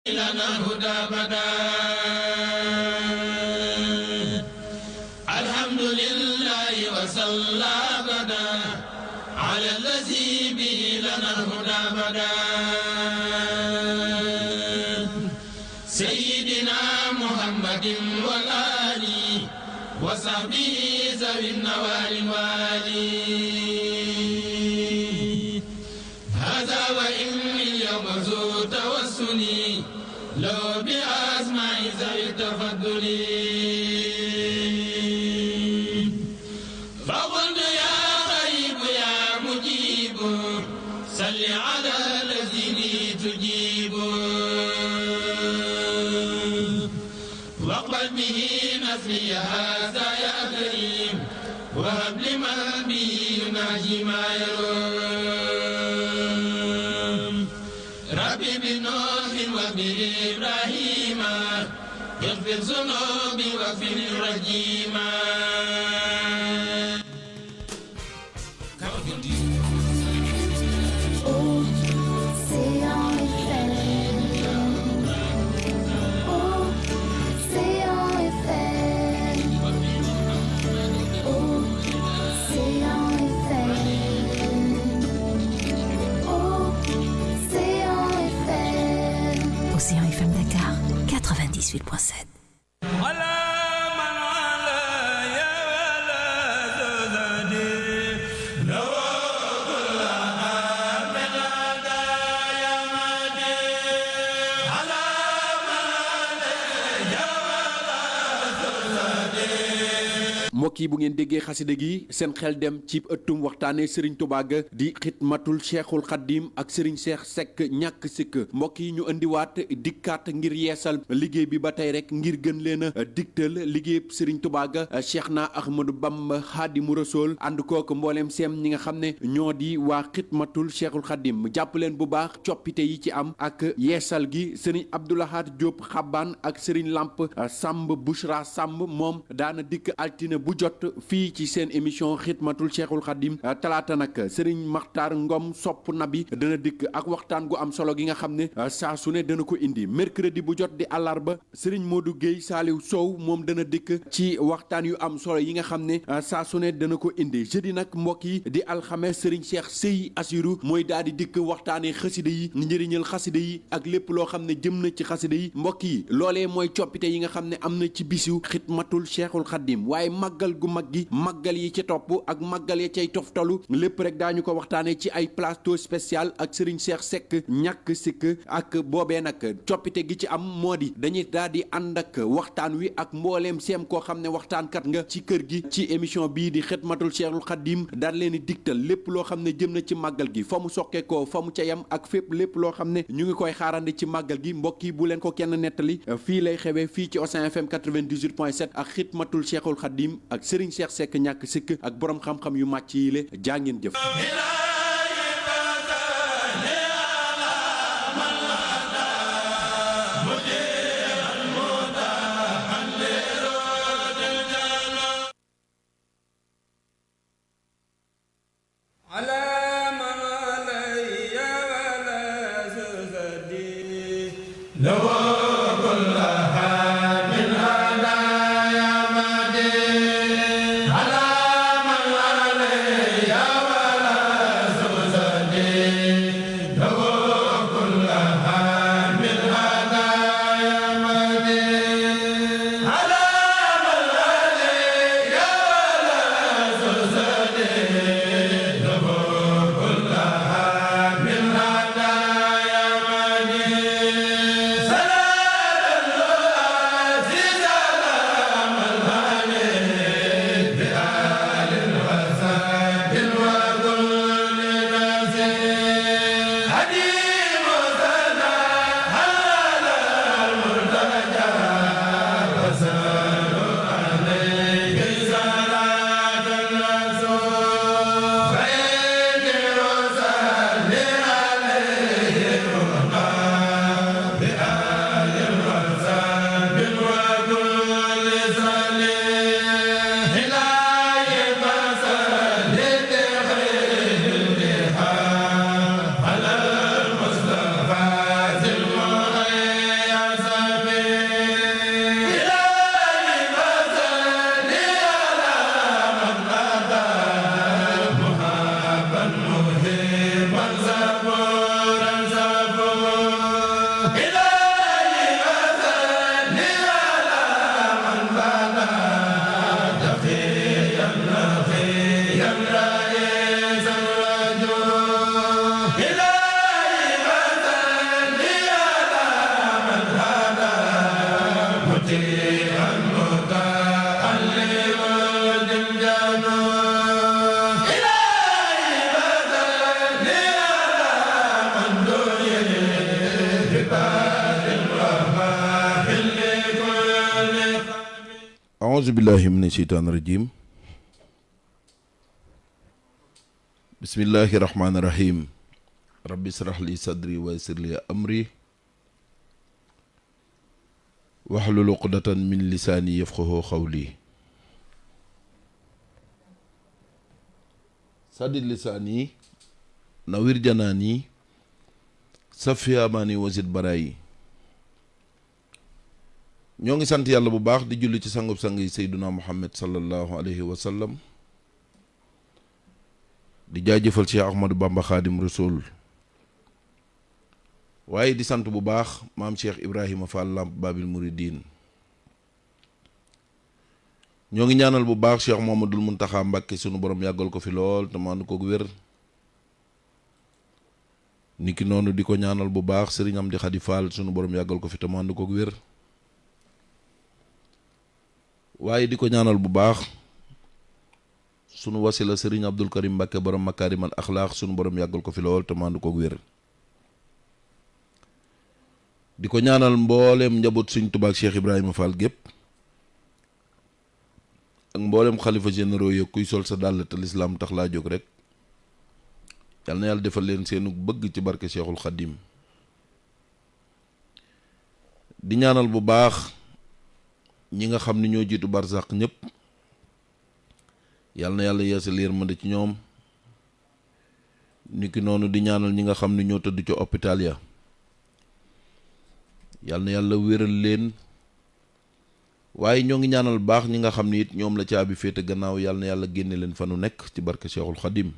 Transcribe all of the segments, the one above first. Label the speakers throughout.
Speaker 1: لنا الهدى بدا الحمد لله وصلى بدا على الذي به لنا الهدى بدا سيدنا محمد والآل وصحبه ذوي النوال والي هذا وإني اليوم ذو توسلي لو بأسماء ذوي التفضل فقلت يا غريب يا مجيب صل على الذي لي تجيب واقبل به نسلي هذا يا كريم وهب لمن به يناجي ما يروم ربي بنوح وبإبراهيم يغفر ذنوبي واغفر الرجيم
Speaker 2: Océan FM Dakar, 98.7.
Speaker 3: mbokk yi bu ngeen déggee xasida gi seen xel dem ci ëttum waxtaane Serigne Touba ga di xidmatul Cheikhul Khadim ak Serigne Cheikh Seck ñàkk sikk mbokk yi ñu indiwaat dikkaat ngir yeesal liggéey bi ba tey rek ngir gën leen a digtal liggéeyub Serigne Touba ga Cheikhna Ahmadou Bamba Khadimu Rasoul ànd kook mbooleem seem ñi nga xam ne ñoo di waa xidmatul Cheikhul Khadim jàpp leen bu baax coppite yi ci am ak yeesal gi Serigne Abdoulahad Diop Xaban ak Serigne Lamp Samb Bouchra Samb moom daana dikk altine bu jot fii ci seen émission xidmatul Cheikhul Khadim talaata nag Serigne Makhtar Ngom sopp nabi dana dikk ak waxtaan gu am solo gi nga xam ne saa su ne dana ko indi mercredi bu jot di àllarba Serigne Modou Guèye Saliou Sow moom dana dikk ci waxtaan yu am solo yi nga xam ne saa su ne dana ko indi jeudi nag mbokk yi di alxames Serigne Cheikh Sey Assirou mooy daal di dikk waxtaanee xasida yi njëriñal xasida yi ak lépp loo xam ne jëm na ci xasida yi mbokk yi loolee mooy coppite yi nga xam ne am na ci bisu xidmatul Cheikhul Khadim waaye màggal gu mag gi màggal yi ci topp ak màggal ya cay toftalu lépp rek daañu ko waxtaanee ci ay plateau spécial ak Serigne Cheikh Seck ñàkk sikk ak boobee nag coppite gi ci am moo di dañuy daal di ànd ak waxtaan wi ak mbooleem seem koo xam ne waxtaankat nga ci kër gi ci émission bii di xidmatul Cheikhul Khadim daal leen di digtal lépp loo xam ne jëm na ci màggal gi fa mu soqeekoo fa mu ca yam ak fépp lépp loo xam ne ñu ngi koy xaarandi ci màggal gi mbokk yi bu leen ko kenn nettali fii lay xewee fii ci Océan FM 98.7 ak xidmatul Cheikhul Khadim ak Serigne Cheikh Seck ñàkk sikk ak borom xam-xam yu màcc yi le jaa ngeen jëf
Speaker 1: Salam
Speaker 4: أعوذ بالله من الشيطان الرجيم بسم الله الرحمن الرحيم ربي اشرح لي صدري ويسر لي أمري واحلل عقدة من لساني يفقهوا قولي سدد لساني نوير جناني صفي أماني وزد براي ñoo ngi sant yàlla bu baax di julli ci sangub sang yi Seyduna Muhammad sallallahu alayhi wa sallam di jaajëfal Cheikh Ahmadou Bamba Khadim Rasoul waaye di sant bu baax maam Cheikh Ibrahima Fall Lamp Babil Mouridine ñoo ngi ñaanal bu baax Cheikh Mouhamadoul Mountakha Mbacké sunu borom yàggal ko fi lool te maanu ko wér niki noonu di ko ñaanal bu baax Serigne Amdi Khady Fall sunu borom yàggal ko fi te maanu ko wér waaye di ko ñaanal bu baax sunu wasila Serigne Abdul Karim Mbacké borom Makarimal Akhlaq sunu borom yàggal ko fi lool te maandu ko wér di ko ñaanal mboolem njaboot Serigne Touba ak Cheikh Ibrahima Fall gépp ak mboolem xalifa généraux yi kuy sol sa dàll te lislaam tax laa jóg rek yal na yàlla defal leen seenu bëgg ci barke Cheikhul Khadim di ñaanal bu baax ñi nga xam ni ñoo jiitu barzaq ñëpp yal na yàlla yeesal yërmande ci ñoom niki noonu di ñaanal ñi nga xam ni ñoo tëdd ci hôpital ya yal na yàlla wéral leen waaye ñoo ngi ñaanal baax ñi nga xam ni it ñoom la caabi féete gannaaw yal na yàlla génne leen fa nu nekk ci barke Cheikhul Khadim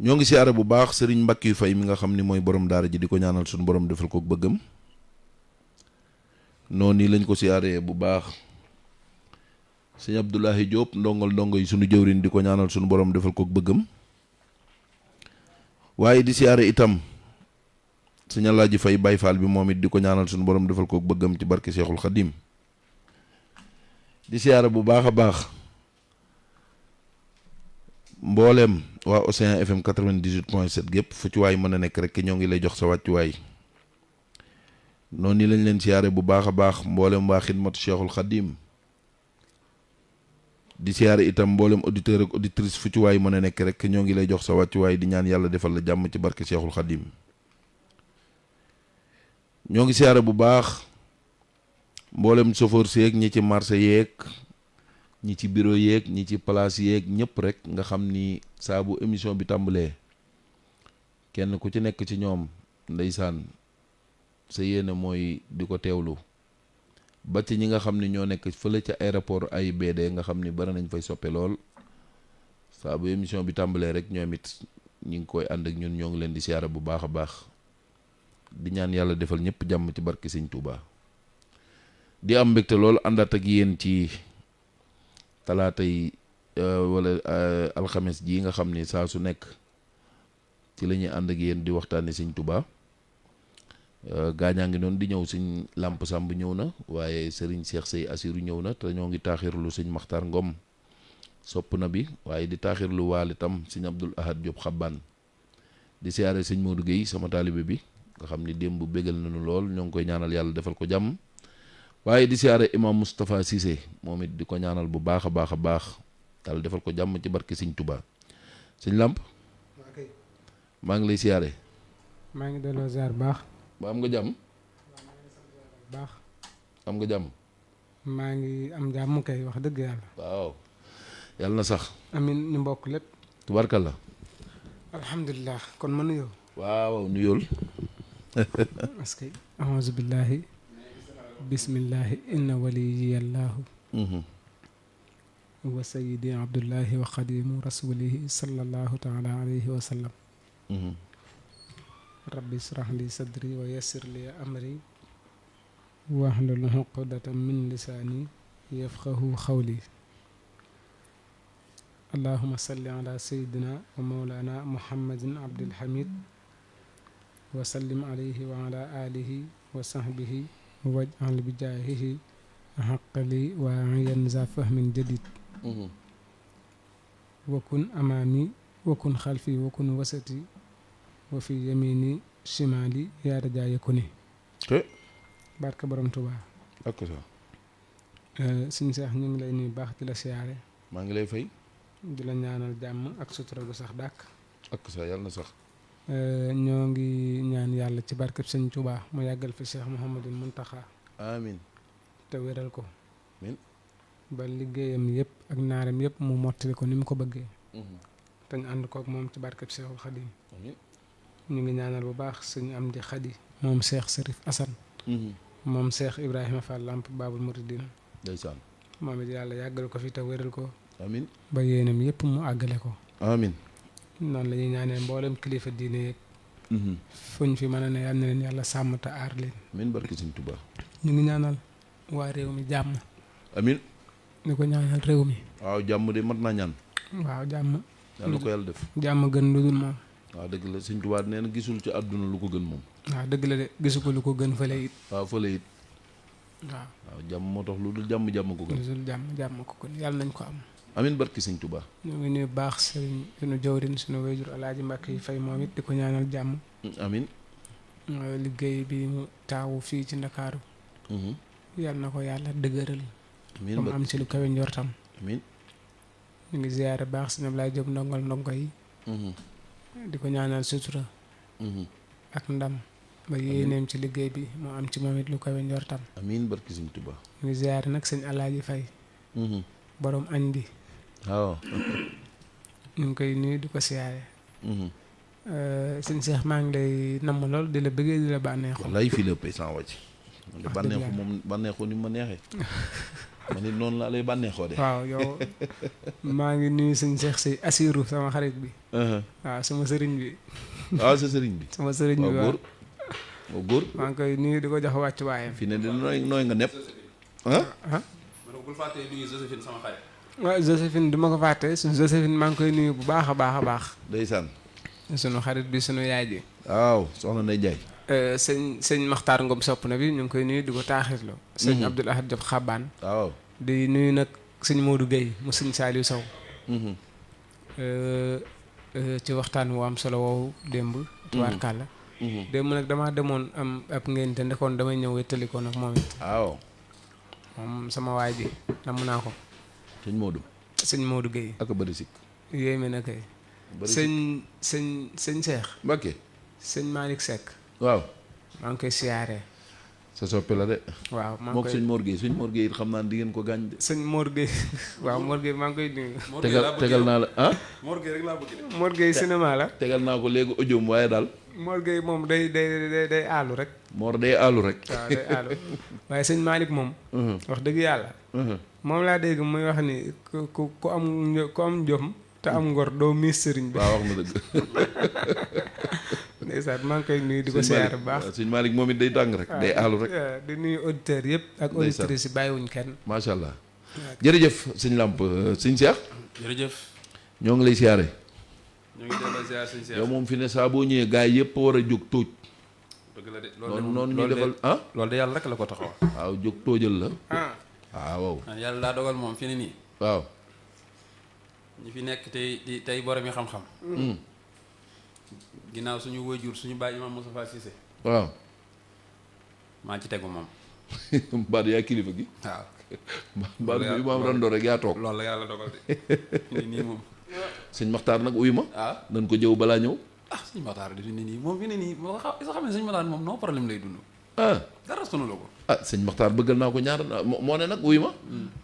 Speaker 4: ñoo ngi siyaare bu baax Serigne Mbackiou Faye mi nga xam ni mooy borom daara ji di ko ñaanal suñu borom defal ko bëggam noonu nii lañ ko siyaaree bu baax sëñ Abdoulahi Diop ndongo yi sunu jëwriñ di ko ñaanal sunu borom defal ko bëggam waaye di siyaare itam sëñ Alaaji Fay Baay Faal bi moom it di ko ñaanal sunu borom defal ko bëggam ci barke Cheikhul Khadim di siyaare bu baax a baax mboolem waa Océan FM 98.7 gépp fu ci waay mën a nekk rek ñoo ngi lay jox sa wàccuwaay noonu ni lañ leen siyaare bu baax a baax mboolem waa xidmatu Cheikhul Khadim di siyaare itam mboolem auditeur ak auditrice fu ci waay mën a nekk rek ñoo ngi lay jox sa wàccuwaay di ñaan yàlla defal la jàmm ci barke Cheikhul Khadim ñoo ngi siyaare bu baax mboolem chauffeur seeg ñi ci marché yeeg ñi ci bureau yeeg ñi ci place yeeg ñëpp rek nga xam ni saa bu émission bi tàmbalee kenn ku ci nekk ci ñoom ndeysaan sa yéene mooy di ko teewlu ba ci ñi nga xam ni ñoo nekk fële ca aéroport AIBD nga xam ni bari nañ fay soppe lool saa bu émission bi tàmbalee rek ñoom it ñi ngi koy ànd ak ñun ñoo ngi leen di siyaara bu baax a baax di ñaan yàlla defal ñëpp jàmm ci barke Sëñ Touba di am mbégte lool àndaat ak yéen ci talaata yi wala alxames ji nga xam ni saa su nekk ci la ñuy ànd ak yéen di waxtaane Sëñ Touba gaañaa ngi noonu di ñëw sëñ Lamp Samb ñëw na waaye sëriñ Cheikh Sey Asiru ñëw na te ñoo ngi taaxirlu sëñ Maxtaar Ngom sopp na bi waaye di taaxirlu waale tam sëñ Abdul Ahad Diop Xabbaan di siyaare sëñ Modou Guèye sama taalibe bi nga xam ni démb bégal nañu lool ñoo ngi koy ñaanal yàlla defal ko jàmm waaye di siyaare imam Moustapha Cissé moom it di ko ñaanal bu baax a baax a baax yàlla defal ko jàmm ci barke sëñ Touba sëñ Lamp maa ngi lay siyaare
Speaker 5: maa ngi delloo ziar baax
Speaker 4: ba am nga jàmm
Speaker 5: baax
Speaker 4: am nga jàmm
Speaker 5: maa ngi am jàmm kay wax dëgg yàlla
Speaker 4: waaw yàlla na sax
Speaker 5: amin ñu mbokk lépp
Speaker 4: tubarkalla
Speaker 5: alhamdulilah kon ma nuyoo
Speaker 4: waaw nuyool
Speaker 5: parce que aouzu billahi bismillahi inna waliyallahu wa sayyidi abdullahi wa xadimu rasulihi sallallahu taala alayhi wa sallam rabbi israh li sadri wa yassir li amri wahlul uqdatan min lisaani yafqahu qawli allahumma salli ala sayyidina wa mawlana muhammadin abdil hamid wa sallim alayhi wa ala alihi wa sahbihi waj'al bi jaahihi haqqali wa yan za fahmin jadid wakun amaami wakun xalfi wakun wasati wa fi yamini shimali yaa rajaa yakuni barka borom Tuubaa
Speaker 4: ak sa
Speaker 5: suñu seex ñu ngi lay nuyu baax di la siyaare
Speaker 4: maa ngi lay fay
Speaker 5: di la ñaanal jàmm ak sutura gu sax dàkk
Speaker 4: ak sa yàlla na sax
Speaker 5: ñoo ngi ñaan yàlla ci barkeb sëñ Tuubaa mu yàggal fi Cheikh Mouhamadul Muntaxa
Speaker 4: amin
Speaker 5: te wéral ko
Speaker 4: amin
Speaker 5: ba liggéeyam yëpp ak naaram yëpp mu mottali ko ni mu ko bëggee te ñu ànd kook moom ci barkeb Cheikhul Xadim
Speaker 4: amin
Speaker 5: ñu ngi ñaanal bu baax sëñ Amdi Xadi moom Cheikh Serif Assane moom Cheikh Ibrahima Fall Lamp Babul Mouridine
Speaker 4: ndeysaan
Speaker 5: moom it yàlla yàggal ko fi te wéral ko
Speaker 4: amin
Speaker 5: ba yéenam yëpp mu àggale ko
Speaker 4: amin
Speaker 5: noonu la ñuy ñaanee mboolem kilifa diine yeeg fuñ fi mën a ne yal na leen yàlla sàmm te aar leen
Speaker 4: amin barki Sëñ Tuubaa
Speaker 5: ñu ngi ñaanal waa réew mi jàmm
Speaker 4: amin
Speaker 5: ni ko ñaanal réew mi
Speaker 4: waaw jàmm de mat naa ñaan
Speaker 5: waaw jàmm
Speaker 4: yàlla ko yàlla def
Speaker 5: jàmm gën lu dul moom
Speaker 4: waaw dëgg la Sëñ Tuubaa nee na gisul ci àdduna lu ko gën moom
Speaker 5: waaw dëgg la de gisu ko lu ko gën fële it
Speaker 4: waaw fële it
Speaker 5: waaw
Speaker 4: waaw jàmm moo tax lu dul jàmm ko gën
Speaker 5: lu dul jàmm ko gën yàlla nañ ko am
Speaker 4: amin barki Sëñ Tuubaa
Speaker 5: ñu ngi nuyu baax sëriñ suñu jawrin suñu wayjur alaaji Mbàkke yi fay moom it di ko ñaanal jàmm
Speaker 4: amin
Speaker 5: liggéey bi mu taawu fii ci Ndakaaru yàlla na ko yàlla dëgëral
Speaker 4: amin
Speaker 5: ba mu am ci lu kawe njortam
Speaker 4: amin
Speaker 5: ñu ngi ziyaare baax sëñ Ablaye Jóob ndongal ndongo yi di ko ñaanal sutura ak ndam ba yéeneem ci liggéey bi moo am ci moom it lu kawe njortam
Speaker 4: amin barki Sëñ Tuubaa
Speaker 5: ñu ngi ziyaare nag sëñ alaaji fay borom añ bi
Speaker 4: waaw
Speaker 5: ñu ngi koy nuyu di ko siyaare sëñ Cheikh maa ngi lay namm lool di la bëggee di la bànneexu
Speaker 4: wallaay fii la pay sans wàcc man de bànneexu moom bànneexu ni ma neexee man it noonu laa lay bànneexoo de
Speaker 5: waaw yow maa ngi nuyu sëñ Cheikh si Assirou sama xarit bi waaw sama sëriñ bi
Speaker 4: waaw sa sëriñ bi
Speaker 5: sama sëriñ bi
Speaker 4: waaw góor
Speaker 5: maa ngi koy nuyu di ko jox wàccu waayam
Speaker 4: fii ne de nooy nga nepp
Speaker 6: bul fàtte nuyu Joséphine sama xarit.
Speaker 5: waaw Joséphine du ma ko fàtte suñu Joséphine maa ngi koy nuyu bu baax a baax a baax
Speaker 4: ndeysaan
Speaker 5: sunu xarit bi sunu yaay ji
Speaker 4: waaw soxna Ndey Jaay
Speaker 5: sëñ Maxtaar Ngom sopp na bi ñu ngi koy nuyu di ko taaxirloo sëñ Abdoul Ahad Diop xabaan
Speaker 4: waaw
Speaker 5: di nuyu nag sëñ Modou Gueye mu sëñ Saliou Sow ci waxtaan wu am solo woowu démb tubaarkàlla démb nag damaa demoon am ab ngénte ndekoon damay ñëw wettali ko nag moom it
Speaker 4: waaw
Speaker 5: moom sama waay ji namm naa ko
Speaker 4: sëñ Modou
Speaker 5: sëñ Modou Gueye
Speaker 4: ak bëri sikk
Speaker 5: yéeme na kay sëñ Cheikh
Speaker 4: Mbacké
Speaker 5: sëñ Malick Seck
Speaker 4: waaw
Speaker 5: maa ngi koy siyaaree
Speaker 4: sa soppe la de
Speaker 5: waaw maa ngi
Speaker 4: mook
Speaker 5: koy
Speaker 4: sëñ Mor Gueye sëñ Mor Gueye it xam naa di ngeen ko gaañ de
Speaker 5: sëñ Mor Gueye waaw Mor Gueye maa ngi koy nuyu
Speaker 4: tegal naa la ah
Speaker 6: Mor Gueye rek laa bëgg de.
Speaker 5: Mor Gueye cinéma la
Speaker 4: tegal naa ko léegi audio waaye daal
Speaker 5: Mor Gueye moom day aalu rek
Speaker 4: Mor day aalu rek
Speaker 5: waaw day aalu waaye sëñ Malick moom wax dëgg yàlla moom laa dégg muy wax ni ku am jom te am ngor doo miis sëriñ bi
Speaker 4: waaw wax na dëgg
Speaker 5: ndeysaan maa ngi koy nuyu di ko siyaare bu baax
Speaker 4: sëñ Malick moom it day tàng rek day aalu rek
Speaker 5: di nuyu auditeurs yëpp ak auditrices yi bàyyiwuñ kenn
Speaker 4: macha allah jërëjëf sëñ Lamp sëñ Cheikh
Speaker 6: jërëjëf.
Speaker 4: ñoo ngi lay siyaare
Speaker 6: ñu ngi delloo ziar sëñ Cheikh.
Speaker 4: yow moom fi ne saa boo ñëwee gars yi yëpp war a jóg tóoj
Speaker 6: dëgg la de
Speaker 4: noonu ñu defal ah
Speaker 6: loolu de yàlla rek la ko taxaw.
Speaker 4: waaw jóg tóojal la waaw
Speaker 6: yàlla daa dogal moom fi ne nii.
Speaker 4: waaw
Speaker 6: ñi fi nekk tey borom yi xam-xam. ginnaaw suñu waajur suñu baay Imam Moustapha Cissé.
Speaker 4: waaw
Speaker 6: maa ci tegu moom.
Speaker 4: mbaat yaa kilifa gi
Speaker 6: waaw.
Speaker 4: mbaat bi imaam randoo rek yaa toog
Speaker 6: loolu la yàlla dogal de. nii moom.
Speaker 4: sëñ Maxtaar nag uyu ma
Speaker 6: ah
Speaker 4: nañ ko jëw balaa ñëw
Speaker 6: sëñ Maxtaar di fi ne nii moom fi ne nii moo xam ne sëñ Maxtaar moom non problème lay dund. dara sunu la ko.
Speaker 4: sëñ Maxtaar bëggal naa ko ñaar moo ne nag uyu ma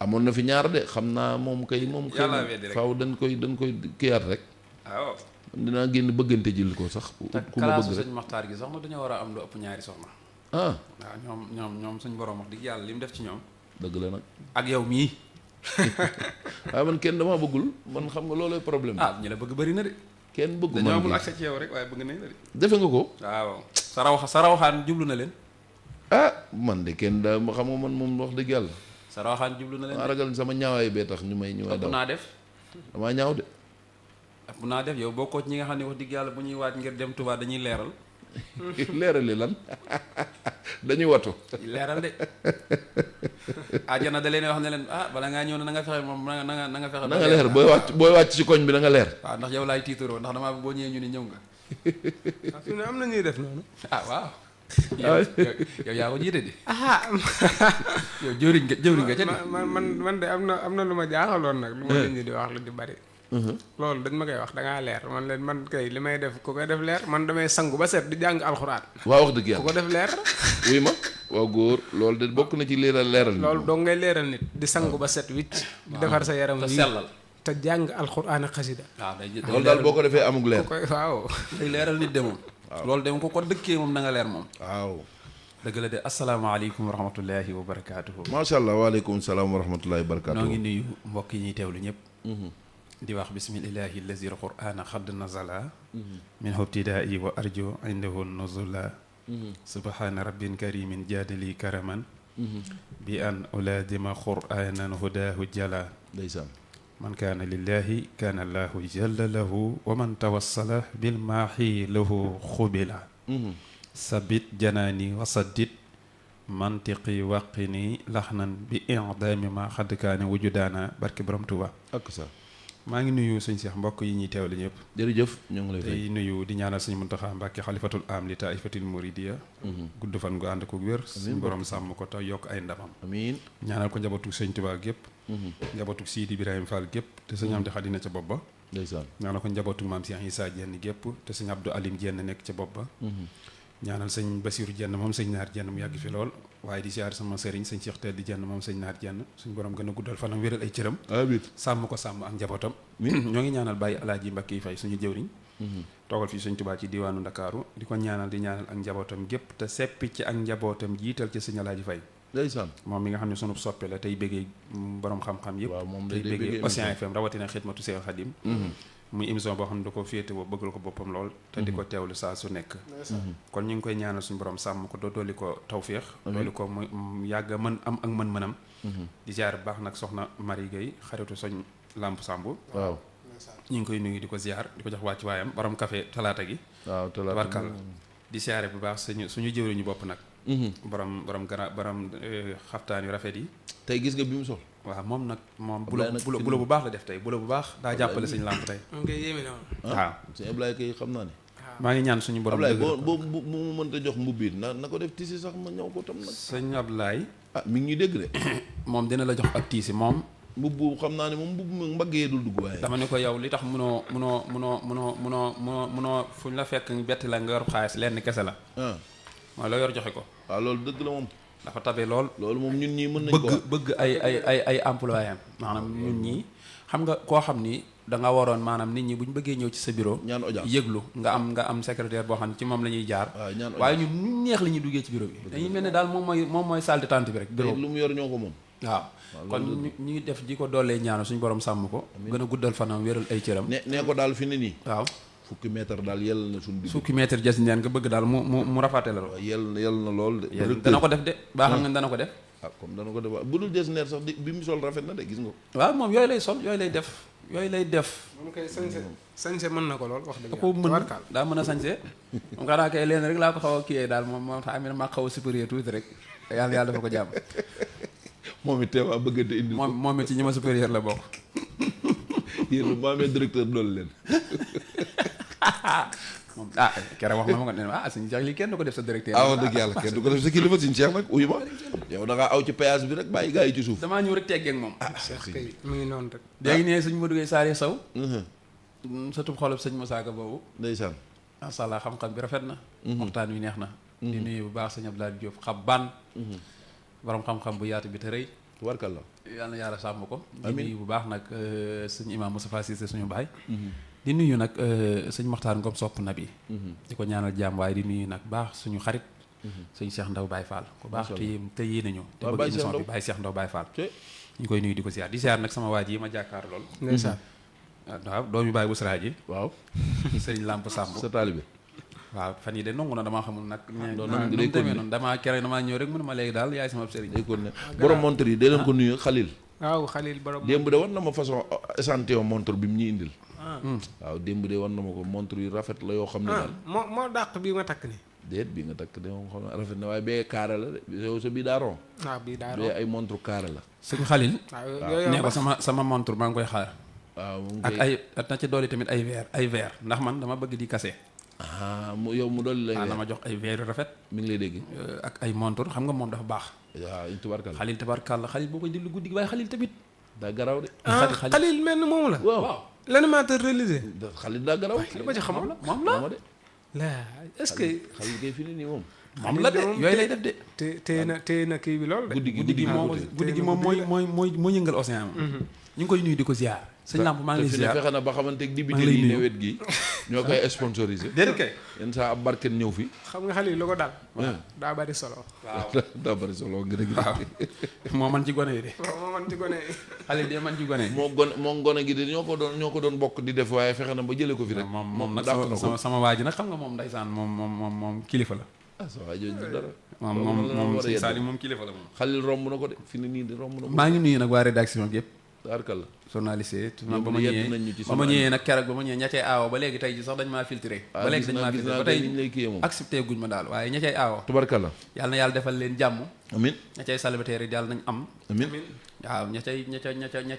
Speaker 4: amoon na fi ñaar de xam naa moom kay
Speaker 6: yàlla weddi rek
Speaker 4: faaw dañ koy kiyaat rek
Speaker 6: waaw.
Speaker 4: dinaa génn bëggante jël ko sax ku ma
Speaker 6: kalaasu
Speaker 4: bëgg rek
Speaker 6: sëñ Maxtaar gi sax na dañoo war a am lu ëpp ñaari soxna.
Speaker 4: waaw
Speaker 6: ñoom suñ borom wax dëgg yàlla li mu def ci ñoom.
Speaker 4: dëgg la nag
Speaker 6: ak yow mii.
Speaker 4: waaye man kenn damaa bëggul man xam nga loolooy problème
Speaker 6: ñi la bëgg bëri na de.
Speaker 4: kenn bëggu
Speaker 6: dañoo
Speaker 4: man
Speaker 6: amul
Speaker 4: gi
Speaker 6: accès ci yow rek waaye bëgg nañ la de.
Speaker 4: defe nga ko
Speaker 6: waaw sa rawaxaan jublu na leen.
Speaker 4: man de kenn da ma xam nga man moom wax dëgg yàlla
Speaker 6: sa rawaxaan jublu na leen.
Speaker 4: maa ragal sama ñaawaay bee tax ñu may
Speaker 6: ëpp
Speaker 4: daw
Speaker 6: naa def.
Speaker 4: damaa ñaaw de
Speaker 6: ëpp naa def yow bokkoo ci ñi nga xam ne wax dëgg yàlla bu ñuy waaj ngir dem Touba dañuy leeral.
Speaker 4: leerali lan dañuy watu.
Speaker 6: leeral de àjjana da leen wax ne leen bala ngaa ñëw na nga fexe moom na nga fexe.
Speaker 4: na nga leer booy wàcc ci koñ bi na nga leer.
Speaker 6: waaw ndax yow laay tiitaroo ndax damaa boo ñëwee ñu ni ñëw nga.
Speaker 5: fi mu ne am na ñuy def noonu.
Speaker 6: waaw. yow yaa ko jiite di. yow jëwriñ nga ca di.
Speaker 5: man de am na lu ma jaaxaloon nag. lu ma nit ñi di wax lu di bari. loolu dañ ma koy wax da ngaa leer man kay li may def ku koy def leer man damay sangu ba set di jàng alxuraan.
Speaker 4: waaw wax dëgg yàlla
Speaker 5: ku ko def leer.
Speaker 4: wuy ma waaw góor loolu de bokk na ci leeral nit.
Speaker 5: loolu doo ngay leeral nit di sangu ba set wicc. di defar sa yaram
Speaker 6: te
Speaker 5: wi
Speaker 6: sellal.
Speaker 5: te jàng alxuraan ak xasida.
Speaker 6: waaw
Speaker 4: loolu daal boo ko defee amug leer.
Speaker 5: ku koy waaw.
Speaker 6: day leeral nit de moom. loolu de ko dëkkee moom na nga leer moom.
Speaker 4: waaw.
Speaker 6: dëgg la de asalaamaaleykum wa rahmatullahi wa barakaatuhu.
Speaker 4: macha allah waaleykum salaam wa rahmatullahi wa barakaatuhu.
Speaker 6: noo ngi nuyu mbokk yi ñuy teewlu ñëpp. di wax bismillahi allazi alqur'ana xadd nazala min ibtidaa'i wa arju indahu nuzula subhana rabbin karimin jaadali karaman bi an ulaadima qur'anan hudahu jala
Speaker 4: ndeysaan
Speaker 6: man kaana lillahi kaana allahu jalla lahu wa man tawassala bil maahi lahu xubila sabit janaani wa saddit mantiqi waqini laxnan bi i'daami ma xadd kaane wujudaana barki borom Tuuba
Speaker 4: ak sa
Speaker 6: maa ngi nuyu sëñ Cheikh mbokk yi ñuy teewlu ñëpp.
Speaker 4: jërëjëf ñu ngi lay fay
Speaker 6: tey nuyu di ñaanal sëñ Muntaxa Mbàkke xalifatul am li taifatil muridiya gudd fan gu ànd ko wér. suñ borom sàmm ko te yokk ay ndamam.
Speaker 4: amiin
Speaker 6: ñaanal ko njabootu sëñ Tuubaa gépp. njabootu Sidi Ibrahima Fall gépp te sëñ Amdi Xadi na ca bopp ba.
Speaker 4: ndeysaan
Speaker 6: ñaanal ko njabootu maam Cheikh Issa Diène gépp te sëñ Abdou Alim Diène nekk ca bopp ba. ñaanal sëñ Basiru Diène moom sëñ Naar Diène mu yàgg fi lool waaye di siyaar sama sëriñ sëñ Cheikh Tedd Diène moom sëñ Naar Diène suñ borom gën a guddal fanam wéral ay cëram.
Speaker 4: amiin
Speaker 6: sàmm ko sàmm ak njabootam. ñoo ngi ñaanal Baye Alaaji Mbàkke yi fay suñu jëwriñ toogal fii sëñ Tuubaa ci diwaanu Ndakaaru di ko ñaanal di ñaanal ak njabootam gépp te seppi ci ak njabootam jiital ci sëñ Alaaji Fay
Speaker 4: ndeysaan
Speaker 6: moom mi nga xam ne sunu soppe la tey bëggee borom xam-xam yëpp.
Speaker 4: waaw moom
Speaker 6: tey
Speaker 4: day
Speaker 6: bëggee Océan FM rawatina xidmatu Seex Xadim muy émission boo xam ne da ko féetewoo bëggal ko boppam lool te di ko teewlu saa su nekk kon ñu ngi koy ñaanal suñu borom sàmm ko dooli ko tawféex dooli ko mu yàgg a mën am ak mën-mënam di ziar bu baax nag soxna Marie Gueye xaritu soñ Lamp Samb
Speaker 4: waaw
Speaker 6: ñu ngi koy nuyu di ko ziar di ko jox wàcc waayam borom café talaata gi
Speaker 4: waaw
Speaker 6: tabarkàlla di siyaare bu baax suñu jëwriñu bopp nag borom xaftaan yu rafet yi
Speaker 4: tey gis nga bi mu sol
Speaker 6: waaw moom nag moom bulo bu baax la def tey bulo bu baax daa jàppale sëñ Lamp tey
Speaker 5: moom kay yéeme na woon.
Speaker 6: waaw
Speaker 4: sëñ Ablaye kay xam naa ne
Speaker 6: maa ngi ñaan suñu borom
Speaker 4: Ablaye
Speaker 6: dëgg
Speaker 4: boo mu mënta jox mbubbi na ko def tisi sax ma ñëw ko tam nag
Speaker 6: sëñ Ablaye
Speaker 4: mi ngi ñuy dégg de
Speaker 6: moom dina la jox ak tiisi moom
Speaker 4: mbubbu xam naa ne moom mbubb mu mbaggee dul dugg waaye
Speaker 6: dama ne ko yow li tax munoo fu ñu la fekk bett la nga yor xaalis lenn kese la mooy loo yor joxe ko
Speaker 4: waaw loolu dëgg la moom
Speaker 6: dafa tabe lool
Speaker 4: loolu moom ñun ñii mën nañ ko
Speaker 6: bëgg ay employé am maanaam ñun ñii xam nga koo xam ni da nga waroon maanaam nit ñi bu ñu bëggee ñëw ci sa bureau
Speaker 4: ñaan audience
Speaker 6: yëglu nga am secrétaire boo xam ne ci moom la ñuy jaar waaye ñun ñu neex la ñuy duggee ci bureau bi dañuy mel ne daal moom mooy salle d'attente bi rek bureau
Speaker 4: lu mu yor ñoo ko moom
Speaker 6: waaw kon ñu def di ko doolee ñaanu suñu borom sàmm ko gën a guddal fanam wéral ay cëram
Speaker 4: nee ko daal fi ne nii
Speaker 6: waaw
Speaker 4: fukki mètre daal yell na suñu digg
Speaker 6: fukki mètre jas neen nga bëgg daal mu rafate la
Speaker 4: yell na lool de
Speaker 6: dana ko def de baa xam nga dana ko def
Speaker 4: comme dana ko def bu dul jas neer sax bi mu sol rafet na de gis nga
Speaker 6: waaw moom yooyu lay sol yooyu lay def
Speaker 5: moom kay sañse mën na ko lool wax dëgg
Speaker 6: da ko mën daa mën a sañse moom xanaa kay leen rek laa ko xaw a kiyee daal moom tax amee na maa xaw a supérieur tuuti rek yàlla dafa ko jàmm
Speaker 4: moom it teewaa bëggante indi
Speaker 6: moom it ci ñi ma supérieur la bokk
Speaker 4: yéen bu amee directeur doolu leen
Speaker 6: moom keroog wax ma ko ne suñu Cheikh lii kenn du ko def sa directeur
Speaker 4: wax dëgg yàlla kenn du ko def sa kilifa suñu Cheikh nag uyu ma yow da ngaa aw ci péage bi rek bàyyi gars yi ci suuf
Speaker 6: damaa ñëw rek teggee ak moom
Speaker 5: Cheikh kay mu ngi noonu rek
Speaker 6: léegi ne suñu ma duggee saari saw sa tub xolub sëñ Moussa Ka boobu
Speaker 4: ndeysaan
Speaker 6: masha Allah xam-xam bi rafet na waxtaan wi neex na di nuyu bu baax sëñ Abdoulaye Diop xabban borom xam-xam bu yaatu bi te rëy
Speaker 4: warkal la
Speaker 6: yàlla na yàlla sàmm ko di nuyu bu baax nag suñu imam Moustapha Cissé suñu baay di nuyu nag sëñ Maxtaar Ngom sopp na bi di ko ñaanal jàmm waaye di nuyu nag baax suñu xarit sëñ Cheikh Ndaw Baye Fall ku baax te yii nañu te bëgg émission bi Baye Cheikh Ndaw Baye Fall ñu koy nuyu di ko ziar di ziar nag sama waa ji yi ma jàkkaar lool
Speaker 5: ndeysaan
Speaker 6: waaw doomi Baye Bousra ji
Speaker 4: waaw
Speaker 6: sëriñ Lamp Samb
Speaker 4: sa taalibe
Speaker 6: waaw fan yi de nangu na damaa xamul nag
Speaker 4: day
Speaker 6: demee noonu damaa kere damaa ñëw rek mu ne ma léegi daal yaay sama sëriñ
Speaker 4: day kon ne borom montre yi dee leen ko nuyu Xalil
Speaker 5: waaw Xalil borom
Speaker 4: démb de war na ma façon échantillon montre bi mu ñuy indil waaw démb de war na ma ko montre yu rafet la yoo xam ne daal
Speaker 5: moo dàq bii ma takk ni
Speaker 4: déet bi nga takk de moom xam na rafet na waaye bee kaara la de yow sa bii daa ron
Speaker 5: waaw bii daa
Speaker 4: bee ay montre kaara la
Speaker 6: sëñ Xalil
Speaker 5: yooyu
Speaker 6: nee ko sama montre maa ngi koy xaar
Speaker 4: waaw mu
Speaker 6: ak
Speaker 4: ngi
Speaker 6: ay na ci dooli tamit ay verre ndax man dama bëgg di kase
Speaker 4: mu yow mu dolli lay
Speaker 6: na ma jox ay verre yu rafet
Speaker 4: mi ngi lay dégg
Speaker 6: ak ay montre xam nga moom dafa baax
Speaker 4: waaw tubarkal
Speaker 6: Xalil tabarkàlla Xalil boo koy dillu guddi gi waaye Xalil tamit
Speaker 4: daa garaw de
Speaker 5: Xalil mel ni moomu la
Speaker 4: waaw
Speaker 5: l'animateur religieux
Speaker 4: xalit daa garaw
Speaker 5: li ma ci xamul
Speaker 6: moom la
Speaker 4: mooma de
Speaker 5: la est-ce que
Speaker 4: xalit kay fi ne nii moom
Speaker 6: moom la de yooyu lay def de
Speaker 5: téye na kii bi lool de
Speaker 6: guddi gi moom mooy yëngal océan moom ñu ngi koy nuyu di ko ziar sëñ Lamp maa ngi lay ziar
Speaker 4: fexe na ba xamanteeg di
Speaker 6: maa ngi lay
Speaker 4: biteel yi ne
Speaker 6: nuyu.
Speaker 4: wet gi ñoo koy sponsorisé
Speaker 6: déedéet kay
Speaker 4: yenn saa ab barken ñëw fi
Speaker 5: xam nga Xalil lu ko dal
Speaker 4: waaw
Speaker 5: daa bari solo
Speaker 4: daa bari solo ngir
Speaker 6: waaw moo man ci gone yi de
Speaker 5: moo man ci gone
Speaker 6: Xalil de man ci gone yi
Speaker 4: moo gone gi de ñoo ko doon bokk di def waaye fexe na ba jële ko fi rek
Speaker 6: moom nag
Speaker 4: dàq na ko
Speaker 6: sama waa ji nag xam nga moom ndeysaan moom kilifa la
Speaker 4: ah sa waay jooju dara
Speaker 6: moom sëñ Saliou moom kilifa la moom
Speaker 4: xalil romb na ko de fi ne nii de romb na ko
Speaker 6: maa ngi nuyu nag waa rédaction bi yëpp
Speaker 4: taarkal la
Speaker 6: journaliste
Speaker 4: ñoom
Speaker 6: ba ma
Speaker 4: yedd nañ ñu ci
Speaker 6: ñëwee ba ma ñëwee nag keroog ba ma ñëwee ña cay aawo ba léegi tey ji sax dañ maa filtré ba léegi dañ maa filtré ba tey
Speaker 4: niñ lay kiyee moom
Speaker 6: accepté guñ ma daal waaye ña cay aawo
Speaker 4: tubarkal la
Speaker 6: yàlla na yàlla defal leen jàmm
Speaker 4: amin
Speaker 6: ña cay célibataire yi yàlla nañ am
Speaker 4: amin
Speaker 6: waaw ña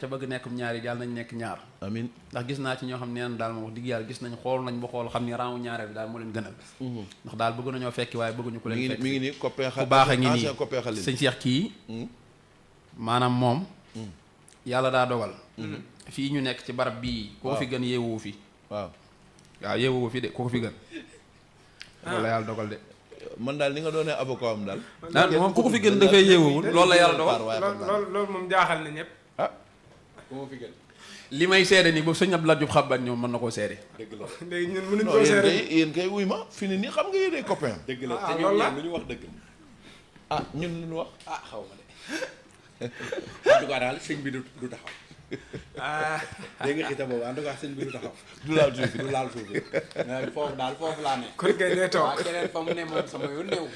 Speaker 6: ca bëgg nekkum ñaar yi yàlla nañ nekk ñaar
Speaker 4: amin
Speaker 6: ndax gis naa ci ñoo xam ne neen daal moom wax digg yàlla gis nañ xool nañ ba xool xam ni rang ñaareel daal moo leen gënal ndax daal bëgg nañoo fekki waaye bëgguñu ko leen fekk
Speaker 4: mi ngi nii copain
Speaker 6: ku baax a ngi nii
Speaker 4: ancien copain xalil
Speaker 6: sëñ Cheikh kii maanaam moom yàlla daa dogal fii ñu nekk ci barab bii koo fi gën yeewu fi
Speaker 4: waaw
Speaker 6: yeewu fi de koo fi gën loolu la yàlla dogal de
Speaker 4: man daal ni nga doonee avocat am daal
Speaker 6: daal moom ku ko fi gën dafay yeewuwul loolu la yàlla dogal
Speaker 5: loolu moom jaaxal na ñëpp
Speaker 4: ah
Speaker 3: ku ma fi gën
Speaker 6: li may seede ni boobu sëñ Abdoulaye Diop xaban ñoom mën na koo seede
Speaker 3: dëgg la
Speaker 5: léegi ñun mënuñ
Speaker 4: non
Speaker 5: koo
Speaker 4: yéen
Speaker 5: seere
Speaker 4: kay yéen kay wuy ma fi ne nii xam nga yéenay copain am
Speaker 3: dëgg la
Speaker 5: ah,
Speaker 3: te
Speaker 5: loolu
Speaker 3: ñoom
Speaker 5: la.
Speaker 3: ñoom lu ñu wax dëgg
Speaker 4: ah ñun lu ñu wax
Speaker 3: ah xaw ma de en tout cas daal sëñ bi du taxaw
Speaker 5: ah
Speaker 3: dégg nga xita boobu en tout cas sëñ bi du taxaw
Speaker 4: du laal suuf
Speaker 3: du laal suuf foofu daal foofu laa ne
Speaker 5: kon kay nee toog
Speaker 3: waaw keneen fa mu ne moom sama yoon néew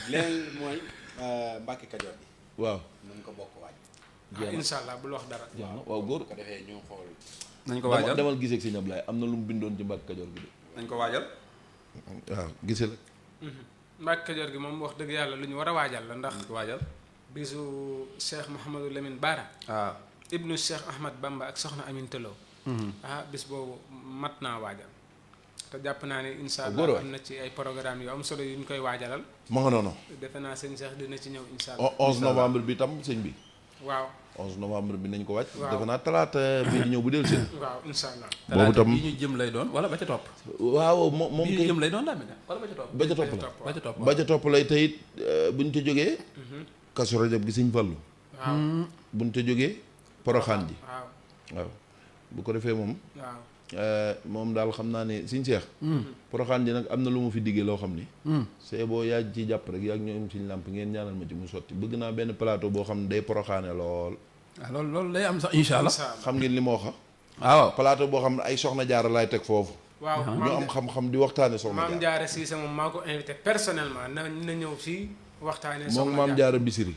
Speaker 3: leneen mooy Mbàkke Kajoor bi
Speaker 4: waaw
Speaker 3: nañ ko bokk waaj
Speaker 5: incha allah bul wax dara
Speaker 4: waaw góor
Speaker 3: bu ko defee ñu xool
Speaker 6: nañ ko waajal
Speaker 4: demal gisee ak sëñ Ablaye am na lu mu bindoon ci Mbàkke Kajoor gi de
Speaker 6: nañ ko waajal
Speaker 4: waaw gisee la
Speaker 5: Mbàkke Kajoor gi moom wax dëgg yàlla lu ñu war a waajal la ndax
Speaker 6: nañ ko waajal
Speaker 5: bisu Cheikh Mouhamadou Lamine Bara
Speaker 6: waaw
Speaker 5: ibnu Cheikh Ahmad Bamba ak soxna Amin Telo bis boobu mat naa waajal te jàpp naa ne incha
Speaker 4: góor
Speaker 5: allah am na ci ay programme yu am solo yu ñu koy waajalal
Speaker 4: ma nga noonu
Speaker 5: defe naa sëñ Cheikh dina ci ñëw incha allah
Speaker 4: 11 novembre bi tam sëñ bi
Speaker 5: waaw
Speaker 4: 11 novembre bi nañ ko wàcc
Speaker 5: waaw.
Speaker 4: defe naa talaata bi di ñëw bu del seen
Speaker 5: waaw incha allah
Speaker 4: boobu tam
Speaker 6: bi ñu jëm lay doon wala ba ca topp
Speaker 4: waaw moom
Speaker 6: bi ñu
Speaker 4: kay
Speaker 6: jëm lay doon daa mel ne wala ba ca topp
Speaker 4: ba ca topp la
Speaker 6: ba ca topp
Speaker 4: ba ca topp lay teyit buñ ca jógee Kazu Rajab gi sëñ Fallu
Speaker 5: waaw
Speaker 4: buñ ca jógee Poroxaan ji
Speaker 5: waaw
Speaker 4: waaw bu ko defee moom
Speaker 5: waaw
Speaker 4: moom daal xam naa ne sëñ Seex Poroxaan ji nag am na lu mu fi diggee loo xam ni c'est boo yaa ci jàpp rek yaa ñoom suñ làmp ngeen ñaanal ma ci mu sotti bëgg naa benn plateau boo xam ne day poroxaane lool
Speaker 6: waaw loolu day am sax incha allah
Speaker 5: incha allah
Speaker 4: xam ngeen li ma wax
Speaker 6: waaw
Speaker 4: plateau boo xam ne ay soxna jaara laay teg foofu
Speaker 5: waaw
Speaker 4: ñu am xam-xam di waxtaane soxna
Speaker 5: maam
Speaker 4: jaara
Speaker 5: Jaara Siise moom maa ko invité personnellement na ñëw fii waxtaanee
Speaker 4: moom maam jaara bisiri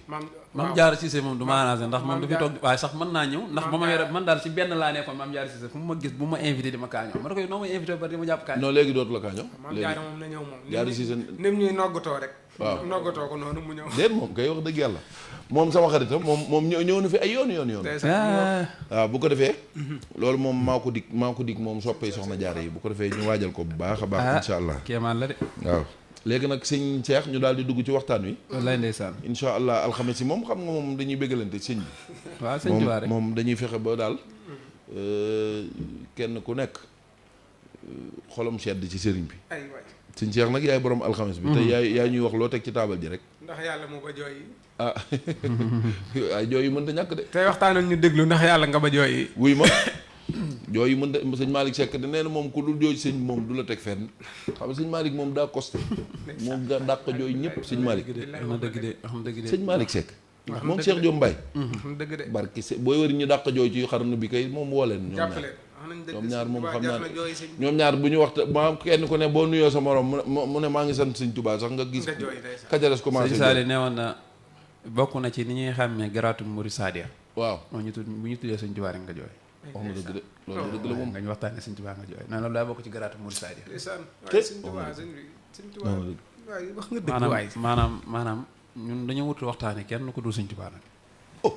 Speaker 6: Maam Jaara Cissé moom du ma arrangé ndax moom
Speaker 5: Maam
Speaker 6: du fi toog waaye sax mën naa ñëw ndax ba ma yore man daal ci benn laa nekkoon Maam Jaara Cissé fu mu ma gis bu ma invité di ma kaañoo ma ne ko noo may invité ba di ma jàpp kaañoo
Speaker 4: non léegi dootu la kaa ñëw
Speaker 5: maam
Speaker 4: léegi
Speaker 5: Jaara moom na ñëw moom
Speaker 4: Jaara Siise
Speaker 5: nim ñuy noggatoo rek
Speaker 4: waaw
Speaker 5: noggatoo ko noonu mu ñëw
Speaker 4: déet moom kay wax dëgg yàlla moom sama xaritam moom ñëw na fi ay yoon waaw bu ko defee loolu moom maa ko dig moom soppee soxna jaara yi bu ko defee ñu waajal ko bu baax a baax insha allah
Speaker 6: kéemaan la de
Speaker 4: waaw léegi nag sëñ Cheikh ñu daal di dugg ci waxtaan wi
Speaker 6: wallaay ndeysaan
Speaker 4: insha allah alxames yi moom xam nga moom dañuy béggalante sëñ bi
Speaker 6: waaw sëñ Tuubaa rek
Speaker 4: moom dañuy fexe ba daal kenn ku nekk xolam sedd ci sëriñ bi
Speaker 5: ay waay
Speaker 4: sëñ Cheikh nag yaay borom alxames bi te yaay ñuy wax loo teg ci taabal ji rek
Speaker 5: ndax yàlla moo ba jooy yi
Speaker 4: ah ay jooy yu mënta ñàkk de
Speaker 5: tey waxtaanal ñu déglu ndax yàlla nga ba jooy yi
Speaker 4: wuy ma jooy yu mënta sëñ Malick Seck de nee na moom ku dul jooy sëñ moom du la teg fenn xam nga sëñ Malick moom daa costé moom daa dàq jooy ñëpp sëñ Malick
Speaker 6: wax na dëgg de wax na dëgg de
Speaker 4: sëñ Malick Seck moom Cheikh Diop Mbaye
Speaker 5: xam dëgg de
Speaker 4: barki se booy wër ñu dàq jooy ci xarnu bi kay moom woo leen
Speaker 5: jàppale wax nañ dëgg
Speaker 4: ñoom ñaar moom xam naa ne
Speaker 5: jooy sëñ
Speaker 4: ñoom ñaar bu ñu waxta ma kenn ku ne boo nuyoo sa morom mu ne maa ngi sant sëñ Touba sax nga gis
Speaker 5: nga jooy ndeysaan
Speaker 4: kajares commencé
Speaker 6: sëñ Saali nee woon na bokk na ci ni ñuy xàmmee garaatu Murid Saadiya
Speaker 4: waaw
Speaker 6: moo ñu tudd bu ñu tuddee sëñ Tuubaa rek nga jooy
Speaker 4: wax na dëgg de loolu dëgg la moom
Speaker 6: nga ñu waxtaanee sëñ Tuubaa nga jooy non loolu daa bokk ci garaatu Murid Saadiya
Speaker 5: ndeysaan
Speaker 4: te
Speaker 5: waaye sëñ Tuubaa sëñ bi sëñ Tuubaa waay wax nga dëgg waay.
Speaker 6: maanaam ñun dañoo wutul waxtaane kenn ko dul Sëñ Tuubaa nag.
Speaker 4: oh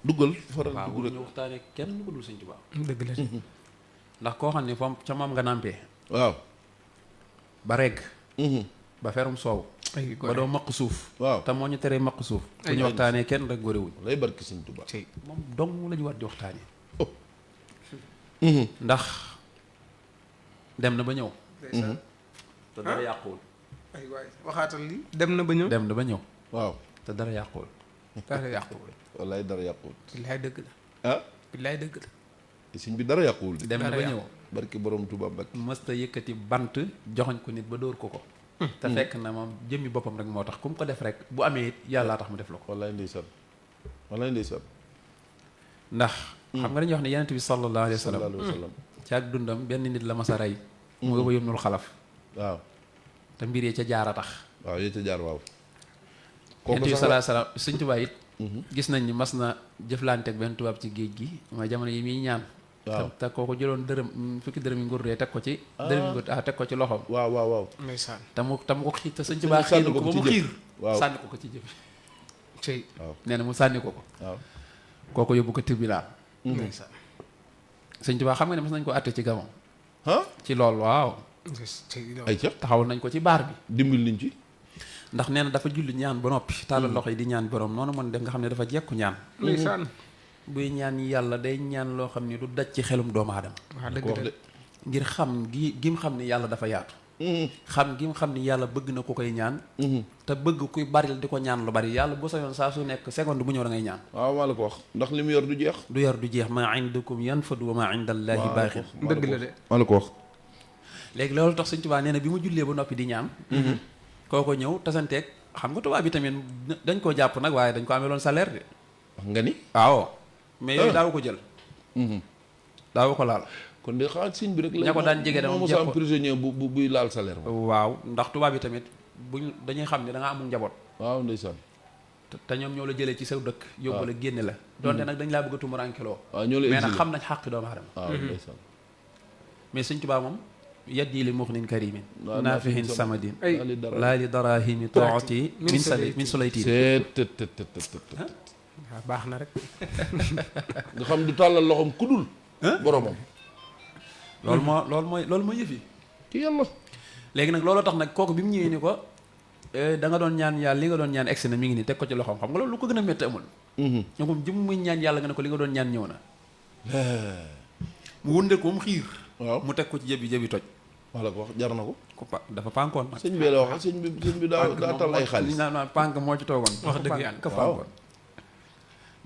Speaker 4: duggal faral
Speaker 6: waaw
Speaker 4: dugg rek
Speaker 6: ñu waxtaane kenn ko dul Sëñ Tuubaa.
Speaker 5: dëgg la de.
Speaker 6: ndax koo xam ne fam ca moom nga nàmpee
Speaker 4: waaw
Speaker 6: ba regg ba ferum soow
Speaker 5: ay
Speaker 6: ba doo maq suuf.
Speaker 4: waaw
Speaker 6: te moo ñu teree maq suuf. bu ñu waxtaanee kenn rek góorewuñ.
Speaker 4: lay barki Sëñ Tuubaa
Speaker 6: moom dong la ñu war di waxtaanee.
Speaker 4: oh
Speaker 6: ndax dem na ba ñëw. te dara yàquwul.
Speaker 5: ay waay waxaatal li dem na ba ñëw.
Speaker 6: dem na ba ñëw
Speaker 4: waaw
Speaker 6: te dara yàquwul.
Speaker 5: dara yàquwul.
Speaker 4: wallaay dara yàquwul
Speaker 5: billaay dëgg la.
Speaker 4: ah
Speaker 5: billaay dëgg la.
Speaker 4: sëñ bi dara yàquwul de
Speaker 6: dem na ba ñëw
Speaker 4: barki borom Tuubaa Mbàkke
Speaker 6: mësta yëkkati bant joxoñ ko nit ba dóor ko ko. te fekk na moom jëmmi boppam rek moo tax ku mu ko def rek bu amee it yàllaa tax mu def la ko.
Speaker 4: wallaay ndeysaan wallaay ndeysaan
Speaker 6: ndax. xam nga dañuy wax ne yonent bi sallallahu alayhi wa sallam.
Speaker 4: sallallahu alayhi wa sallam
Speaker 6: ci ak dundam benn nit la mas a rey. mu nga ko yónnul xalaf.
Speaker 4: waaw
Speaker 6: te mbir yi ca jaar a tax.
Speaker 4: waaw yéen ca jaar waaw
Speaker 6: yonent bi sallallahu alayhi wa sallam Sëñ Tuubaa it gis nañ ni mas na jëflante ak benn tubaab ci géej gi mooy jamono yi muy ñaan.
Speaker 4: waaw
Speaker 6: te kooku jëloon fukki dërëm yi nguur dee teg ko ci. dërëm yi nguur teg ko ci loxoom.
Speaker 4: waaw waaw waaw
Speaker 5: ndeysaan.
Speaker 6: te mu ko xiir te Sëñ Tuubaa xiir ko ba mu xiir.
Speaker 4: waaw
Speaker 6: sànni ko ci jëf.
Speaker 5: cey.
Speaker 4: waaw
Speaker 6: nee na mu sànni ko.
Speaker 4: waaw
Speaker 6: kooku yóbbu ko tribunal.
Speaker 5: ndeysaan.
Speaker 6: Sëñ Tuubaa xam nga ne mas nañ ko àtte ci Gabon.
Speaker 4: ah
Speaker 6: ci loolu waaw.
Speaker 4: ay ca
Speaker 6: taxawul nañ ko ci baar bi.
Speaker 4: dimbal niñ ci
Speaker 6: ndax nee na dafa julli ñaan ba noppi. tàllal loxo yi di ñaan borom noonu mën def nga xam ne dafa jekku ñaan.
Speaker 5: ndeysaan.
Speaker 6: buy ñaan yàlla day ñaan loo xam ne du daj ci xelum doomu aadama.
Speaker 5: wax
Speaker 4: ko wax
Speaker 5: dëgg
Speaker 4: de
Speaker 5: de.
Speaker 6: ngir xam gi mu xam ne yàlla dafa yaatu. xam gi mu xam ne yàlla bëgg na ku koy ñaan. te bëgg kuy baril di ko ñaan lu bari yàlla bu sañoon saa su nekk seconde bu ñëw da ngay ñaan.
Speaker 4: waaw maa la ko wax ndax li mu yor du jeex
Speaker 6: du yor du jeex ma indakum yanfadu wa ma inda allaahi baaxin.
Speaker 5: dëgg la de.
Speaker 4: maa la ko wax
Speaker 6: léegi loolu tax Sëñ Tuubaa nee na bi mu jullee ba noppi di ñaan. kooko ñëw tasanteeg xam nga tubaab bi tamit dañ koo jàpp nag waaye dañ ko amee loon salaire de.
Speaker 4: wax nga ni
Speaker 6: waaw mais yooyu daaw ko jël. daaw ko laal.
Speaker 4: kon de xaar sëñ bi rek la
Speaker 6: ña ko daan jege dama
Speaker 4: mos a am prisonnier bu buy laal salaire ba
Speaker 6: waaw ndax tubaab yi tamit buñ dañuy xam ne da nga amul njaboot.
Speaker 4: waaw ndeysaan
Speaker 6: te ñoom ñoo la jëlee ci sa dëkk. yóbbu la génne la. donte nag dañ laa bëgg a tumuraankeloo.
Speaker 4: waaw ñoo la
Speaker 6: mais nag
Speaker 4: exilé
Speaker 6: xam nañ xàq doomu aadama.
Speaker 4: waaw ndeysaan
Speaker 6: mais Sëñ Tuubaa moom yaddi li muxnin karimin
Speaker 4: waaw
Speaker 6: naafihin samadin
Speaker 5: ay
Speaker 6: laa li darahimi tooti min sulayti
Speaker 4: seet tët tët tët tët
Speaker 5: waaw baax na rek.
Speaker 4: nga xam du tàllal loxoom kudul boromam
Speaker 6: loolu mooy yëf yi.
Speaker 4: ci yàlla
Speaker 6: léegi nag looloo tax nag kooku bi mu ñëwee ni ko da nga doon ñaan yàlla li nga doon ñaan egsi na mi ngi nii teg ko ci loxoom xam nga loolu lu ko gën a métti amul. ñoo ko jëm muy ñaan yàlla nga ne ko li nga doon ñaan ñëw na. mu wëndeel ko mu xiir.
Speaker 4: waaw
Speaker 6: mu teg ko ci jëbi toj.
Speaker 4: wax la ko wax jar na ko
Speaker 6: dafa pànkoon nag.
Speaker 4: sëñ bi la wax sëñ bi daa tal ay xaalis
Speaker 6: li naan pànk moo ci toogoon.
Speaker 5: wax dëgg yàlla
Speaker 6: ka pànkoon.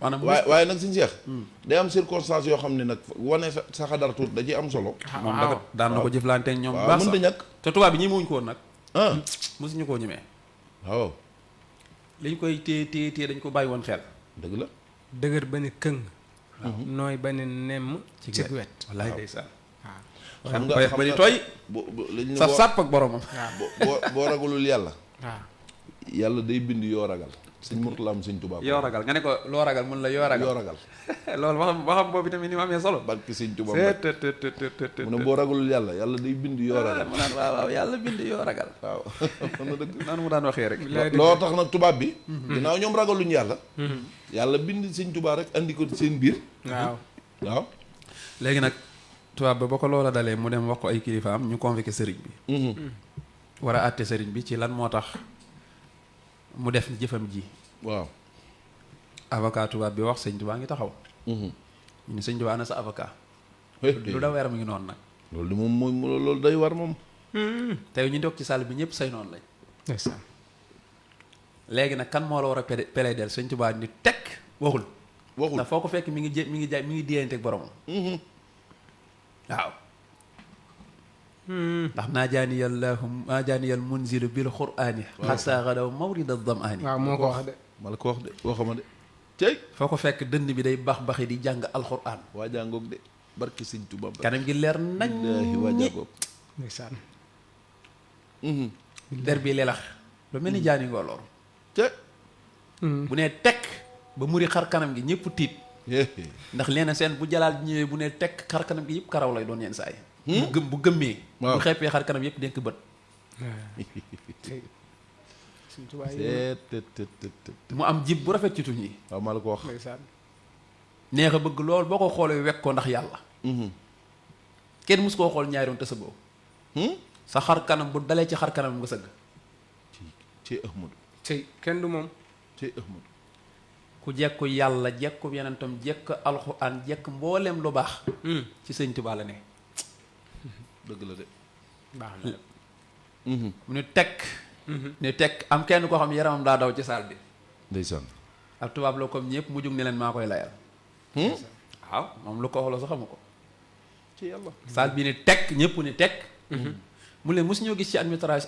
Speaker 6: maanaam
Speaker 4: waaye nag suñu seex day am circonstance yoo xam ne nag wane sa xadar tuut da ciy am solo
Speaker 6: moom da daan na ko jëflanteeg ñoom.
Speaker 4: waaw
Speaker 6: baax
Speaker 4: mën
Speaker 6: sax
Speaker 4: da ñàkk
Speaker 6: te tubaab bi ñi muñ ko woon nag.
Speaker 4: ah
Speaker 6: mosuñu koo ñemee.
Speaker 4: waaw
Speaker 6: liñ koy téye dañ ko bàyyi woon xel.
Speaker 4: dëgg la
Speaker 5: dëgër ba ni këng. nooy ba ni nemm. ci wet.
Speaker 6: wallaay ndeysaan.
Speaker 4: xam nga
Speaker 6: koy
Speaker 4: xam
Speaker 6: ba ni
Speaker 4: nga
Speaker 6: tooy.
Speaker 4: lañ ne
Speaker 6: sa sàpp ak boromam.
Speaker 4: boo ragalul yàlla
Speaker 5: waaw.
Speaker 4: yàlla day bind yoo ragal sëñ Murtala am sëñ Tuubaa
Speaker 6: yoo ragal nga ne ko loo ragal mun la yoo ragal.
Speaker 4: yoo ragal
Speaker 6: loolu waxam boobu tamit ni mu amee solo.
Speaker 4: barki sëñ Tuubaa mu ne boo ragalul yàlla yàlla day bind yoo ragal
Speaker 6: mu naan waaw yàlla bind yoo ragal.
Speaker 4: waaw xam na dëgg
Speaker 6: noonu mu daan waxee rek.
Speaker 4: loo tax nag tubaab bi ginnaaw ñoom ragaluñu yàlla yàlla bind sëñ Tuubaa rek andi ko seen biir
Speaker 5: waaw.
Speaker 4: waaw
Speaker 6: léegi nag tubaab ba ko loola dalee mu dem wax ko ay kilifaam ñu convoqué sëriñ bi. war a àtte sëriñ bi ci lan moo tax mu def jëfam ji.
Speaker 4: waaw
Speaker 6: avocat tubaab bi wax sëñ Tuubaa ngi taxaw. ñu ne sëñ Tuubaa ana sa avocat. lu daw yaram ngi noonu nag.
Speaker 4: loolu de moom loolu day war moom
Speaker 6: tey ñu ndokk ci salle bi ñëpp say noonu lañ.
Speaker 5: ndeysaan.
Speaker 6: léegi nag kan moo la war a plaider sëñ Tuubaa ni tekk waxul.
Speaker 4: waxul
Speaker 6: ndax foo ko fekk mi ngi déyante ak boromam. waaw. ndax naajaaniyal munzilu bil qur'aani. waaw xasaa xadaw mawrida damaani.
Speaker 5: waaw moo ko wax de.
Speaker 4: ma la ko wax de waxama de tey
Speaker 6: foo ko fekk dënd bi day bax baxi di jàng alxuraan.
Speaker 4: waa jàngoog de barki sëñ Tuubaa
Speaker 6: kanam gi leer nañ.
Speaker 4: billaahi waa jàngoog
Speaker 5: ndeysaan.
Speaker 6: der bi lelax lu mel ni jaani ngoloor.
Speaker 4: te
Speaker 6: bu nee tekk ba muri xar kanam gi ñëpp tiit. ndax leena seen bu jalaal ñëwee bu nee tekk xar kanam gi yëpp karaw lay doon yenn saa yi. bu gëmmee.
Speaker 4: waaw
Speaker 6: bu xeppee xar kanam yëpp denk bët.
Speaker 5: suñ tubaab yi
Speaker 6: mu am jib bu rafet ci tuñ yi
Speaker 4: waaw maa la ko wax.
Speaker 5: ndeysaan
Speaker 6: neex a bëgg lool boo ko xoolee wekk ko ndax yàlla kenn mus koo xool ñaari yoon te sëggoo sa xar kanam bu dalee ci xar kanam nga sëgg
Speaker 4: ci Ahmadu
Speaker 5: tey kenn du moom
Speaker 4: ci Ahmadu
Speaker 6: ku jekku yàlla jekku yenentam jekk alxuraan jekk mbooleem lu baax ci sëñ Tuubaa la ne
Speaker 4: dëgg la de.
Speaker 5: baax na
Speaker 6: mu ne tekk ne tekk am kenn koo xam ne yaramam daa daw ci saal bi
Speaker 4: ndeysaan.
Speaker 6: ak tubaab la comme ñëpp mu jug ne leen maa koy layal waaw moom lu ko xooloo sa xamu ko
Speaker 4: ci yàlla.
Speaker 6: saal bi ne tekk ñëpp ne tekk mu leen mosu ñoo gis ci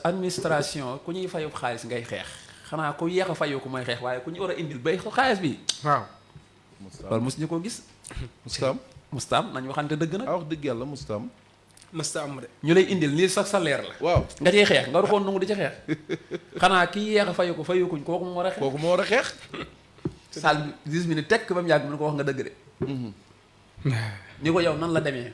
Speaker 6: administration ku ñuy fayu xaalis ngay xeex xanaa ku yeex a fayu ko mooy xeex waaye ku ñu war a indil bay xaalis bi
Speaker 5: waaw
Speaker 6: loolu mosu ñu ko gis
Speaker 4: Mustaam.
Speaker 6: mustaam nañ waxante dëgg nag
Speaker 4: ah wax dëgg yàlla Mustaam.
Speaker 5: mësta am de
Speaker 6: ñu lay indil nii sax salaire la
Speaker 4: waaw
Speaker 6: nga ciy xeex nga ruxoon nangu di ci xeex xanaa ki yeex a fayu ko fayukuñ kooku mu war a xeex
Speaker 4: kooku moo war a xeex.
Speaker 6: saal bi 10 minutes tekk ba mu yàgg mu ne ko wax nga dëgg de ni ko yow nan la demee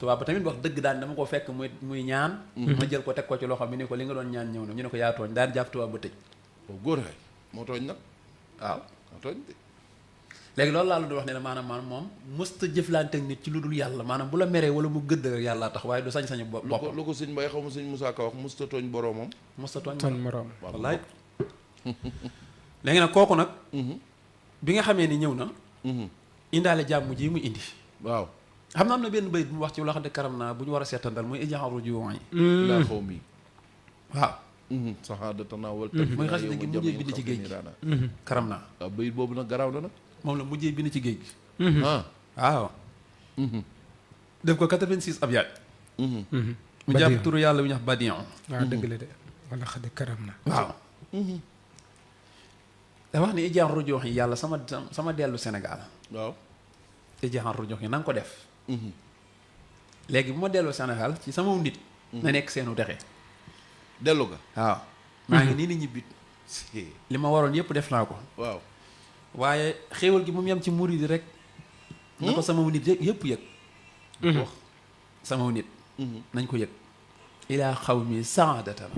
Speaker 6: tubaab ba tamit wax dëgg daan dama ko fekk muy ñaan ma jël ko teg ko ci loxo bi ni ko li nga doon ñaan ñëw na ñu ne ko yaa tooñ daan jàpp tubaab ba tëj
Speaker 4: waaw góor xay moo tooñ nag.
Speaker 6: waaw
Speaker 4: moo tooñ de.
Speaker 6: léegi loolu laa la doon wax ne la maanaam moom mësta jëflante ak nit ci lu dul yàlla maanaam bu la meree wala mu gëdd rek yàlla tax waaye du sañ-sañu boppam
Speaker 4: lu ko sëñ Mbaye xaw ma sëñ Moussa Ka wax musta tooñ boroomam.
Speaker 6: mësta tooñ
Speaker 5: ton moroom
Speaker 6: wallaay léegi nag kooku nag bi nga xamee ni ñëw na indaale jàmm ji mu indi
Speaker 4: waaw.
Speaker 6: xam na am na benn bayit bu mu wax ci loo xam ne karam naa bu ñu war a seetandal muy ijaxaru juwon yi
Speaker 4: laa xaw mi.
Speaker 6: waaw
Speaker 4: saxaadatana wal
Speaker 6: mooy xas ne gi mujjee bind ci géej gi karam naa
Speaker 4: waaw bayit boobu nag garaaw na nag.
Speaker 6: moom la mujjee bind ci géej gi
Speaker 4: ah.
Speaker 6: waaw def ko 86 abyaat mu jàpp turu yàlla bu ñu wax Badion
Speaker 5: waaw dëgg la de wala xadi karam na
Speaker 6: waaw da wax ni ijaan rujox yi yàlla sama dellu Sénégal
Speaker 4: waaw.
Speaker 6: ijaan rujox yi na nga ko def léegi bu ma delloo Sénégal ci sama nit na nekk seenu texe
Speaker 4: dellu ga.
Speaker 6: waaw maa ngi nii ni ñibbit li ma waroon yëpp def naa ko
Speaker 4: waaw.
Speaker 6: waaye xéewal gi moom yem ci murid rek na ko sama nit yëpp yëg wax sama nit nañ ko yëg ilaa xaw mi saadatana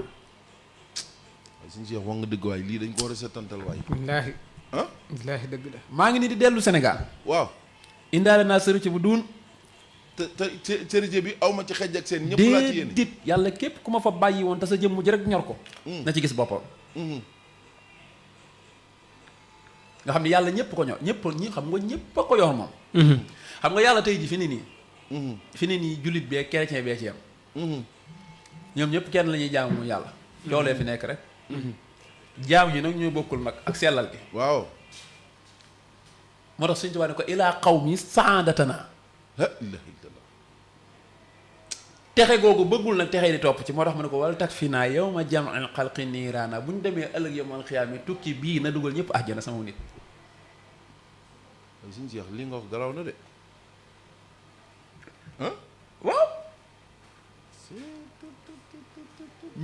Speaker 4: waaye suñu Cheikh wax nga dëgg waay lii dañ ko war a seetantal waay.
Speaker 5: wallaahi
Speaker 4: ah.
Speaker 5: wallaahi dëgg la
Speaker 6: maa ngi nii di dellu Sénégal
Speaker 4: waaw.
Speaker 6: indaale naa sëriñ bu duun
Speaker 4: te cërëjë bi aw ma ci xej ak seen ñëpp laa ci yéene.
Speaker 6: déedéet yàlla képp ku ma fa bàyyi woon te sa jëmm ji rek ñor ko na ci gis boppam nga xam ne yàlla ñëpp ko ñor ñëpp ñi xam nga ñëpp a ko yor moom xam nga yàlla tey ji fi ni nii fi ni nii jullit bee chrétien bee ci yam ñoom ñëpp kenn la ñuy jaamu mu yàlla coolee fi nekk rek jaam yi nag ñoo bokkul nag ak sellal gi
Speaker 4: waaw.
Speaker 6: moo tax suñu tubaab ne ko ilaa xaw mi saadatana
Speaker 4: la ilaha illallah.
Speaker 6: texe googu bëggul nag texe di topp ci moo tax mu ne ko wala tak fi naa yow ma jam'il xalqi niiraana bu ñu demee ëllëg yawmal xiyaama tukki bii na dugal ñëpp àjjana sama nit
Speaker 4: waaye suñu Cheikh li nga wax garaaw na de.
Speaker 6: waaw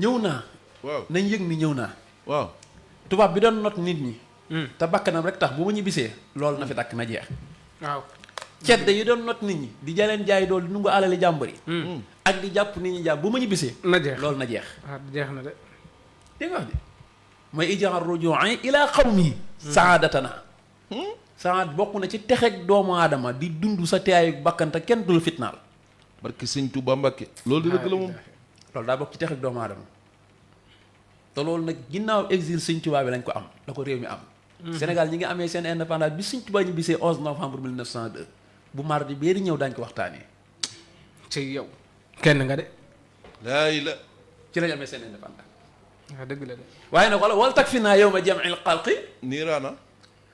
Speaker 6: ñëw naa
Speaker 4: waaw.
Speaker 6: nañ yëg ni ñëw naa
Speaker 4: waaw.
Speaker 6: tubaab bi doon not nit ñi te bakkanam rek tax bu ma ñibbisee loolu na fi dakk na jeex
Speaker 5: waaw
Speaker 6: cedde yi doon not nit ñi di jaleen jaay dool di nungu alali jàmbur yi ak di jàpp nit ñi jàpp bu ma ñibbisee
Speaker 5: na jeex
Speaker 6: loolu na jeex
Speaker 5: waaw jeex na de
Speaker 6: dégg nga wax di mooy ijaar ruju'i ilaa qawmi saadatana saad bokk na ci texeg doomu aadama di dund sa teeyaayu bakkante kenn dul fitnaal
Speaker 4: barke sëñ Touba Mbacke. loolu di dëgg la moom.
Speaker 6: loolu daa bokk ci texeg doomu aadama te loolu nag ginnaaw exil Sëñ Tuubaa bi lañ ko am la ko réew mi am Sénégal ñi ngi amee seen indépendance bi Sëñ Tuubaa ñu bisee 11 novembre 1902 bu mardi bee di ñëw daañu ko waxtaanee
Speaker 5: ci yow kenn nga de
Speaker 4: laay la.
Speaker 6: ci lañ amee seen indépendance
Speaker 5: waaw dëgg la de
Speaker 6: waaye nag wala tak fi naa yow ma jam'il xalqi
Speaker 4: niiraana.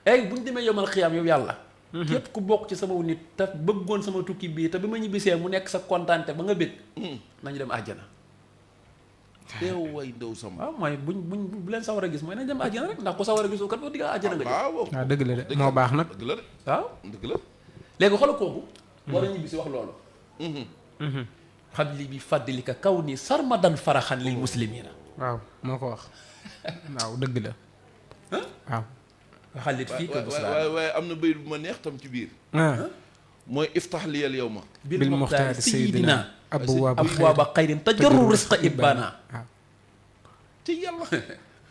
Speaker 6: ey bu ñu demee yowmal xiyaam yow yàlla képp ku bokk ci sama nit te bëggoon sama tukki bii te bi ma ñibbisee mu nekk sa kontaante ba nga bëgg nañu dem àjjana
Speaker 4: teew way ndaw sama.
Speaker 6: waaw mooy buñ bu leen sawar a gis mooy nañ dem àjjana rek ndax ku sawar a gisul kat boo digga àjjana nga jëm
Speaker 4: waaw.
Speaker 5: waaw dëgg la de moo baax nag
Speaker 4: dëgg la de.
Speaker 6: waaw
Speaker 4: dëgg la.
Speaker 6: léegi xoolal kooku war a ñibbisi wax loolu xabli bi fàddilika kaw ni sarmadan faraxan lil muslimina
Speaker 5: waaw moo ko wax waaw dëgg la waaw
Speaker 6: xalit fii ko
Speaker 4: waaye am na bayit bu ma neex tam ci biir. mooy iftax liyal yow ma.
Speaker 5: bil muxtaar sayidina
Speaker 6: abwaaba xayrin tajarru risqa ibbaana
Speaker 5: waaw
Speaker 4: ci yàlla.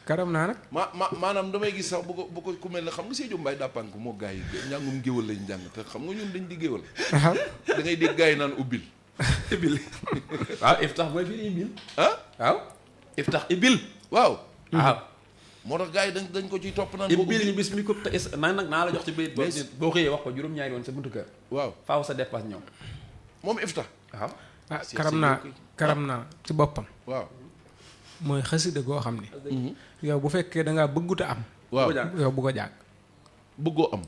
Speaker 5: karam naa nag.
Speaker 4: maanaam damay gis sax bu ko ku mel ne xam nga Sédhiou Mbaye dàppank moo gars yi njàngum géwal lañ jàng te xam nga ñun dañ di géwal da ngay dégg gars yi naan ubbil
Speaker 6: waaw iftax mooy biir ibil waaw iftax ibil
Speaker 4: waaw
Speaker 6: moo
Speaker 4: tax gars yi dañ ko ciy topp naan
Speaker 6: ibil bis mi ko te nag naa la jox ci bayit boo xëyee wax ko juróom-ñaari woon sa buntu kër
Speaker 4: waaw
Speaker 6: faaw sa dépasse ñëw
Speaker 4: moom iftax
Speaker 6: waaw
Speaker 5: karam naa ci boppam
Speaker 4: waaw
Speaker 5: mooy xasida goo xam ne yow bu fekkee da ngaa bëgguta am
Speaker 4: waaw
Speaker 5: yow bu ko jàng
Speaker 4: bëggoo am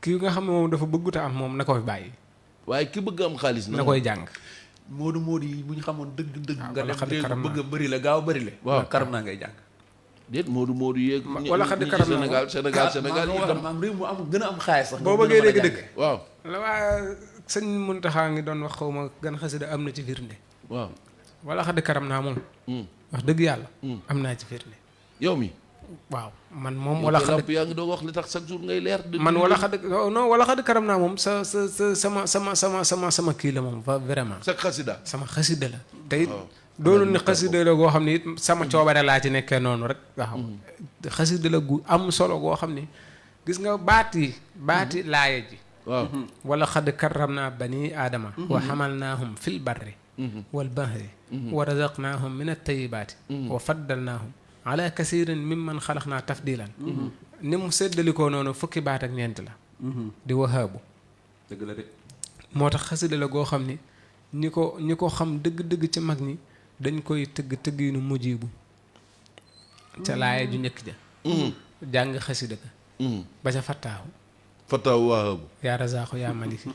Speaker 5: kii nga xam ne moom dafa bëgguta am moom na ko fi bàyyi
Speaker 4: waaye ki bëgg am xaalis
Speaker 5: na koy jàng
Speaker 6: moodu yi bu ñu xamoon dëgg nga dem
Speaker 5: xadi karam
Speaker 6: bëgg a bëri la gaaw bëri la waaw karam naa ngay jàng
Speaker 4: déet moodu yeeg
Speaker 5: wala xadi karam naa
Speaker 4: Sénégal itam
Speaker 6: am réew mu am gën a am xaalis sax
Speaker 5: boo bëggee dégg dëgg
Speaker 4: waaw
Speaker 5: la waa sëñ Muntaxa ngi doon wax xaw ma gan xasida am na ci firnde
Speaker 4: waaw
Speaker 5: wala xadi karam naa moom wax dëgg yàlla am naa ci firnde
Speaker 4: yow mi
Speaker 5: waaw man moom wala xad
Speaker 4: yaa ngi doon wax li tax chaque jour ngay leer
Speaker 5: man wala xad non wala xad karam naa moom sama kii la moom vraiment
Speaker 4: sa xasida
Speaker 5: sama xasida la te it doonul ni xasida la goo xam ne it sama coobare laa ci nekkee noonu rek waaw xasida la gu am solo goo xam ne gis nga baati laaya ji
Speaker 4: waaw
Speaker 5: wala xad karam naa bani aadama wa xamalnaahum fil barri wal bahri wa razaqnaahum min at-tayyibaati wa faddalnaahum ala kasirin mimman xalaqnaa tafdilan ni mu séddalikoo noonu fukki baat ak ñeent la di wahaabu
Speaker 6: dëgg la de
Speaker 5: moo tax xasida la goo xam ni ñi ko xam dëgg-dëgg ci mag ñi dañ koy tëggiinu mujibu ca laaya ju njëkk ja jàng xasida ka ba ca fattaahu
Speaker 4: wahaabu
Speaker 5: yaa razaaxu yaa maliki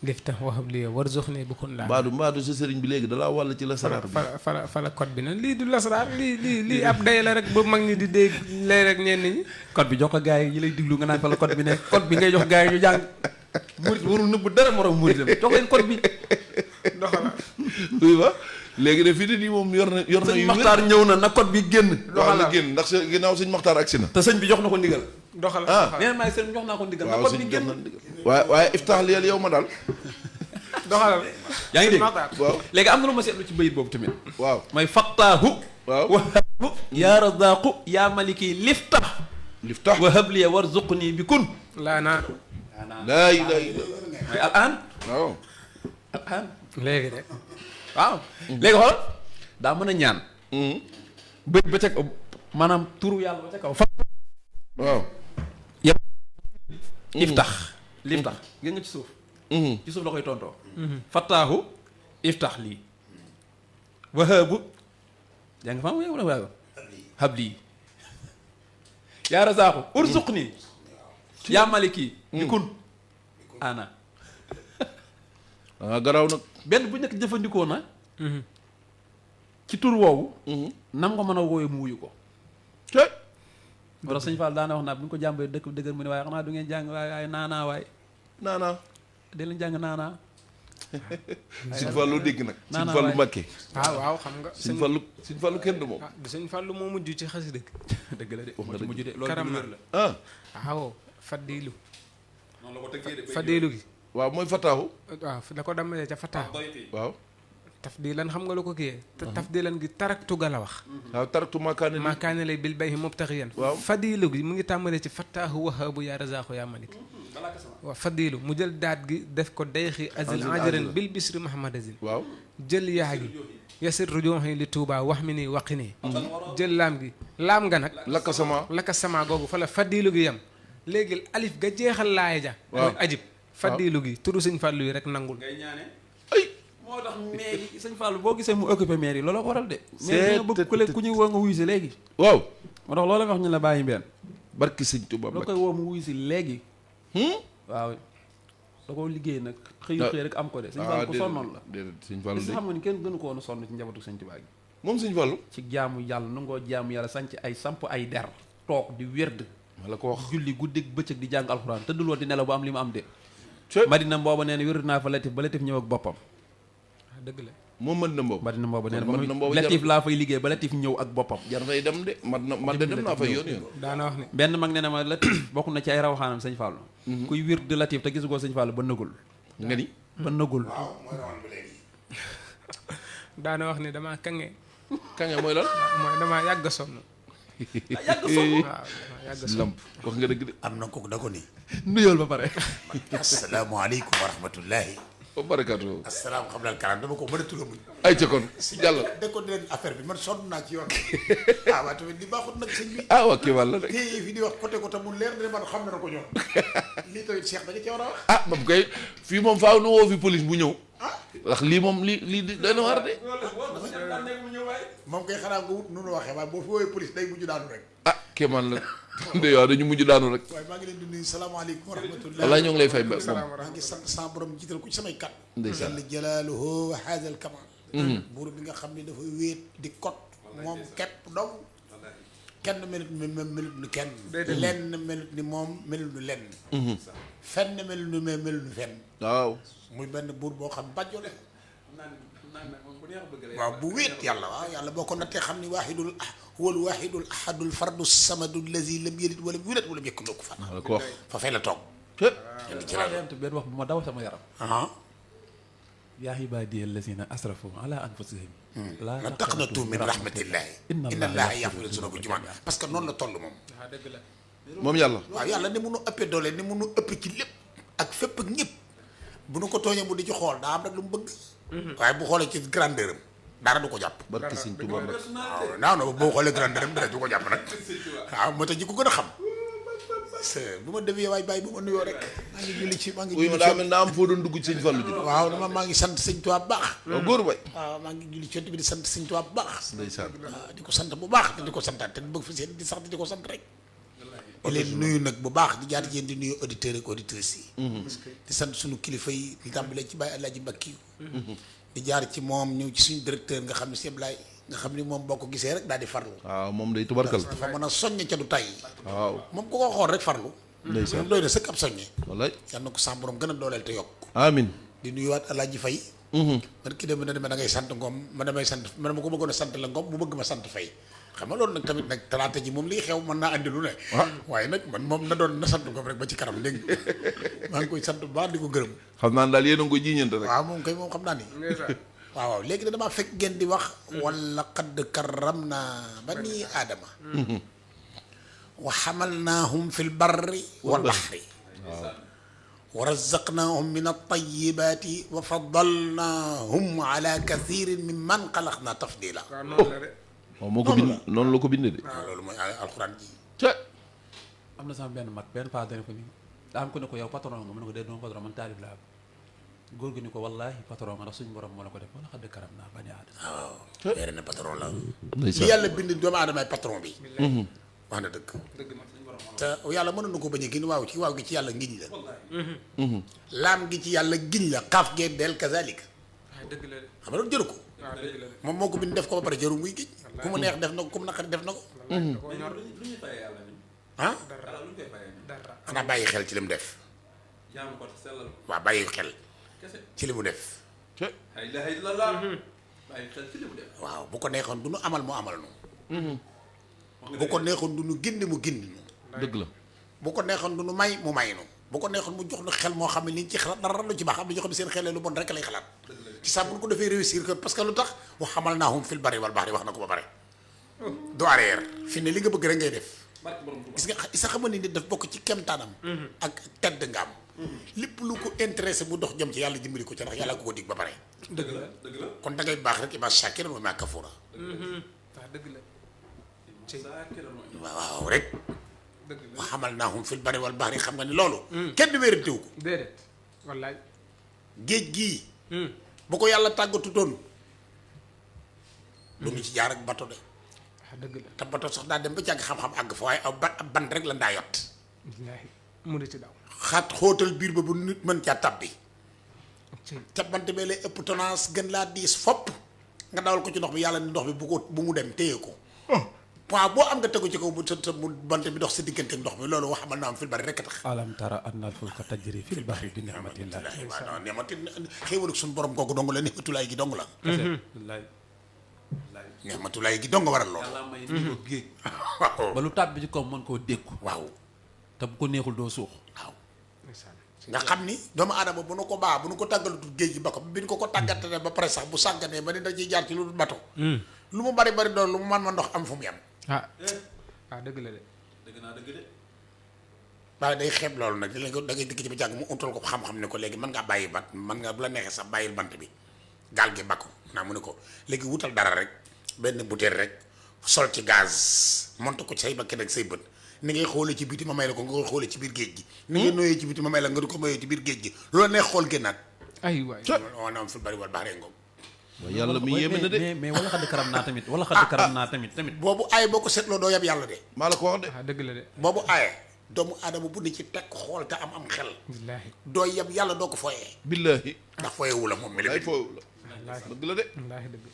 Speaker 5: lifta waxab li warzuqni bi kun laa
Speaker 4: mbaadu sa sëriñ bi léegi dalaa wàll ci lasaraar bi
Speaker 5: fala code bi nag lii du lasaraar lii ab day la rek ba mag ñi di dégg lay rek ñenn ñi
Speaker 6: code bi jox ko gars yi lay diglu nga naan fala code bi ne code bi ngay jox gars yi ñu jàng murit warul nëbb dara morom murit la jox leen code bi
Speaker 5: doxala
Speaker 4: oui ba léegi de fii de nii moom yor na
Speaker 6: sëñ Maxtaar ñëw na code bi génn
Speaker 4: doxala génn ndax ginnaaw sëñ Maxtaar agsi na
Speaker 6: te sëñ bi jox na ko ndigal
Speaker 5: doxala
Speaker 6: neen maay sëñ jox naa ko ndigal na code bi génn
Speaker 4: waaye iftax liyal yow ma daal
Speaker 5: doxalal
Speaker 6: yaa ngi dégg
Speaker 4: waaw
Speaker 6: léegi am na lu ma seetlu ci bayit boobu tamit
Speaker 4: waaw
Speaker 6: mooy fattaahu
Speaker 4: waaw
Speaker 6: wahabu yaa razaqu yaa maliki liftax wahab liya warzuqni bi kun
Speaker 5: laa naa
Speaker 4: laa ilaaha illallaah
Speaker 6: mooy al'aan
Speaker 4: waaw
Speaker 6: al'aan
Speaker 5: léegi de
Speaker 6: waaw léegi xoolal daa mën a ñaan bëj ba ca kaw maanaam turu yàlla ba ca kaw
Speaker 4: waaw
Speaker 6: iftax liftax gis nga ci suuf ci suuf la koy tontoo fattaahu iftax lii wahabu yaa nga fam waaw habli yaa razaaxu urzuqni yaa maliki bi kun ana
Speaker 4: garaaw nag
Speaker 6: benn bu nekk jëfandikoo na ci tur woowu nam nga mën a wooye mu wuyu ko moo tax sëñ Fall daana wax naa bu ñu ko jàmbee dëkk dëgër mu ne waaye xanaa du ngeen jàng waaye naanaa waaye
Speaker 4: naanaa
Speaker 6: de leen jàng naanaa
Speaker 4: sëñ Fallu dégg nag sëñ Fallu Mbàkke
Speaker 5: waaw xam nga
Speaker 4: sëñ Fallu kenn du moom
Speaker 5: du sëñ Fallu moo mujj ci xasida
Speaker 6: dëgg la de moo ci mujj de loolu
Speaker 5: karam
Speaker 6: wér la
Speaker 5: waaw faddilu
Speaker 6: noonu la ko tëggee de
Speaker 5: faddilu gi
Speaker 4: waaw mooy fataahu
Speaker 5: waaw da ko damalee ca fataahu
Speaker 4: waaw
Speaker 5: tafdilan xam nga lu ko kiyee te tafdilan gi taraktu ga la wax
Speaker 4: waaw taraktu
Speaker 5: maakaane lay bil bayhi mubtaxiyan
Speaker 4: waaw
Speaker 5: fadilu gi mu ngi tàmbalee ci fattaahu wahaabu yaa razaaxu yaa malik waaw fadilu mu jël daat gi def ko dayxi azil ajaran bil bisri mahamad azil
Speaker 4: waaw
Speaker 5: jël yaa gi yasir rujuhi li tuuba wax mi nii waqi nii jël laam gi laam nga nag lakka sama googu fa la fadilu gi yam léegi alif ga jeexal laaya ja mooy ajib fadilu gi turu sëñ Fàllu yi rek nangul
Speaker 6: moo tax mairie sëñ Fallou boo gisee mu occupé mairie loolu ko waral de mairie nga bëgg ku ñuy woo nga wuyu si léegi
Speaker 4: waaw
Speaker 6: moo tax loolu wax ñu la bàyyi benn
Speaker 4: barki sëñ Tuubaa
Speaker 6: loo koy woo mu wuyu si léegi waaw da ko liggéey nag xëy rek am ko de sëñ Fallou ko sonnoon la
Speaker 4: sëñ Fallou de
Speaker 6: xam nga ni kenn gënu ko woon a sonn ci njabootu sëñ Tuubaa gi
Speaker 4: moom sëñ Fallou
Speaker 6: ci jaamu yàlla nangoo jaamu yàlla sanc ay samp ay der toog di wérd
Speaker 4: la ko wax
Speaker 6: julli guddeeg bëccëg di jàng alxuraan tëddul woon di nelaw ba am li mu am de Madina booba nee na wérd naa fa Latif ba Latif ñëw ak boppam
Speaker 5: dëgg la
Speaker 4: moom mën na mboobu
Speaker 6: Madina mbooba nee na ba Latif laa fay liggéey ba Latif ñëw ak boppam
Speaker 4: jar fay dem de man de dem naa fay yoon
Speaker 5: daana wax ni
Speaker 6: benn mag nee na ma Latif bokk na ci ay rawaxaanam sëñ Fallou kuy wir de Latif te gisu ko sëñ Fallou ba nëgul
Speaker 4: nga ni
Speaker 6: ba nëgul
Speaker 5: daana wax ni damaa kange
Speaker 4: mooy lan
Speaker 5: mooy damaa yàgg sonn
Speaker 6: yàgg sonn.
Speaker 5: waaw yàgg sonn.
Speaker 4: lamp wax nga dëgg de.
Speaker 7: am na kooku da ko ni
Speaker 6: nuyool ba pare.
Speaker 7: asalaamaaleykum wa rahmatullahi.
Speaker 4: ba barakatu.
Speaker 7: asalaam xam naa karam dama ko mën a tudd muñ.
Speaker 4: ay ca kon jàllal.
Speaker 7: da ko leen affaire bi man sonn naa ci yoon waaw tamit di baaxut nag sëñ bi.
Speaker 4: waa kii wàll rek.
Speaker 7: téye fi di wax côté ko te mu leer ne man xam na ko ñoom lii tamit Cheikh da nga ci war a wax.
Speaker 4: moom kay fii moom faaw nu woo fi police bu ñëw. ndax lii moom lii doy na war de.
Speaker 7: moom kay xanaa nga wut nu nu waxee waaye boo fi woowee police day mujj daanu rek.
Speaker 4: kéemaan la de waaw dañu mujj daanu rek.
Speaker 7: waaye maa ngi leen di nuyu salaamaaleykum wa rahmatullah.
Speaker 4: wallaahi ñoo ngi lay fay ba moom.
Speaker 7: maa ngi sant sa borom jiital ko ci samay kat.
Speaker 4: ndeysaan
Speaker 7: jalla jalaaluhu wa haazal kamal. buur bi nga xam ne dafa wéet di kot moom képp dong. kenn melut ni kenn. lenn melut ni moom melut ni lenn. fenn melut ni melut ni fenn.
Speaker 4: waaw.
Speaker 7: muy benn buur boo xam bàjjo la. waaw bu wéet yàlla waaw yàlla boo ko nattee xam ni huwal waahidul ahadul fardu samadu lazi lam yalid walam yulad walam yakun lahu kufuwan ahad.
Speaker 4: ko wax
Speaker 7: fa fay la toog.
Speaker 6: benn wax bu ma daw sama yaram. yaa ibaadiya allazina asrafu ala anfusihim laa
Speaker 7: taqnatu min rahmatillahi inna allaha yaghfiru zunuba jamii'an parce que noonu la toll moom.
Speaker 4: moom yàlla.
Speaker 7: waaw yàlla ni munu ëppee doole ni munu ëppee ci lépp ak fépp ak ñëpp bu nu ko tooñee mu di ci xool daa am rek lu mu bëgg. waaye bu xoolee ci grandeur am dara du ko jàpp.
Speaker 4: barke Sëñ Tuubaa nag.
Speaker 7: waaw non boo xoolee grandeur am dara du ko jàpp nag. waaw moo tax ñi ko gën a xam. bu ma demee waay bàyyi bu ma nuyoo rek. maa ngi julli ci
Speaker 4: daa mel naa am foo doon dugg ci Sëñ Fallu ji.
Speaker 7: waaw dama maa ngi sant Sëñ Tuubaa bu baax.
Speaker 4: waaw góor bay.
Speaker 7: waaw maa ngi julli ci bi di sant Sëñ Tuubaa bu baax.
Speaker 4: ndeysaan.
Speaker 7: waaw di ko sant bu baax te di ko santaat te bëgg fa seen di sax di ko sant rek. di leen nuyu nag bu baax di jaar yéen di nuyu auditeurs ak auditrices yi. di sant suñu kilifa yi di tàmbalee ci Baye Alaaji Mbakki di jaar ci moom ñëw ci suñu directeur nga xam ne Sëñ Ablaye nga xam ni moom boo ko gisee rek daal di farlu.
Speaker 4: waaw moom day tubarkal.
Speaker 7: dafa mën a soññ ca du tay.
Speaker 4: waaw
Speaker 7: moom ku ko xool rek farlu.
Speaker 4: ndeysaan
Speaker 7: doy na sëkk ab soññe.
Speaker 4: wallaay.
Speaker 7: yal na ko sa borom gën a dooleel te yokk.
Speaker 4: amiin.
Speaker 7: di nuyuwaat Alaaji Fay. man ki dem na demee da ngay sant Ngom ma damay sant man ma ko bëggoon a sant la Ngom mu bëgg ma sant Fay xam nga loolu nag tamit nag talaata ji moom lii xew mën naa andi lu ne. waaye nag man moom na doon na sant Ngom rek ba ci kanam dégg maa ngi koy sant bu baax di ko gërëm.
Speaker 4: xam naa daal yéen a ngi ko jiiñante rek.
Speaker 7: waaw moom kay moom xam naa ni. waaw léegi damaa fekk ngeen di wax. wala qad karramna bani aadama. wa hamalnaahum fil barri wal bahri. wa razaqnaahum min at-tayyibaati wa faddalnaahum ala kathirin mimman xalaqna tafdila.
Speaker 4: waaw moo ko bind noonu la ko bindee de.
Speaker 7: waaw loolu mooy alxuraan ji.
Speaker 6: am na sama benn mag benn paa dana ko ni daa am ko ne ko yow patron nga mu ne ko dee doon patron man taalib laa góor gi ni ko wallaahi patron nga ndax suñu borom moo la ko def wala xadd karam naa bani aadama.
Speaker 7: waaw weere na patron la.
Speaker 4: ndeysaan
Speaker 7: li yàlla bind doomu aadama ay patron bi. wax na dëgg. te yàlla mënoon na ko bañ a gin waaw ci waaw gi ci yàlla ngiñ la. laam gi ci yàlla giñ la xaaf gee del kazalika. xam nga loolu jëru ko. moom moo ko bind def ko ba pare jëru muy giñ. ku mu neex def na ko ku mu naqari def na ko. ah. xanaa bàyyi xel ci li mu def. waaw bàyyi xel ci li mu def. waaw bu ko neexoon du nu amal mu amal nu. bu ko neexoon du nu gindi mu gindi nu.
Speaker 4: dëgg la.
Speaker 7: bu ko neexoon du nu may mu may nu. bu ko neexoon mu jox nu xel moo xam ne liñ ci xalaat dara lu ci baax am na ñoo xam ne seen xel lu bon rek lay xalaat. ci saa bu ko defee réussir que parce que lu tax wa hamalnaahum fil barri wal bahri wax na ko ba pare. du arrière fi ne li nga bëgg rek ngay def. gis nga isa xamal ni nit daf bokk ci kemtaanam. ak tedd nga am. lépp lu ko intéressé mu dox jëm ci yàlla dimbali ko ci ndax yàlla ko dig ba pare.
Speaker 6: dëgg la dëgg la.
Speaker 7: kon da ngay baax rek ima shakiran wa ima kafura.
Speaker 5: waaw dëgg la.
Speaker 7: waaw rek. wa hamalnaahum fil barri wal bahri xam nga ni loolu. kenn wéerantewu ko.
Speaker 5: déedéet wallaay.
Speaker 7: géej gii. bu ko yàlla tàggatutoon. lu ngi ci jaar ak bato de.
Speaker 5: waaw dëgg la.
Speaker 7: te bato sax daa dem ba jàng xam-xam àgg fa waaye ab bant rek la ndaa yott.
Speaker 5: billaahi mu di ci daw.
Speaker 7: xaat xóotal biir ba bu nit mën caa tabbi. te bant bee lay ëpp tonnage gën laa diis fopp nga dawal ko ci ndox bi yàlla ni ndox bi bu mu dem téye ko. waaw boo am nga tegu ci kaw bu sa mu bant bi dox sa diggante ndox mi loolu wax xamal naa am fil bari rek a tax.
Speaker 6: alam tara anna al-fulka tajri fil bahri bi ni'matillah.
Speaker 7: waaw non ni'mati xéewal ak suñu borom kooku dong la ni'matulaay gi dong la. ni'matulaay gi dong waral loolu.
Speaker 6: yàlla may ni ko géej.
Speaker 7: waaw
Speaker 6: ba lu tàbbi ci kaw mën koo dékku.
Speaker 7: waaw.
Speaker 6: te bu ko neexul doo suux.
Speaker 7: waaw. nga xam ni doomu aadama bu nu ko baax bu nu ko tàggalatul géej gi ba ko bi nu ko tàggatee ba pare sax bu sàgganee ba ni da ciy jaar ci lu dul bato. lu mu bari bari doon lu mu mën ma ndox am fu mu yem.
Speaker 5: ah ah dëgg la de.
Speaker 6: dëgg naa dëgg de.
Speaker 7: waaye day xeeb loolu nag da ngay dikk ci ba jàng mu utal ko xam-xam ne ko léegi mën ngaa bàyyi bant mën nga bu la neexee sax bàyyil bant bi gaal gi bakku naa mu ne ko léegi wutal dara rek benn butéel rek sol ci gaz monte ko ci say bakkan ak say bët ni ngay xoolee ci biti ma may la ko nga koy xoolee ci biir géej gi ni ngay nooyee ci biti ma may la nga du ko mayee ci biir géej gi loolu neex xool génnaat
Speaker 5: ay waay.
Speaker 7: waanaam fil bari wal baxri ngoom
Speaker 4: waaye yàlla mi yéeme na de
Speaker 6: mais wala xadd karam naa tamit wala xadd karam naa tamit.
Speaker 7: boobu aaye boo ko seetloo doo yab yàlla de
Speaker 4: maa la ko wax de
Speaker 5: ah dëgg la de.
Speaker 7: boobu aaye doomu aadama bu ne ci teg xool te am xel
Speaker 5: wallaahi
Speaker 7: doo yab yàlla doo ko fooyee
Speaker 4: billahi
Speaker 7: ndax fooyewu la moom mi la
Speaker 4: ay
Speaker 7: bind
Speaker 4: foofu la dëgg la de
Speaker 5: wallaahi dëgg.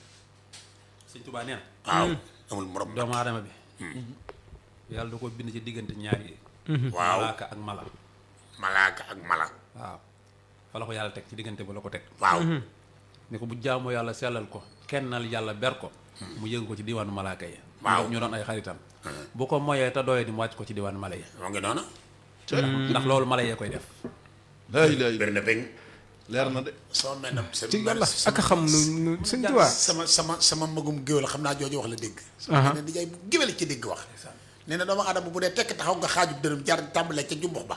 Speaker 6: sëñ Tuubaa nee na
Speaker 7: waaw amul morom
Speaker 6: doomu aadama bi yàlla da ko bind ci diggante ñaar yi
Speaker 7: waaw
Speaker 6: malaaka ak mala
Speaker 7: malaaka ak mala
Speaker 6: waaw fa la ko yàlla teg ci diggante ba la ko teg
Speaker 7: waaw
Speaker 6: ni ko bu jaamoo yàlla sellal ko kennal yàlla ber ko mu yëngu ko ci diwaanu malaaka yi
Speaker 7: waaw
Speaker 6: ñu doon ay xaritam bu ko moyee te doyee di mu wàcc ko ci diwaanu mala yi
Speaker 7: moo ngi noonu
Speaker 6: ndax loolu mala yee koy def
Speaker 4: laa ilaaha
Speaker 7: bëri na bëgg
Speaker 4: leer na de
Speaker 7: sama mel na
Speaker 5: ci yàlla ak a xam nu sëñ Tuubaa.
Speaker 7: sama magum géwél xam naa jooju wax la dégg ne di jaay bu géwél ci dégg wax nee na doomu adama bu dee tekk taxaw nga xaajub dërëm jar tàmbalee ca jumbux ba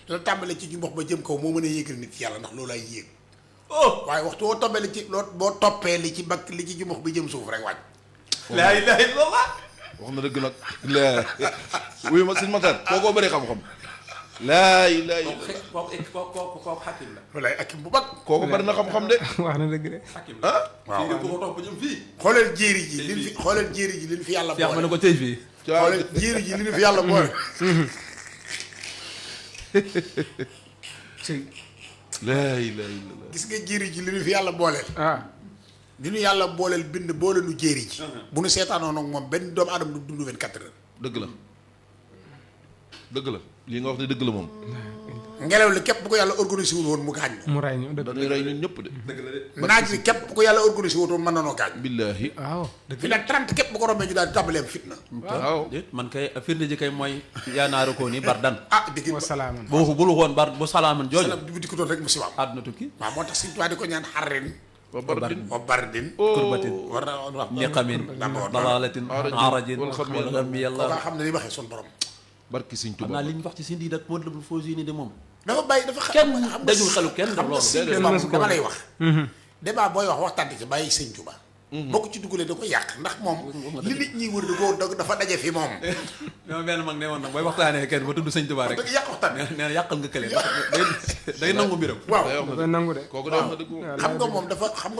Speaker 7: la tàmbalee ci jumbux ba jëm kaw moo mën a yéegal nit ci yàlla ndax loolu ay yéeg waaye waxtu boo toppee li ci loo boo toppee li ci bakk li ci jumbux bi jëm suuf rek wàcc
Speaker 6: laa ilaaha illallah
Speaker 4: wax na dëgg nag laa wuyu ma sëñ Matar kookoo bëri xam-xam laa ilaaha illallah
Speaker 6: kooku xakim la
Speaker 7: walaay akim bu bag
Speaker 4: kooku bëri na xam-xam de
Speaker 5: wax na dëgg de.
Speaker 6: xakim la
Speaker 7: waaw
Speaker 6: fii ko topp jëm fii
Speaker 7: xoolal jéeri ji li fi xoolal jéeri ji li fi yàlla
Speaker 6: Cheikh ma ne
Speaker 7: boole
Speaker 6: ko tey fii
Speaker 7: xoolal jéeri ji li fi yàlla boole
Speaker 5: ci
Speaker 4: laa ilaaha illallah
Speaker 7: gis nga jéeri ji li fi yàlla booleel
Speaker 5: ah.
Speaker 7: li nu yàlla booleel bind boole nu jéeri ji bu nu seetaanoon ak moom benn doomu aadama du dund 24 heures
Speaker 4: dëgg la dëgg la lii nga wax ne dëgg la moom
Speaker 7: ngelaw li képp bu ko yàlla organisé wul woon mu gaañ
Speaker 5: mu ray ñu dëgg.
Speaker 4: dañuy rey ñun ñëpp de
Speaker 7: naaj bi képp bu ko yàlla organisé wul woon mën na noo gaañ
Speaker 4: billaahi
Speaker 5: waaw dëgg
Speaker 7: fi la 30 képp bu ko rombee ñu daal di tàmbaleem fitna
Speaker 4: waaw
Speaker 6: déet man kay firnde ji kay mooy yaa naaru ko ni bardan
Speaker 7: ah dégg
Speaker 5: wa salaaman.
Speaker 6: bu bul woon bar bu salaaman jooju
Speaker 7: salam di ko doon rek musibaam
Speaker 6: àdduna tukki
Speaker 7: waaw moo tax Sëñ Tuubaa di ko ñaan xarrin
Speaker 4: wa bardin
Speaker 7: wa bardin
Speaker 6: kurbatin
Speaker 7: war na wax
Speaker 6: niqamin dalalatin arajin wala mi yàlla
Speaker 7: kookaa xam ne li waxee sun borom
Speaker 4: barki sëñ
Speaker 6: xam
Speaker 4: Tuubaa
Speaker 6: naa li ñu wax ci si ndii dak moo dëbul faux ni de moom
Speaker 7: dafa bàyyi dafa
Speaker 6: kenn
Speaker 7: xam
Speaker 6: dajul xelu kenn
Speaker 7: xam nga
Speaker 6: ndax
Speaker 7: Sëñ
Speaker 6: loolu
Speaker 7: Tuubaa moom dama lay wax débat booy wax waxtaan ci bàyyi Sëñ Tuubaa boo ko ci dugalee da ko yàq ndax moom li nit ñi wër da ko dafa daje fi moom
Speaker 6: ñoom benn mag ne woon nag booy waxtaanee kenn ba tudd sëñ Tuubaa rek
Speaker 7: da yàq waxtaan
Speaker 6: nee na yàqal nga kële day nangu mbiram
Speaker 7: waaw
Speaker 5: dafay nangu de.
Speaker 4: kooku de wax na dëgg moom
Speaker 7: xam nga moom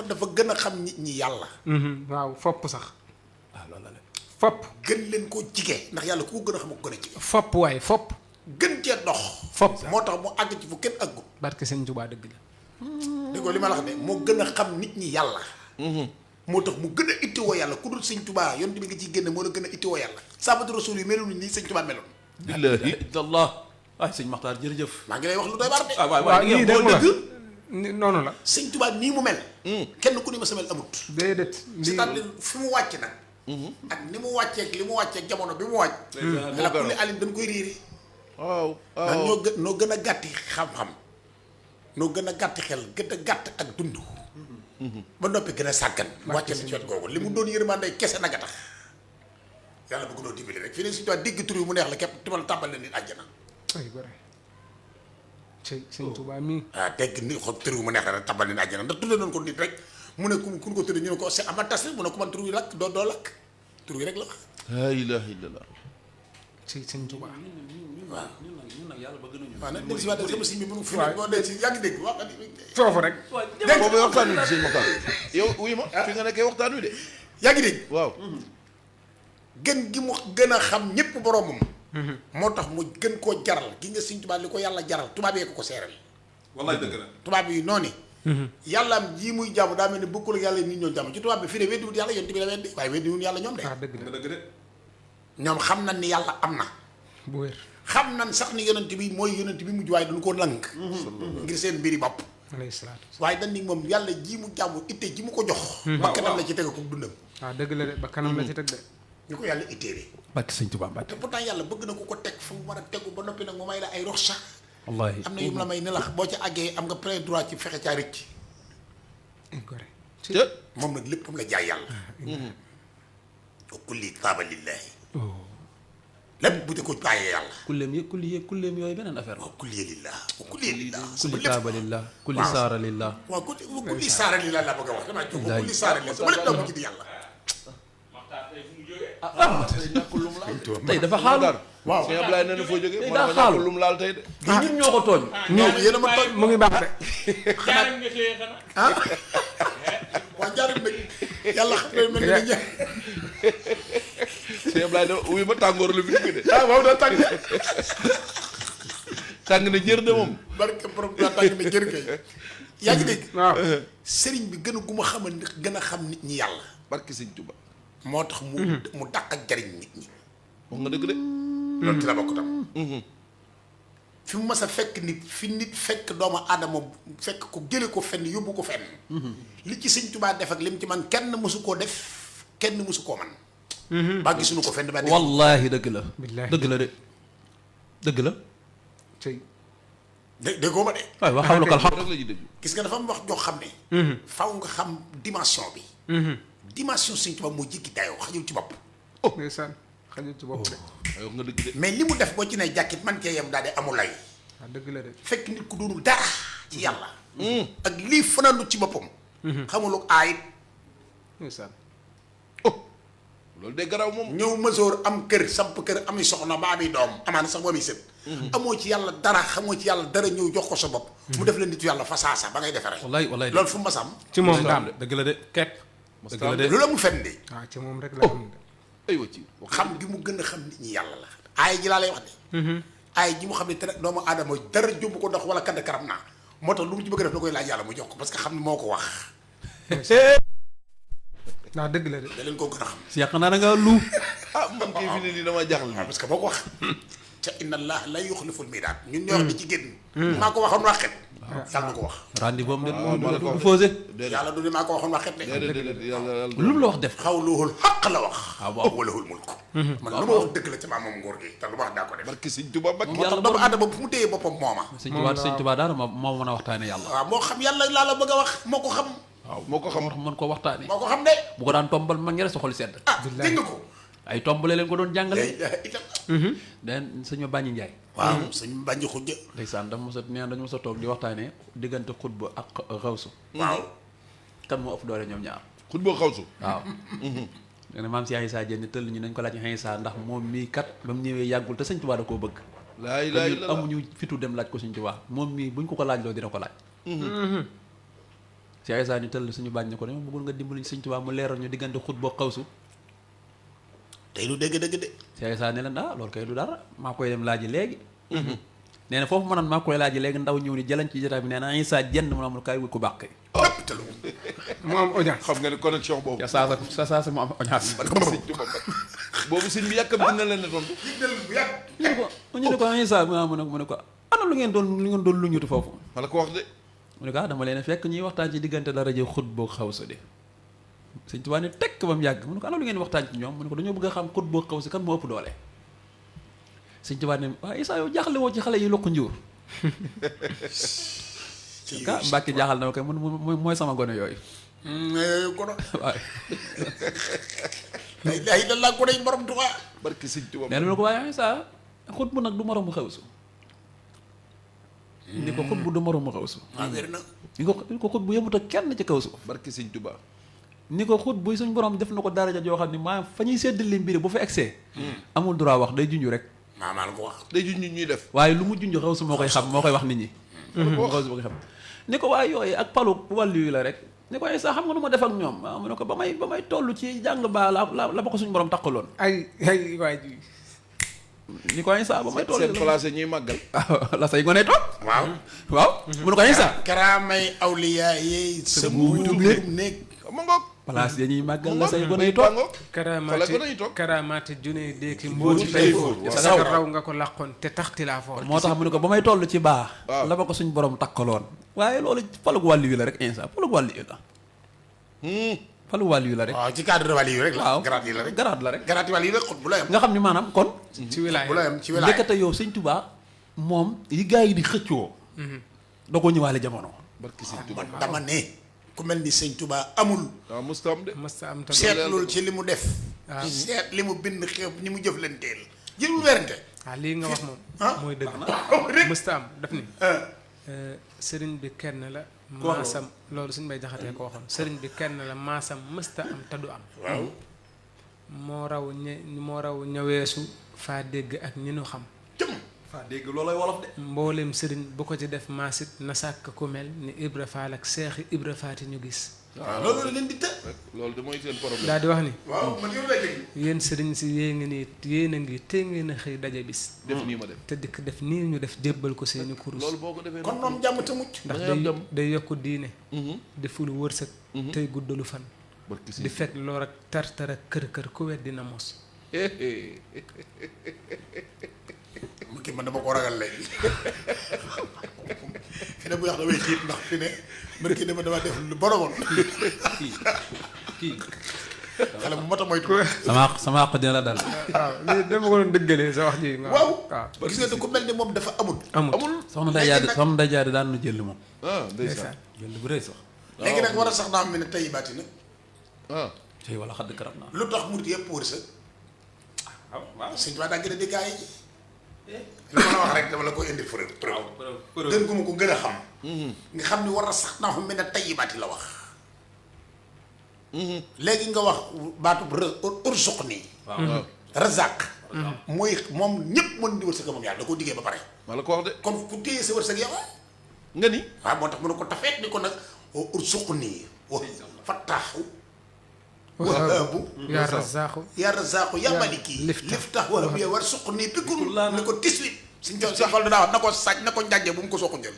Speaker 7: dafa gën a xam nit ñi yàlla
Speaker 5: waaw fopp sax.
Speaker 6: waaw loolu la de
Speaker 5: fopp.
Speaker 7: gën leen koo jige ndax yàlla ku ko gën a xam ko gën a jige
Speaker 5: fopp waay fopp.
Speaker 7: gën cee dox
Speaker 5: fopp.
Speaker 7: moo tax mu àgg ci fu kenn àggut
Speaker 5: barke sëñ Tuubaa dëgg la.
Speaker 7: dégg nga li ma la wax de moo gën a xam nit ñi yàlla moo tax mu gën a ittiwoo yàlla ku dul Sëñ Tuubaa yoon bi nga ciy génne moo la gën a ittiwoo yàlla saabatu rasul yi meloon nii Sëñ Tuubaa meloon
Speaker 4: billaahi
Speaker 6: illallah ay sëñ Maxtaar jërëjëf
Speaker 7: maa ngi lay wax lu doy waar de
Speaker 5: waaw nii dégg nga noonu la.
Speaker 7: Sëñ Tuubaa nii mu mel kenn ku ni ma sa mel amut
Speaker 5: déedéet.
Speaker 7: c'est-à-dire fi mu wàcc nag ak ni mu wàcceeg li mu wàcceeg jamono bi mu wàcc la ku li alin dañ koy réeri
Speaker 4: waaw
Speaker 7: ndax
Speaker 4: waaw
Speaker 7: noo gën a gàtti xam-xam noo gën a gàtti xel gën a gàtt ak dund ba noppi gën a sàggan wàcce na ci wet googu li mu doon yërmande kese nag a tax yàlla bëgg noo dimbali rek fii ne Sëñ Tuubaa dégg tur yi mu neex la képp timal tàmbal na nit àjjana
Speaker 5: ay gore. ci sëñ Tuubaa mii.
Speaker 7: waaw dégg ni xob tur yi mu neex la rek tàmbal nit àjjana ndax tudde noonu ko nit rek mu ne ku ko tudde ñu ne ko c'est ama tas mu ne ko man tur yi lakk doo lakk tur yi rek la wax
Speaker 4: laa ilaaha illallah
Speaker 5: ci sëñ Tuubaa.
Speaker 7: waaw
Speaker 6: ñun nag yàlla bëgg nañu
Speaker 7: waaw nag del si waat sama siñ bi mënu fi boo dee si yaa ngi dégg wax
Speaker 5: foofu rek.
Speaker 4: boobu waxtaan wi di sëñ Matar yow wuyu ma fi nga nekkee waxtaan wi de
Speaker 7: yaa ngi dégg
Speaker 4: waaw
Speaker 7: gën gi mu gën a xam ñëpp boromam moo tax mu gën koo jaral gi nga Sëñ Tuubaa li ko yàlla jaral tubaab yee ko seeral
Speaker 6: wallaay dëgg la
Speaker 7: tubaab yi noonu yàllaam jii muy jàmm daa mel ni bokkul ak yàlla nit ñoo jàmm ci tubaab bi fii ne weddi wut yàlla yonent bi la weddi waaye weddi wut yàlla ñoom de
Speaker 5: ah dëgg la
Speaker 6: dëgg de
Speaker 7: ñoom xam nañ ni yàlla am na
Speaker 5: bu wér.
Speaker 7: xam nañ sax ni yonent bi mooy yonent bi mujj waaye dañu ko lank ngir seen mbiri bopp
Speaker 5: alayhi salaatu.
Speaker 7: waaye dañ ni moom yàlla ji mu jàmm itte ji mu ko jox bakkanam la ci teg ko dundam
Speaker 5: ah dëgg la de ba kanam la ci teg de.
Speaker 7: ñu ko yàlla itteere
Speaker 6: barke sëñ Tuubaa Mbàkke
Speaker 7: te pourtant yàlla bëgg na ku ko teg fu mu war a tegu ba noppi nag mu may la ay rox sax
Speaker 6: wallahi
Speaker 7: am na yu mu la may ne la boo ca àggee am nga plein droit ci fexe caa rëcc
Speaker 5: ay gore.
Speaker 4: te
Speaker 7: moom nag léppam la jaay yàlla wa kulli taaba lillahi lépp bu di ko bàyyee yàlla.
Speaker 6: kulleem yooyu beneen affaire la.
Speaker 7: waaw kulli lillah kulli lillah.
Speaker 6: kulli taaba lillah kulli saara lillah.
Speaker 7: waaw kulli saara lillah laa bëgg a wax damaa jóg kulli saara lillah sama lépp daa mujj di yàlla.
Speaker 6: tey dafa xaalu.
Speaker 7: waaw
Speaker 4: Sëñ Ablaye nee na foo jógee.
Speaker 6: daa xaalu
Speaker 4: lu mu laal tey de.
Speaker 6: ñun ñoo ko tooñ.
Speaker 7: ñoom yéen a ma tooñ.
Speaker 5: mu ngi baax de.
Speaker 1: jaaram nga xëyee xanaa.
Speaker 7: ah waa jaaram nag yàlla xam ne mel ni
Speaker 4: Sëñ Ablaye de wuy ma tàngoor la fi dugg de.
Speaker 7: ah waaw daa tàng
Speaker 4: tàng na jër de moom.
Speaker 7: barke borom daa tàng ne jër kay yaa ngi dégg
Speaker 5: waaw.
Speaker 7: sëriñ bi gën a gu ma xamal gën a xam nit ñi yàlla
Speaker 4: barki Sëñ Tuba.
Speaker 7: moo tax mu dàq ak jariñ nit ñi
Speaker 4: wax nga dëgg de.
Speaker 7: loolu ci la bokk tam fi mu mas a fekk nit fi nit fekk doomu aadama fekk ko jële ko fenn yóbbu ko fenn li ci Sëñ Tuubaa def ak lim ci man kenn mësu koo def kenn mësu koo man ba gisuñu ko fenn ba
Speaker 6: wallaahi dëgg la.
Speaker 5: Billaahi.
Speaker 6: dëgg la de dëgg la.
Speaker 5: tey.
Speaker 7: déggoo ma de
Speaker 6: waaye wax xawlu kal xam.
Speaker 4: rek la ñuy dégg.
Speaker 7: gis nga dafa am wax joo xam ne faw nga xam dimension bi dimension Sëñ Tuubaa moo jéggi dayoo xajul ci bopp
Speaker 5: ndeysaan xajul ci bopp de.
Speaker 4: waaye wax nga dëgg de.
Speaker 7: mais li mu def boo ci ne jàkkit man cee yem daal di amul lay
Speaker 5: waaw dëgg la de.
Speaker 7: fekk nit ku doonul dara ci yàlla ak lii fanaanu ci boppam xamulu aayit
Speaker 5: ndeysaan.
Speaker 4: loolu de garaaw moom.
Speaker 7: ñëw mësoor am kër samp kër ami soxna ba ami doom amaana sax mu ami sët amoo ci yàlla dara xamoo ci yàlla dara ñëw jox ko sa bopp mu def la nitu yàlla fa saasa ba ngay defaree
Speaker 6: wallaahi
Speaker 7: loolu fu mu mas am
Speaker 5: ci moom daam
Speaker 6: dëgg la de.
Speaker 5: kepp.
Speaker 6: dëgg la de.
Speaker 7: loolu amul fenn de
Speaker 5: waaw ci moom rek la am de.
Speaker 4: aywa ci.
Speaker 7: xam gi mu gën a xam nit ñi yàlla la aaya ji laa lay wax de aaya ji mu xam ne te doomu aadama dara jóbbu ko dox wala kadd karam naa moo tax lu mu ci bëgg a def da koy laaj yàlla mu jox ko parce que xam ne moo ko wax
Speaker 5: waaw dëgg la de.
Speaker 7: da leen koo gën a xam
Speaker 6: si yàq naa da nga lu.
Speaker 4: ah man kay fi ne nii dama jaaxle.
Speaker 7: parce que boo ko wax ca inna allah la yuxliful miidaad ñun ñoo wax di ci génn maa ko waxoon waxet yàlla du ko wax
Speaker 6: rendez-vous am de
Speaker 4: maa la ko
Speaker 6: du
Speaker 4: wax.
Speaker 6: posé.
Speaker 7: yàlla du ne maa ko waxoon waxet de
Speaker 4: déedéet yàlla
Speaker 6: lu mu la wax def.
Speaker 7: xawluhul xaq la wax
Speaker 6: waaw.
Speaker 7: walahul mulk man lu ma wax dëgg la ca maa moom nguur gi te lu ma wax daa ko def
Speaker 4: barki Sëñ Tuba Mbàkke.
Speaker 7: moo tax doomu aadama fu mu téye boppam mooma
Speaker 6: Sëñ Tuubaa daal moo mën a waxtaane yàlla.
Speaker 7: waaw moo xam yàlla laa la bëgg a wax moo ko xam
Speaker 6: waaw
Speaker 4: moo ko xam.
Speaker 6: moo tax mën koo waxtaane.
Speaker 7: moo ko xam de
Speaker 6: bu ko daan tombal mag ñi rek sa xol sedd.
Speaker 7: ah dégg nga ko
Speaker 6: ay tombale leen ko doon jàngale.
Speaker 7: itam
Speaker 6: den sëñ Bañi Njaay.
Speaker 7: waaw suñ bànji xujja
Speaker 6: ndeysaan dafa mos a nee dañu mos a toog di waxtaanee diggante xutba ak xawsu.
Speaker 7: waaw
Speaker 6: kan moo ëpp doole ñoom ñaar.
Speaker 4: xut boo xaw su.
Speaker 6: waaw. nee na maam si Iisaa Jeen tëll ñu nañ ko laaj Iisaa ndax moom mii kat ba mu ñëwee yàggul te sëñ Tuubaa da koo bëgg.
Speaker 4: laa ilaaha
Speaker 6: ñun
Speaker 4: illallaah.
Speaker 6: amuñu fitu dem laaj ko sëñ Tuubaa moom mii buñ ko laaj loo dina ko laaj. si Iisaa ni tëll suñu bañ ne ko dama bëggoon nga dimbali sëñ Tuubaa mu leeral ñu diggante xutba ak xawsu.
Speaker 7: tey lu dégg dëgg de
Speaker 6: si Iisaa ne leen loolu kay du dara maa koy dem laaji léegi. nee na foofu ma naan maa koy laaji léegi ndaw ñëw ni jëlañ ci jotaay bi nee na Iisaa Jeen mu amul kaay wut ku baax kay.
Speaker 7: lépp te lu
Speaker 5: mu am audience.
Speaker 4: xam nga ne connexion boobu.
Speaker 6: sa saasa mu am audience.
Speaker 4: barki Sëñ Tuba Mbàkke. boobu sëñ bi yàkkam dina leen ne tontu.
Speaker 7: bu yàgg
Speaker 6: ñu ne ko Iisaa mu ne ko ana lu ngeen doon lu ñutu foofu.
Speaker 4: ma la ko wax de.
Speaker 6: mu ne ko dama leen fekk ñuy waxtaan ci diggante dara ji xutba ak xawsu de. Sëñ Tuubaa ne tekk ba mu yàgg mu ne ko ana lu ngeen waxtaan ci ñoom mu ne ko dañoo bëgg a xam xutba ak xawsu kan moo ëpp doole. Sëñ Tuubaa ne waaw Iisaa yow jaaxle woo ci xale yi lokk njuur. Mbàkke jaaxal na ma koy mooy sama gone yooyu.
Speaker 7: kono
Speaker 6: waaw.
Speaker 7: ay da laa ko day borom Tuubaa
Speaker 4: barki Sëñ Tuba.
Speaker 6: nee na ko waaye Iisaa xutba nag du moromu xawsu. ni ko xutbu du moromu xawsu.
Speaker 7: waaw wér na
Speaker 6: ni ko xutbu yemut ak kenn ci kaw suuf.
Speaker 4: barki Sëñ Tuba.
Speaker 6: ni ko xut buy suñ borom def na ko daraja joo xam ne maa fa ñuy séddale mbir bu fa egsee. amul droit wax day junj rek.
Speaker 7: maa la ko wax
Speaker 4: day junj ñuy def.
Speaker 6: waaye lu mu junj xaw su moo koy xam moo koy wax nit ñi. xaw su moo koy xam ni ko waaye yooyu ak palu wàllu yu la rek ni ko sax xam nga nu ma def ak ñoom waaw mu ne ko ba may toll ci jàng baa la ba ko suñu borom takkaloon.
Speaker 5: ay waay ji.
Speaker 6: ni ko sax ba may toll
Speaker 4: seen place ñuy màggal.
Speaker 6: la say gone toog.
Speaker 7: waaw
Speaker 6: waaw mu ne ko sax.
Speaker 7: karaamay awliyaa yi sa mbuutum néeg
Speaker 4: ma ngoog.
Speaker 6: place ya ñuy màggal la say gone toog.
Speaker 5: karaamaati junne deeki mbooti
Speaker 4: tey
Speaker 5: fóor
Speaker 6: saw
Speaker 5: raw nga ko làqoon te taxti laa foor.
Speaker 6: moo tax mu ne ko ba may toll ci baa
Speaker 4: waaw
Speaker 6: la ba ko suñu borom takkaloon. waaye loolu palug wàllu yu la rek instant palug wàllu yu la. palug wàllu yu la rek.
Speaker 7: waaw ci cadre wàll yi rek la
Speaker 6: waaw
Speaker 7: garaat yi la rek
Speaker 6: garaat la rek.
Speaker 7: garaat yi wàll yi rek xut bu la yam
Speaker 6: nga xam ni maanaam kon.
Speaker 5: ci wilaay
Speaker 7: bu la yam ci wilaay
Speaker 6: ndekete yow sëñ Tuubaa moom yi gars yi di xëccoo. da ko ñëwaale jamono.
Speaker 4: barki Sëñ Tuba.
Speaker 7: dama ne ku mel ni sëñ Tuubaa amul
Speaker 4: waaw mustaam de.
Speaker 5: mës am tam
Speaker 7: seetlul ci li mu def
Speaker 5: waaw.
Speaker 7: seet li mu bind xew ni mu jëflanteel jërul werante.
Speaker 5: waaw lii nga wax moom mooy dëgg mësta am daf ni sëriñ bi kenn la maasam loolu suñ bay jaxatee ko waxoon sëriñ bi kenn la maasam mësta am te du am
Speaker 7: waaw
Speaker 5: moo raw ñëweesu faa dégg ak ñi nu xam
Speaker 4: faa dégg loolay wolof de.
Speaker 5: mbooleem sëriñ bu ko ci def maasit na sàkk ku mel ni Ibra Faal ak seexi Ibra Faati ñu gis
Speaker 7: waaw loolu la leen di të.
Speaker 4: loolu de mooy seen problème.
Speaker 5: daal di wax ni
Speaker 7: waaw man yow lay dégg.
Speaker 5: yéen sëriñ si yéen a ngi te ngeen a xëy daje bis
Speaker 4: def nii ma def.
Speaker 5: te dikk def nii ñu def jébbal ko seeni kurus
Speaker 4: loolu boo ko defee.
Speaker 7: kon moom jàmm te mucc.
Speaker 5: ndax day yokku diine di ful wërsëg tey guddalu fan di fekk loor ak tartar ak kër ku wet dina mos
Speaker 7: mu kii man dama ko ragal léegi fi ne bu wax damay xiit ndax fi ne man kii dama def lu boromoon
Speaker 6: kii
Speaker 7: xale bu mata moytu.
Speaker 6: sama àq dina la dal.
Speaker 5: waaw lii dama ko doon dëggalee sa wax ji
Speaker 7: waaw gis nga ku mel ni moom dafa amul.
Speaker 6: soxna Ndeye Diagne daan nu jël moom.
Speaker 4: ndeysaan.
Speaker 6: jël bu rëy sax.
Speaker 7: léegi nag war a sax naa am ne tey baati nag.
Speaker 6: tey wala xadd karam naa.
Speaker 7: lu tax murit yëpp wërsëg.
Speaker 6: waaw
Speaker 7: sëñ Ba daa gën a di gaa yi. li ma la wax rek dama la koy indi preuve. gën gu ma ko gën a xam. nga xam ni war a sax naa am ne tey baati la wax. léegi nga wax baatu ursuq nii.
Speaker 6: waaw
Speaker 7: razaq. mooy moom ñëpp mën di wërsëg moom yàlla da koo diggee ba pare.
Speaker 4: maa la ko wax de.
Speaker 7: kon ku téye sa wërsëg yow
Speaker 4: nga ni.
Speaker 7: waaw moo tax mu ne ko tafeet ni ko nag ursuq nii wa fattaaxu wahaabu
Speaker 5: yaa razaaxu
Speaker 7: yaa razaaxu yaa maliki liftax wahaabu yaa war suq nii pikul ni ko 18 suñ jo si fal daa wax na ko sàcc na ko njànje bu mu ko soq njël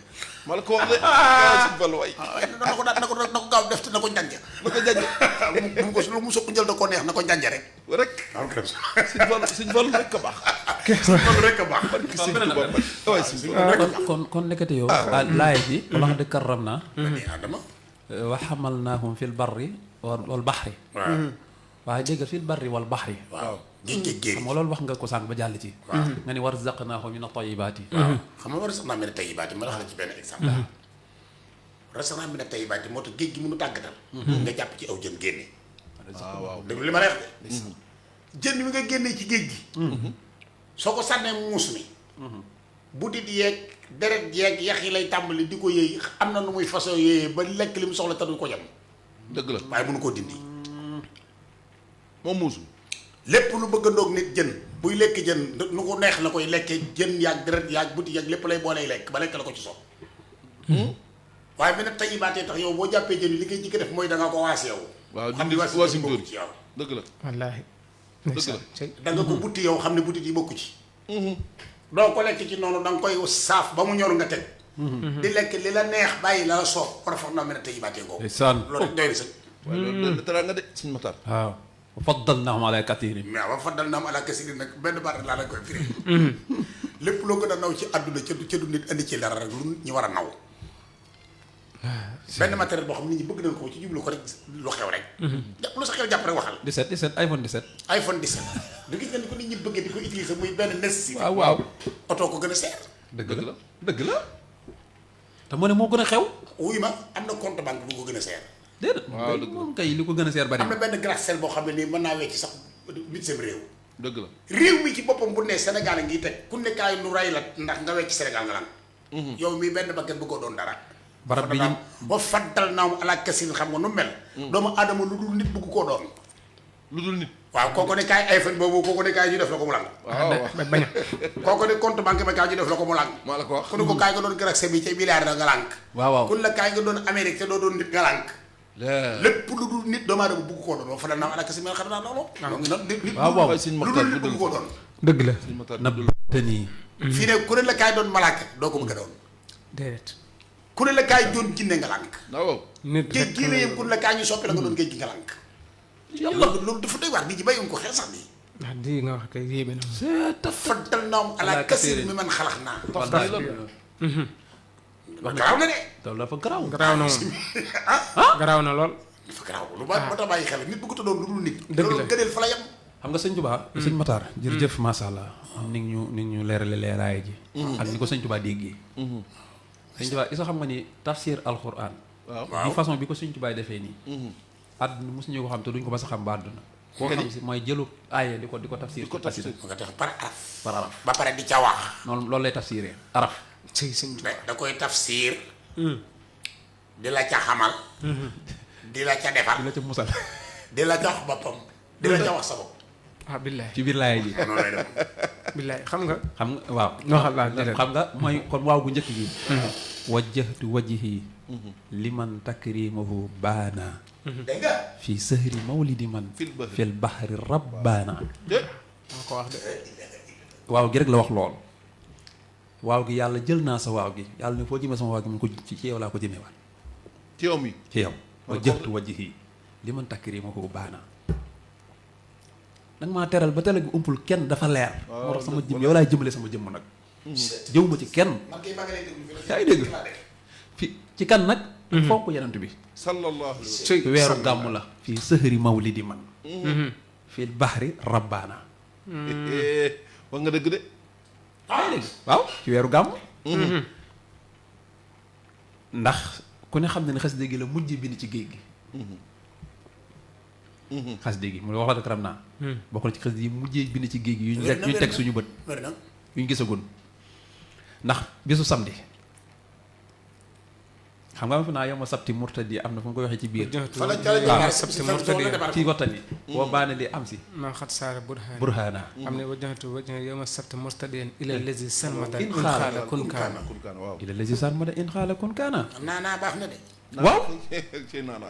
Speaker 4: maa la ko wax de. suñ Fallu waay.
Speaker 7: na ko daal na ko gaaw def te na ko njànje
Speaker 4: na ko njànje.
Speaker 7: bu mu ko lu mu soq njël da ko neex na ko njànje rek
Speaker 4: rek. suñ Fallu rek a baax.
Speaker 7: loolu rek a baax
Speaker 6: kon nekkati yow. laay ji. wala xad karram naa.
Speaker 7: bani Adama
Speaker 6: wa xamalnaahum fil barri wal baxri.
Speaker 7: waaw
Speaker 6: waaye dégg fil barri wal baxri.
Speaker 7: waaw géej géej
Speaker 6: xam nga loolu wax nga ko sànq ba jàll ci. nga ni warzaqnaahum min at-tayyibaati.
Speaker 7: waaw xam nga war a sax naa mel ne tayyibaati ma la wax la ci benn exemple war a sax naa mel ne tayyibaati moo tax géej gi mënu tàggatal nga jàpp ci aw jën génne
Speaker 4: waaw.
Speaker 7: dégg li ma lay wax de jën wi nga génnee ci géej gi soo ko sànnee muus mi butit yeeg deret yeeg yax yi lay tàmbali di ko yëy am na nu muy façon yooyee ba lekk li mu soxla te du ko jam
Speaker 4: dëgg la
Speaker 7: waaye mënu koo dindi
Speaker 4: moom muusu.
Speaker 7: lépp lu bëgg a ndoog nit jën buy lekk jën nu ko neex la koy lekkee jën yaag deret yaag butit yaag lépp lay boolee lekk ba lekk la ko ci soog waaye bi nag tey baatee tax yow boo jàppee jën li ngay jëkk def mooy da nga ko waas yow
Speaker 4: waaw
Speaker 7: xam
Speaker 4: dindi
Speaker 7: ni waas
Speaker 4: wasin
Speaker 7: bokku
Speaker 4: tóor
Speaker 7: ci yow
Speaker 4: dëgg la.
Speaker 5: wallaahi
Speaker 4: dëgg la.
Speaker 7: da nga ko butti yow xam ne butit yi bokku ci doo ko lekk ci noonu da nga koy saaf ba mu ñor nga teg di lekk li la neex bàyyi la la soob war a foog naa mel ne tey baatee ngoo
Speaker 6: ndeysaan.
Speaker 7: loolu rek doy na sëg
Speaker 4: waaye loolu dara nga de suñ Matar.
Speaker 6: waaw. wa faddalnaahum alaa kasiirin.
Speaker 7: mais wa faddal naam ala kasirin nag benn baat rek laa la koy firi lépp loo gën a naw ci àdduna ca du nit andi ci dara rek lu ñu war a naw benn matériel boo xam nit ñi bëgg nañ ko ci jublu ko rek lu xew rek jàpp lu sa xew jàpp rek waxal
Speaker 6: 17 iPhone 17.
Speaker 7: iPhone 17 du gis nga ni ko nit ñi bëggee di ko utiliser muy benn nécessité
Speaker 6: waaw waaw.
Speaker 7: oto ko gën a seer
Speaker 6: dëgg la dëgg la. te mu ne moo gën a xew.
Speaker 7: wuy ma am na compte banque bu ko gën a seer
Speaker 6: déedéet.
Speaker 4: waaw dëgg la
Speaker 6: moom kay li ko gën a seer bari
Speaker 7: am na
Speaker 6: na.
Speaker 7: benn gratte-ciel boo xam ne nii mën naa wecc sax bit seen réew
Speaker 4: dëgg la.
Speaker 7: réew mi ci boppam bu ne Sénégal a ngi teg ku nekkaay nu ray la ndax nga wecc Sénégal nga lan yow mii benn bakkan bëggoo doon dara
Speaker 6: barab bi ñu.
Speaker 7: ba faddal naam ala kasin xam nga nu mel doomu aadama lu dul nit bëgg koo doon
Speaker 4: lu dul nit.
Speaker 7: waaw kooku ne kaay iPhone boobu kooku ne kaay ñu def la ko mu lang
Speaker 4: waaw waaw.
Speaker 5: bañ
Speaker 7: kooku ne compte banque ba kaay ñu def la ko mu lang
Speaker 4: maa la ko wax.
Speaker 7: ku ne ko kaay nga doon gratte bi ca milliard nga lànk
Speaker 6: waaw waaw.
Speaker 7: kun la kaay nga doon Amérique te doo doon nit nga lànk
Speaker 4: léegi.
Speaker 7: lépp lu dul nit doomu aadama bëgg koo doon ba faddal naam ala kasin mel xam naa loolu ngi noonu nit
Speaker 6: waaw waaw.
Speaker 4: waaye suñ
Speaker 7: lu
Speaker 4: Matar
Speaker 7: dul nit
Speaker 4: guddal
Speaker 7: bëgg koo doon
Speaker 5: dëgg la
Speaker 4: suñ Matar
Speaker 6: na
Speaker 4: guddal.
Speaker 6: te nii.
Speaker 7: fii ne ku ne la kaay doon malaaka doo ko bëgg a doon
Speaker 5: déedéet
Speaker 7: ku ne la kaay doon jinne nga lànk
Speaker 4: waaw.
Speaker 5: nit
Speaker 7: géej
Speaker 5: rek
Speaker 7: gii la yëpp ku ne la kaay ñu soppi la nga doon géej gi nga lànk yàlla loolu dafa doy waar nit ñi bàyyiwuñ ko xel sax nii
Speaker 5: wax di nga wax kay yéeme na
Speaker 7: faddal naam ala kasir mi man xalax naa garaaw na de
Speaker 6: loolu dafa garaaw.
Speaker 5: garaaw na moom garaaw na lool
Speaker 7: dafa garaaw lu ba ba ta bàyyi xel nit bëgg ta doon lu dul nit
Speaker 5: Dëgg la.
Speaker 7: loolu gëneel fa la yem
Speaker 6: xam nga sëñ Tuubaa. sëñ Matar. jërëjëf macha allah. ni ñu leerale leeraay ji. ak ni ko sëñ Tuubaa déggee. sëñ Tuubaa isa xam nga ni tafsir alquran.
Speaker 4: waaw.
Speaker 6: bi façon bi ko sëñ Tuubaa defee nii. àdduna mosuñu ko xam te duñ ko mas a xam ba àdduna. boo xam si mooy jëlu aaya di ko tafsir
Speaker 7: nga def par araf
Speaker 6: par araf
Speaker 7: ba pare di ca wax
Speaker 6: noonu loolu lay tafsiree araf
Speaker 5: ci sëñ Tuubaa
Speaker 7: da koy tafsir di la ca xamal di la ca defal
Speaker 6: di la ca musal
Speaker 7: di la ca wax boppam di la ca wax sa bopp
Speaker 5: ah billaay
Speaker 6: ci biir laaya ji
Speaker 7: noonu lay def
Speaker 5: billaay xam nga
Speaker 6: waaw
Speaker 5: waxal laa déedéet
Speaker 6: xam nga mooy kon waaw gu njëkk gi wajjahtu wajhi liman takrimahu baana
Speaker 7: dégg nga
Speaker 6: fii sahri mawlidi man fil bahri rabbaana
Speaker 5: moo ko wax de
Speaker 6: waaw gi rek la wax lool waaw gi yàlla jël naa sa waaw gi yàlla ne foo jëmee sama waaw gi mun ko ci yow laa ko jëmee waat
Speaker 4: ci yow mi
Speaker 6: ci yow wajjahtu wajhi liman takrimahu baana danga maa teral ba teral gi umpul kenn dafa leer moo tax sama jëm yow laay jëmale sama jëmm nag jëw ma ci kenn yaa ngi dégg fi ci kan nag fonk yenant bi
Speaker 4: sallallahu alayhi wa
Speaker 6: weeru gàmm la fii sëhëri mawlidi man fii bahri rabbaana
Speaker 4: wax nga dëgg de
Speaker 6: yaa ngi dégg waaw ci weeru gàmm ndax ku ne xam ne ne xasida gi la mujj bind ci géej gi xasida gi mu la waxal karam naa bokk na ci xasida yi mujjee bind ci géej gi yuñ teg suñu bët yuñ gisagun ndax bisu samedi xam nga ma fi naa yow ma sabti murtadi am na fu mu koy waxee ci biir
Speaker 5: sabti murtadi
Speaker 6: ci wattani boo baane li am si
Speaker 5: maa xat saara
Speaker 6: burhaana
Speaker 5: am ne wajjahtu wajhi yawma sabti murtadiyan ila lazi sarmada
Speaker 6: in
Speaker 5: in xaala kun kaana
Speaker 4: waaw
Speaker 6: ila lazi sarmada in xaala kun kaana
Speaker 7: naanaa baax na de
Speaker 6: waaw
Speaker 4: ci naana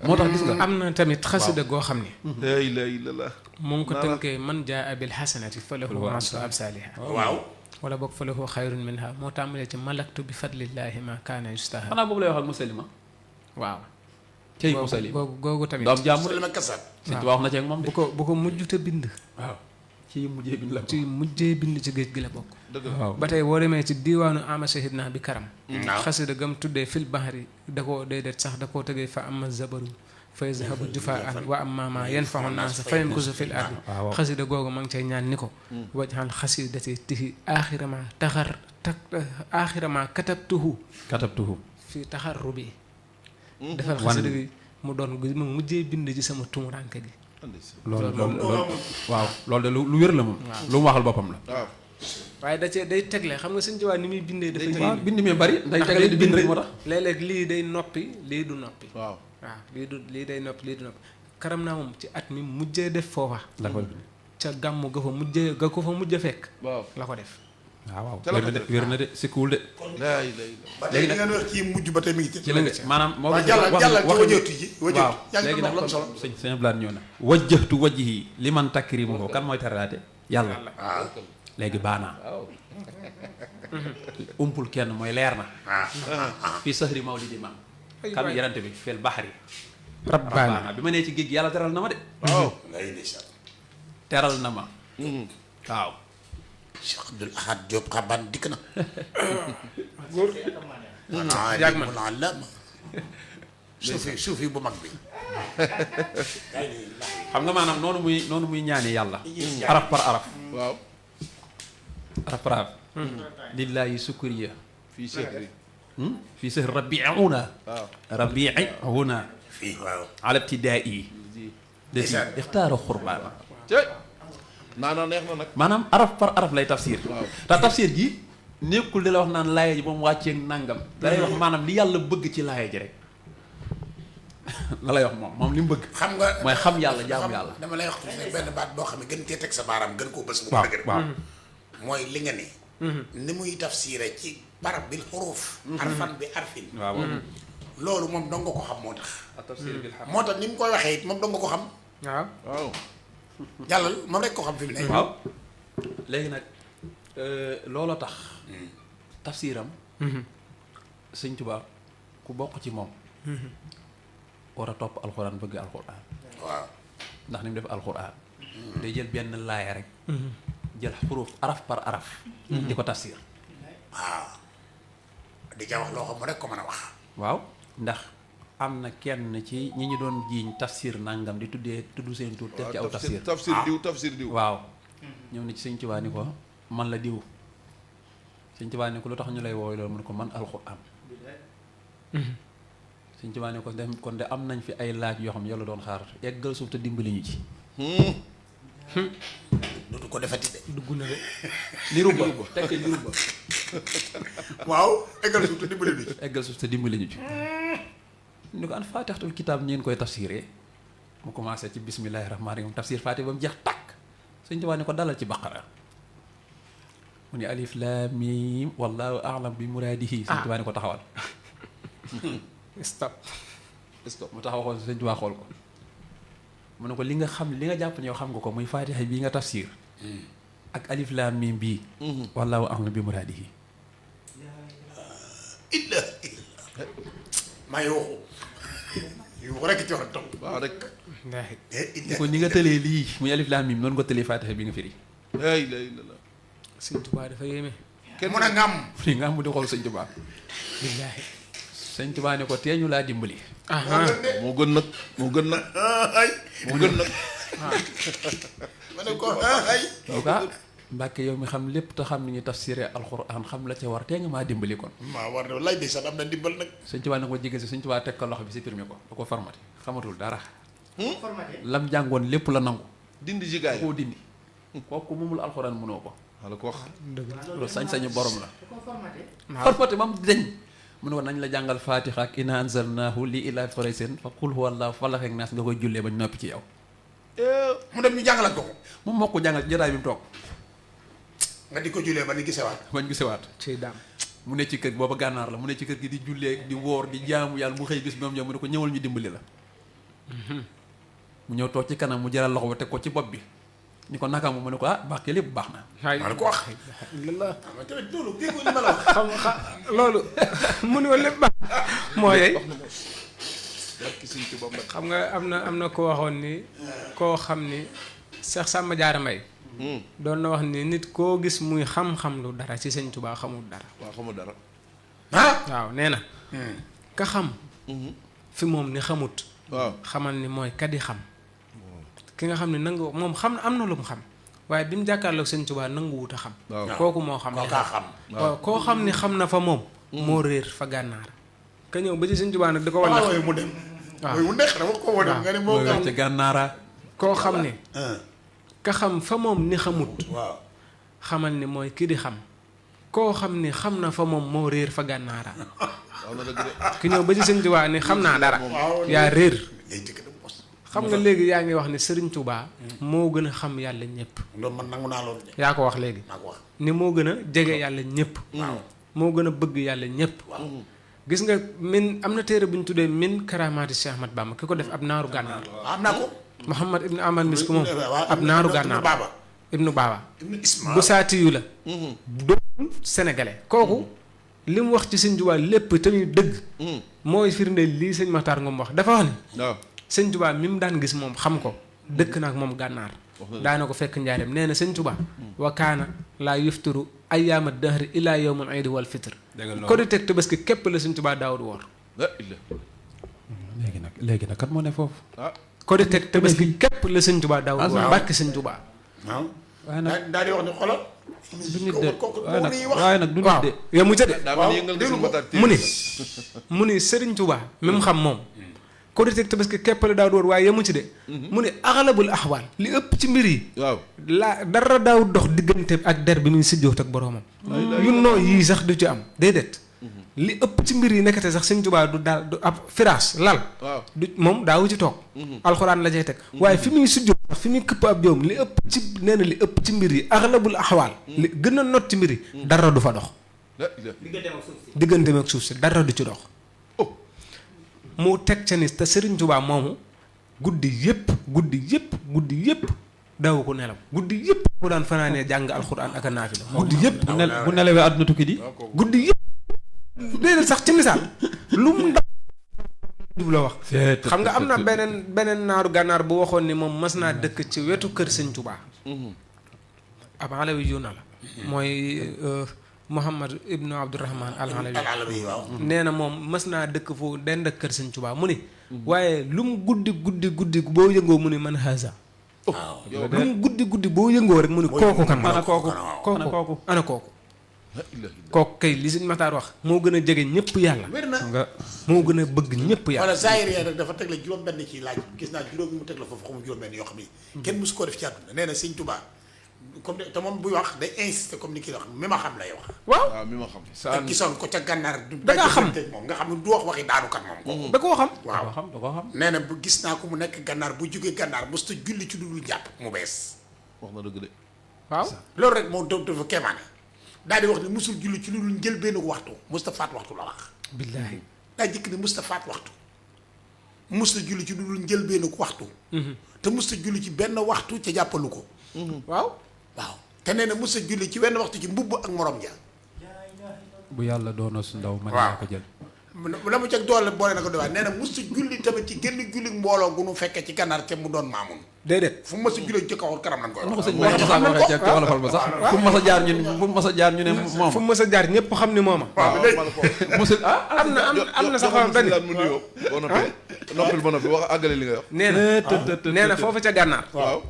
Speaker 6: moo tax gis nga
Speaker 5: am na tamit xasida goo xam ne
Speaker 4: la ilaha illallah
Speaker 5: mu ngi ko tënkee man jaa bil xasanati fa lahu ashru amsaaliha
Speaker 7: waaw
Speaker 5: wala boog fa lahu xayrun minha moo tàmbalee ci malaktu bi fadlillahi ma kaana yustaha
Speaker 6: xanaa boobu lay waxal musalima
Speaker 5: waaw
Speaker 6: cey musalima
Speaker 5: googu tamit
Speaker 6: doom jàmm
Speaker 7: Musalima kasat
Speaker 6: Sëñ Tuubaa wax na ci ak moom de
Speaker 5: bu ko mujjute bind
Speaker 6: waaw ci mujjee bind la
Speaker 5: ci mujjee bind ci géej gi la bokk
Speaker 6: waaw
Speaker 5: ba tey boo demee ci diiwaanu ama shahidna bi karam
Speaker 7: waaw
Speaker 5: xasida gam tuddee fil bahri da koo déedéet sax da koo tëgee fa ama zabaru fa yazhabu jufaan wa amma ma yanfahu naasa fa yamkusu fil ardi xasida googu ma ngi cay ñaan ni ko wajhal xasidati tihi aaxira ma katabtuhu fii taxarrubi defal xasida gi mu doon mu mujjee bind ci sama tumuranke gi
Speaker 6: loolu waaw loolu de lu wér la moom lu mu waxal boppam la
Speaker 4: waaw
Speaker 5: waaye da cee day tegle xam nga Sëñ Tuubaa ni muy bindee dafa
Speaker 6: waaw bind mi bari day tegle di bind rek moo tax
Speaker 5: léeg-léeg lii day noppi lii du noppi
Speaker 4: waaw
Speaker 5: waaw lii day noppi lii du noppi karam naa moom ci at mi mujjee def foofa
Speaker 6: la ko
Speaker 5: ca gàmm ga ko fa mujjee fekk
Speaker 4: waaw
Speaker 5: la ko def
Speaker 6: waaw wér na de sikkuwul de
Speaker 4: laa ilaha illallah
Speaker 7: ba léegi ngeen wax ci mujj ba tey mi ngi ci
Speaker 6: ci la nga maanaam moo
Speaker 7: waaw jàllal ci wajjahtu ji
Speaker 6: waaw
Speaker 7: yaa ngi
Speaker 6: léegi
Speaker 7: doon
Speaker 6: nag
Speaker 7: wax
Speaker 6: kon
Speaker 7: solo
Speaker 6: sëñ Blaat ñëw na wajjahtu wajhi liman takrimuhu kan mooy teralaate yàlla
Speaker 7: waaw
Speaker 6: léegi baanaa umpul kenn mooy leer na fii sahri mawlidi maam kan yarante bi fil bahri
Speaker 5: rabbaana
Speaker 6: bi ma nee ci géej gi yàlla teral na ma de
Speaker 4: waaw
Speaker 7: lay ndeysaan
Speaker 6: teral na ma waaw
Speaker 7: Cheikh Abdoul Ahad Diop xaban dikk na
Speaker 5: jaag man
Speaker 7: suufi bu mag bi
Speaker 6: xam nga maanaam noonu muy ñaane yàlla araf par araf
Speaker 4: waaw
Speaker 6: araf par araf lillaahi sukuriya
Speaker 4: fii sehri
Speaker 6: fii sehri rabiuna
Speaker 4: waaw
Speaker 6: rabiuna
Speaker 7: fii waaw
Speaker 6: ala ibtidaa'i dati ixtaara xurbaana
Speaker 4: cey naana neex na nag
Speaker 6: maanaam araf par araf lay tafsir
Speaker 4: waaw
Speaker 6: te tafsir gi nekkul di la wax naan laaya ji moom wàccee nangam da lay wax maanaam li yàlla bëgg ci laaya ji rek la lay wax moom li mu bëgg
Speaker 7: xam nga
Speaker 6: mooy xam yàlla jaamu yàlla
Speaker 7: dama lay wax benn baat boo xam ne gën cee teg sa baaraam gën koo bës bu
Speaker 6: waaw
Speaker 7: dëgër
Speaker 6: waaw
Speaker 7: mooy li nga ni ni muy tafsiré ci barab bil xuruuf arfan bi arfin
Speaker 6: waaw
Speaker 7: loolu moom dong nga ko xam moo tax
Speaker 6: tafsir bil xam
Speaker 7: moo tax ni mu koy waxee it moom dong nga ko xam
Speaker 5: waaw
Speaker 4: waaw
Speaker 7: jàllal moom rek ko xam fi mu ne
Speaker 6: waaw léegi nag looloo tax tafsiram sëñ Tuubaa ku bokk ci moom war a topp alxuraan bëgg alxuraan
Speaker 7: waaw
Speaker 6: ndax ni mu def alxuraan day jël benn laaya rek jël xuruuf araf par araf di ko tafsir
Speaker 7: waaw di ca wax loo xam rek ko mën a wax
Speaker 6: waaw ndax am na kenn ci ñi ñu doon jiiñ tafsir nangam di tudd seen tur def ci aw tafsir
Speaker 4: tafsir diw
Speaker 6: waaw ñëw na ci sëñ Tuubaa ni ko man la diw sëñ Tuubaa ni ko lu tax ñu lay wooyu loolu mu ne ko man alxuraan sëñ Tuubaa ni ko dem kon de am nañ fi ay laaj yoo xam ne yàlla doon xaar eggal suuf te dimbali ñu ci
Speaker 7: dootu ko defati de.
Speaker 5: dugg na de.
Speaker 6: li rubba tekkee li rubba.
Speaker 7: waaw eggal suuf te dimbali ñu ci.
Speaker 6: eggal suuf te dimbali ñu ci. ni ko an faatixatul kitaab ñeen koy tafsiree mu commencé ci bismillahi rahmaani rahim tafsir faati ba mu jeex tàkk. Sëñ Tuubaa ni ko dalal ci baqara mu ni alif laam miim wallaahu a'lam bi muraadihi. Sëñ Tuubaa ni ko taxawal.
Speaker 5: stop
Speaker 6: mu taxaw xool Sëñ Tuubaa xool ko mu ne ko li nga xam li nga jàpp ne yow xam nga ko muy faatiha bii nga tafsir ak alif laam miim bii wallaahu a'lam bi muraadihi.
Speaker 7: illa maa ngi waxu yow rek ci war a toog.
Speaker 4: waaw rek.
Speaker 6: ni ko ni nga tëlee lii muy alif laam miim noonu nga tëlee faatiha bi nga firi.
Speaker 4: ay lay la.
Speaker 5: Sëñ Tuubaa dafa yéeme.
Speaker 7: kenn mën a ngam.
Speaker 6: fii nga am di xool Sëñ Tuubaa.
Speaker 5: billaahi.
Speaker 6: Sëñ Tuubaa ne ko teeñu laa dimbali.
Speaker 4: moo gën nag moo gën nag.
Speaker 7: ay
Speaker 4: moo gën nag.
Speaker 7: ma ne ko ay.
Speaker 6: donc Mbàkke yow mi xam lépp te xam ni ñu tafsiree alxuraan xam la ca war tee nga maa dimbali kon.
Speaker 7: maa war na lay de sax am na dimbal nag.
Speaker 6: Sëñ Tuubaa ne ko jege si Sëñ Tuubaa teg ko loxo bi supprimer ko da ko formaté xamatul dara. lam jàngoon lépp la nangu.
Speaker 4: dindi jigaay
Speaker 6: koo dindi. kooku moomul alxuraan mënoo ko.
Speaker 4: wala ko wax.
Speaker 6: loolu sañ-sañu borom la. formaté moom deñ mu ne ko nañ la jàngal Faatiha ak inna anzalnaahu li ilaa Quraysin fa qul huwallaahu falaq ak naas nga koy jullee ba ñu noppi ci yow.
Speaker 7: mu dem ñu jàngalaat ko ko.
Speaker 6: moom moo ko jàngal jotaay bi mu toog.
Speaker 7: nga di ko julee ba ni gisewaat.
Speaker 6: bañ gisewaat.
Speaker 5: ci daam.
Speaker 6: mu ne ci kër booba gànnaar la mu ne ci kër gi di jullee di woor di jaamu yàlla mu xëy bis moom ñëw mu ne ko ñëwal ñu dimbali la. mu ñëw toog ci kanam mu jaral loxo ba teg ko ci bopp bi ni ko naka mu ne ko baax lépp baax na.
Speaker 7: maa la ko wax.
Speaker 5: alhamdulilah.
Speaker 7: ma tamit loolu kii ko li ma la wax.
Speaker 5: loolu mu ne lépp baax. mooy xam nga am na ko waxoon ni koo xam ni Cheikh Samba Diarra Mbaye doon na wax ni nit koo gis muy xam-xam lu dara ci Sëñ Tuubaa xamul dara.
Speaker 4: waaw xamul dara.
Speaker 5: waaw nee na. ka xam. fi moom ni xamut.
Speaker 4: waaw
Speaker 5: xamal ni mooy kadi xam. ki nga xam ne nangu moom xam am na lu mu xam waaye bi mu jàkkaarloog Sëñ Tuubaa nangu wut a xam. kooku moo xam.
Speaker 7: kookaa xam.
Speaker 5: waaw koo xam ni xam na fa moom. moo réer fa gànnaar. ka ñëw ba ci Sëñ Tuubaa nag di ko wan.
Speaker 7: waaw mu dem.
Speaker 5: waaw
Speaker 7: mooy mu nekk dama ko wane nga ne moo
Speaker 6: mooy
Speaker 7: xam.
Speaker 6: ca gànnaara.
Speaker 5: koo xam ne. ka xam fa moom ni xamut.
Speaker 7: waaw.
Speaker 5: xamal ni mooy ki di xam. koo xam ni xam na fa moom moo réer fa gànnaara.
Speaker 4: waaw na dëgg de.
Speaker 5: ki ñëw ba ci Sëñ Tuubaa ni xam naa dara. yaa réer.
Speaker 7: ngay jëkk dem mos.
Speaker 5: xam nga léegi yaa ngi wax ni Sëriñ Tuubaa moo gën a xam yàlla ñëpp.
Speaker 7: loolu man nangu naa loolu de.
Speaker 5: yaa ko wax léegi.
Speaker 7: maa ko wax.
Speaker 5: ni moo gën a jege yàlla ñëpp.
Speaker 7: waaw.
Speaker 5: moo gën a bëgg yàlla ñëpp. gis nga min am na téere bu ñu tuddee min karamaati Cheikh Ahmad Bamba ki ko def ab naaru gànnaar.
Speaker 7: am naa ko.
Speaker 5: Mouhamad ibnu Ahmad Misk moom ab naaru gànnaar
Speaker 7: Baaba.
Speaker 5: ibnu Baaba
Speaker 7: Ibnu Isma.
Speaker 5: bu saati yu la doon sénégalais kooku li mu wax ci Sëñ Tuubaa lépp te muy dëgg mooy firndeel lii sëñ Maxtaar Ngom wax dafa wax ni
Speaker 4: waaw.
Speaker 5: Sëñ Tuubaa mi mu daan gis moom xam ko dëkk na ak moom gànnaar daana ko fekk njaareem nee na Sëñ Tuubaa wa kaana laa yuftiru ayyaama dahri ilaa yawmul iidi wal fitr Korite ak Tabaski képp la Sëñ Tuubaa daawut woor
Speaker 6: léegi nag kat moo ne foofu.
Speaker 5: Korite ak Tabaski képp la Sëñ Tuubaa daawut woor barke Sëñ Tuubaa
Speaker 7: waaw.
Speaker 6: waaye nag
Speaker 7: daal di wax ni xoolal.
Speaker 6: du nit de
Speaker 7: kooku
Speaker 6: waaye nag
Speaker 7: ñuy wax.
Speaker 6: waaye nag du nit
Speaker 5: waaw
Speaker 6: de.
Speaker 5: yow mu jëde
Speaker 4: daa mel ni yëngal nga si mbatal
Speaker 5: mu ni Sëriñ Tuubaa mi mu xam moom Korite ak Tabaski képp la daawut woor waaye yemu ci de mu ni axalabul axwaal li ëpp ci mbir yi
Speaker 4: waaw.
Speaker 5: la dara daawut dox diggante ak der bi muy sijjoot ak boroomam yu noo yii sax du ci am déedéet li ëpp ci mbir yi nekkate sax Sëñ Tuubaa du daal du ab firaas lal
Speaker 4: waaw.
Speaker 5: du moom daawu ci toog alxuraan la cay teg waaye fi muy sujjóot sax fi muy këpp ab joom li ëpp ci nee na li ëpp ci mbir yi axlabul axwaal li gën a not ci mbir yi dara du fa dox digganteem ak suuf si dara du ci dox mu teg ca ni te Sëriñ Tuubaa moomu guddi yëpp daawu ko nelaw guddi yëpp mu daan fanaanee jàng alxuraan ak a naafila guddi yëpp
Speaker 6: bu nelawee àdduna tukki di.
Speaker 5: guddi yëpp déedéet sax ci misaal lu mu ndaw jub la wax xam nga am na beneen naaru gànnaar bu waxoon ni moom mas naa dëkk ci wetu kër Sëñ Tuubaa ab alawi yu na la mooy Muhammad ibnu Abdurahman al alawi
Speaker 7: waaw.
Speaker 5: nee na moom mas naa dëkk foofu dend ak kër Sëñ Tuubaa mu ni waaye lu mu guddi boo yëngoo mu ni man haza lu mu guddi boo yëngoo rek mu ni kooku kan
Speaker 6: ana kooku.
Speaker 5: ana kooku kooku kay li sëñ Maxtaar wax moo gën a jege ñëpp yàlla.
Speaker 7: wér na
Speaker 6: nga
Speaker 5: moo gën a bëgg ñëpp yàlla.
Speaker 7: wala Zahir rek dafa teg la juróom-benn ci laaj gis naa juróom mu teg la foofu xamu juróom-benn yoo xam ni kenn mosu koo def ci àdduna nee na sëñ Touba comme te moom buy wax day insister comme ni kii wax mi ma xam lay wax.
Speaker 5: waaw
Speaker 4: mi ma xam.
Speaker 7: te gisoon ko ca gànnaar.
Speaker 5: da ngaa xam
Speaker 7: moom nga xam ne du wax waxi daanukat moom.
Speaker 5: da koo xam.
Speaker 7: waaw
Speaker 6: da koo xam
Speaker 7: nee na bu gis naa ko mu nekk gànnaar bu jógee gànnaar mosut a julli ci dudul jàpp mu bees.
Speaker 4: wax na dëgg de.
Speaker 5: waaw
Speaker 7: loolu rek moo dafa kéemaane daal di wax ne mosul julli ci lu dul njëlbéenu waxtu musta faat waxtu la wax.
Speaker 5: billaahi
Speaker 7: daa jëkk ne musta faat waxtu musta julli ci lu dul njëlbéenu waxtu. te musta julli ci benn waxtu ca jàppalu ko.
Speaker 5: waaw
Speaker 7: waaw te nee na musta julli ci wenn waxtu ci mbubb ak morom ja.
Speaker 6: bu yàlla doona su ndaw man
Speaker 7: waaw
Speaker 6: yaa ko jël
Speaker 7: la mu ca doole boole na ko doon nee na musta julli tamit ci génn julli mbooloo gu nu fekkee ci gànnaar te mu doon maamun.
Speaker 5: déedéet
Speaker 7: fu mu mës a jullee ci kaw kanam lañ koy
Speaker 6: na ko
Speaker 7: wax.
Speaker 6: sëñ Mor Moussa waxee ca wolofal ba sax fu mu mas a jaar ñu fu mu mas a jaar ñu ne moom
Speaker 5: fu mu mës a jaar ñëpp xam ni mooma.
Speaker 7: waaw léegi
Speaker 6: mosul
Speaker 5: am na sax xam benn
Speaker 4: mu nuyoo boo noppee noppil ba noppi wax àggale li nga wax.
Speaker 5: nee na foofu ca gànnaar.
Speaker 4: waaw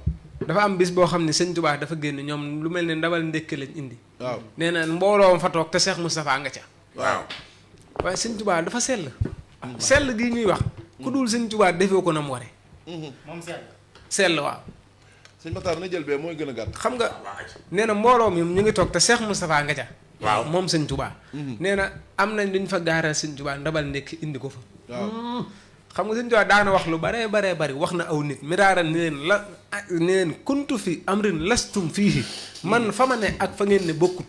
Speaker 5: dafa am bis boo xam ne sëñ Tuubaa dafa génn ñoom lu mel ne ndawal ndékki lañ indi.
Speaker 4: waaw
Speaker 5: nee na mbooloo fa toog te Cheikh Moustapha nga ca.
Speaker 7: waaw
Speaker 5: waaye sëñ Tuubaa dafa sell. sell gii ñuy wax. ku dul sëñ Tuubaa defee ko na mu waree.
Speaker 8: moom
Speaker 5: sell waaw.
Speaker 4: sëñ Maxtaar na jël bee mooy gën a gàtt.
Speaker 5: xam nga nee na mbooloo mi ñu ngi toog te Cheikh Moustapha nga ca.
Speaker 7: waaw
Speaker 5: moom sëñ Tuubaa. nee na am nañ duñ fa gaaral sëñ Tuubaa ndabal ndékki indi ko fa.
Speaker 4: waaw
Speaker 5: xam nga sëñ Tuubaa daana wax lu baree bari wax na aw nit miraaran ni leen kuntu fi amrin lastum fiihi man fa ma ne ak fa ngeen ne bokkut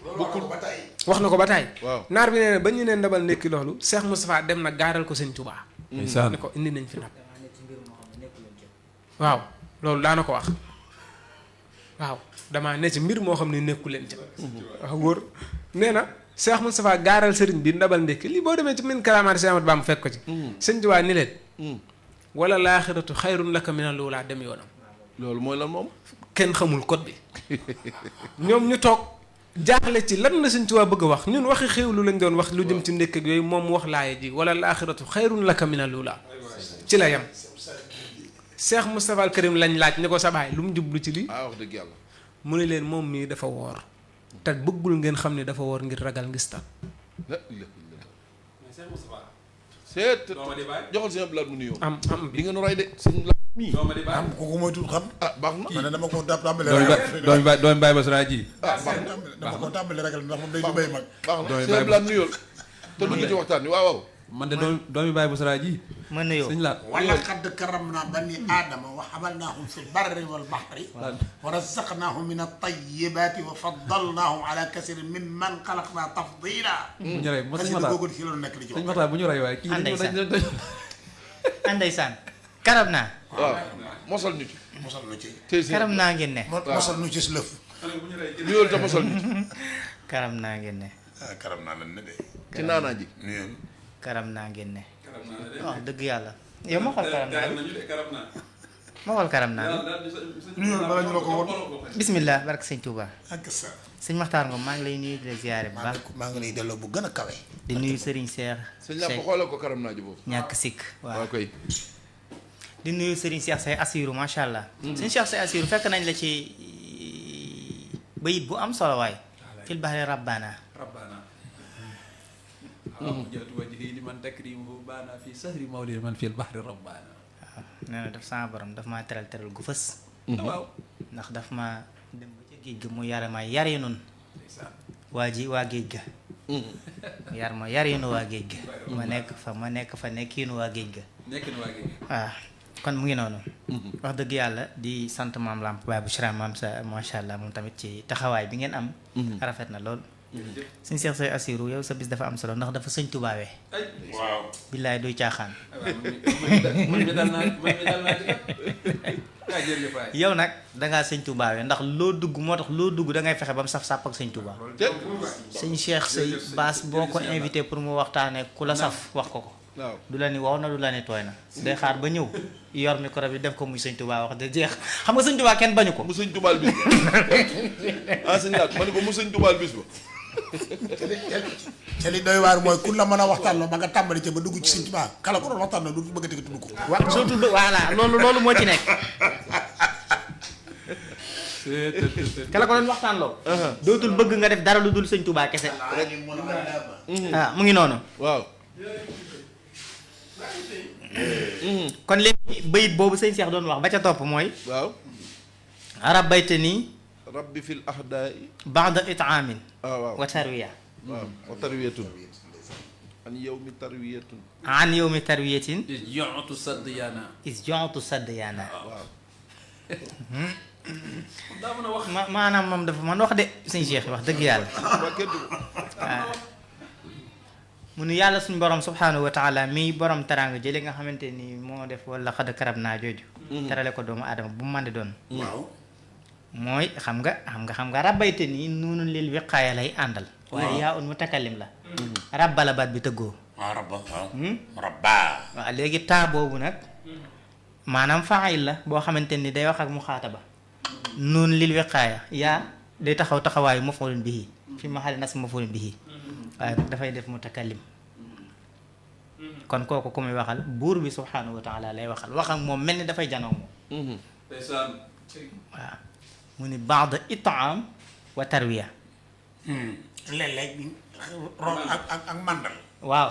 Speaker 5: wax na ko ba tey
Speaker 4: waaw
Speaker 5: naar bi nee na ba ñu ne ndabal ndékki loolu Cheikh Moustapha dem na gaaral ko sëñ Tuubaa
Speaker 6: ndeysaan
Speaker 5: ne ko indi nañ fi ndab waaw loolu daana ko wax waaw damaa ne ci mbir moo xam ne nekku leen ca waaw wóor nee na Cheikh Moustapha gaaral sëriñ bi ndabal ndékki lii boo demee ci min karaamaati Cheikh Ahmadou Bamba fekk ko ci sëñ Tuubaa ni leen wala laaxiratu xayrun laka mina luulaa dem yoonam
Speaker 4: loolu mooy lan moom.
Speaker 5: kenn xamul code bi ñoom ñu toog jaaxle ci lan la sëñ Tuubaa bëgg a wax ñun waxi xéewlu lañ doon wax lu jëm ci ndékk ak yooyu moom mu wax laaye ji wala laaxiratu xayrun laka mina luulaa ci la yem Cheikh Moustapha al Karim lañ laaj ni ko sa baay lu mu jublu ci lii
Speaker 4: ah wax dëgg yàlla.
Speaker 5: mu ne leen moom mii dafa woor te bëggul ngeen xam ne dafa woor ngir ragal ngistal
Speaker 4: la seet joxal sëñ Abdoulaye mu nuyoo.
Speaker 5: am
Speaker 4: di nga nu roy de sëñ la mii.
Speaker 7: am kooku moytuwul xam.
Speaker 4: ah baax na.
Speaker 7: man ne dama ko tàmbali
Speaker 6: doomi baay ba sura ji
Speaker 7: dama ko tàmbali ragal ndax moom day du bay mag.
Speaker 4: baax na
Speaker 6: doomi
Speaker 4: sëñ
Speaker 6: baay
Speaker 4: Abdoulaye nuyool. te dugg ci waxtaan wi waaw waaw.
Speaker 6: man de doomi baay ba sura ji
Speaker 8: ma nuyoo
Speaker 6: sëñ la
Speaker 7: wala xadd karam naa bani aadama wa xamalnaahum fi lbarri walbaxri wa razaqnaahum min altayibaati wa faddalnaahum ala kasirin min man xalaqnaa tafdila
Speaker 6: bu ñu rey mo
Speaker 7: xasi
Speaker 6: sëñ
Speaker 7: na
Speaker 6: Matar
Speaker 7: googu ci loolu nekk li ci
Speaker 6: sëñ
Speaker 7: wax
Speaker 6: Matar bu ñu rey waaye kii
Speaker 8: andaysaan karab naa
Speaker 4: waaw mosal ñu ci.
Speaker 7: mosal nu ci
Speaker 4: tey sëñ
Speaker 8: karab naa ngeen ne
Speaker 7: mosal nu ci si lëf
Speaker 4: nuyool te mosal ñu ci.
Speaker 8: karab naa ngeen ne
Speaker 7: karam naa lan ne de
Speaker 4: ci naanaa ji.
Speaker 7: nuyoon
Speaker 8: karab naa ngeen ne wax dëgg yàlla yow ma xool karab naa ma xool karab naa
Speaker 7: nuyoon bala ñu la ko woon
Speaker 8: bismillah barke sëñ Touba
Speaker 7: ak sa
Speaker 8: sëñ Maxtaar Ngom maa ngi lay nuyu di la ziyaare bu baax
Speaker 7: maa ngi lay delloo bu gën a kawe
Speaker 8: di nuyu Serigne Cheikh
Speaker 4: sëñ la ko xoolal ko karam naa ji boobu.
Speaker 8: ñàkk sikk waaw
Speaker 4: waaw koy.
Speaker 8: di nuyu Serigne Cheikh say Assirou macha allah sëñ Cheikh say Assirou fekk nañ la ci bayit bu am solo waay fil bahri rabbana
Speaker 6: jatu wajhi liman takrimuhu baana fi sahri mawlid man fil bahri rabbana
Speaker 8: waaw nee na daf sama borom daf maa teral gu fës
Speaker 6: waaw
Speaker 8: ndax daf ma dem ba ca géej ga mu yare ma yare nun waa géej ga yar ma yarinu waa géej ga ma nekk fa nekkiinu waa géej ga
Speaker 6: nekk na waa géej
Speaker 8: waaw kon mu ngi noonu wax dëgg yàlla di sant maam Lamp Baay bu Chira maam sa macha allah moom tamit ci taxawaay bi ngeen am rafet na lool suñ Cheikh say Assirou yow sa bis dafa am solo ndax dafa sëñ tubaawee
Speaker 7: waaw
Speaker 8: billaay duy caaxaan yow nag dangaa sëñ tubaawee ndax loo dugg moo tax loo dugg da ngay fexe ba mu saf sàpp ak sëñ tubaa sëñ Cheikh say baas boo ko invité pour mu waxtaanee ku la saf wax ko
Speaker 4: waaw
Speaker 8: du la ni wow na du la ni tooy na day xaar ba ñëw yor micro bi def ko muy sëñ tubaa wax de jeex xam nga sëñ tubaa kenn bañu ko
Speaker 4: mu sëñ tubaal bis ba. ah sëñ laat ma ne ko mu sëñ tubaal bis ba.
Speaker 7: ca li doy waar mooy ku la mën a waxtaan loo ba nga tàmbali ca ba dugg ci sëñ Tuubaa kala ko doon waxtaan loo du bëgg a tudd ko
Speaker 8: waaw surtout voilà loolu moo ci nekk ka la ko doon waxtaan loo dootul bëgg nga def dara lu dul sëñ Tuubaa kese mu ngi noonu
Speaker 4: waaw
Speaker 8: kon léegi bayit boobu sëñ Cheikh doon wax ba ca topp mooy
Speaker 4: waaw
Speaker 8: rabbayte nii
Speaker 4: rabbi fil ahdaai
Speaker 8: ba'da it'aamin
Speaker 4: waaw
Speaker 8: wa tarwiya
Speaker 4: waaw wa tarwiyatun an yawmi tarwiyatun
Speaker 8: an yawmi tarwiyatin
Speaker 6: yoxtu sadd yaana
Speaker 8: is jontu sadd yaana
Speaker 4: waaw
Speaker 6: daa mën a wax
Speaker 8: maanaam moom dafa man wax de sëñ Cheikh wax dëgg yàlla
Speaker 4: waa kenn du
Speaker 8: waaw mu nu yàlla suñ borom subhaanahu wa taala mii borom teraanga jële nga xamante ni moo def wala xad karab naa jooju terale ko doomu aadama bu mu mën di doon
Speaker 7: waaw
Speaker 8: mooy xam nga rabbayte nii nuunu lil wiqaaya lay àndal waaye yaa un mutakallim la rabba la baat bi tëggoo
Speaker 7: rabba rabba
Speaker 8: waaw léegi taa boobu nag maanaam faayil la boo xamante ni day wax ak muxaataba nuun lil wiqaaya yaa day taxaw taxawaayu maf'ulun bihi fi mahalli nasb maf'ulun bihi waaye nag dafay def mutakallim kon kooku ku muy waxal buur bi subhaanahu wa taala lay waxal wax ak moom mel ni dafay janoo moom waaw mu ni ba'da it'aam wa tarwiya
Speaker 7: léeg-léeg ron ak mandal
Speaker 8: waaw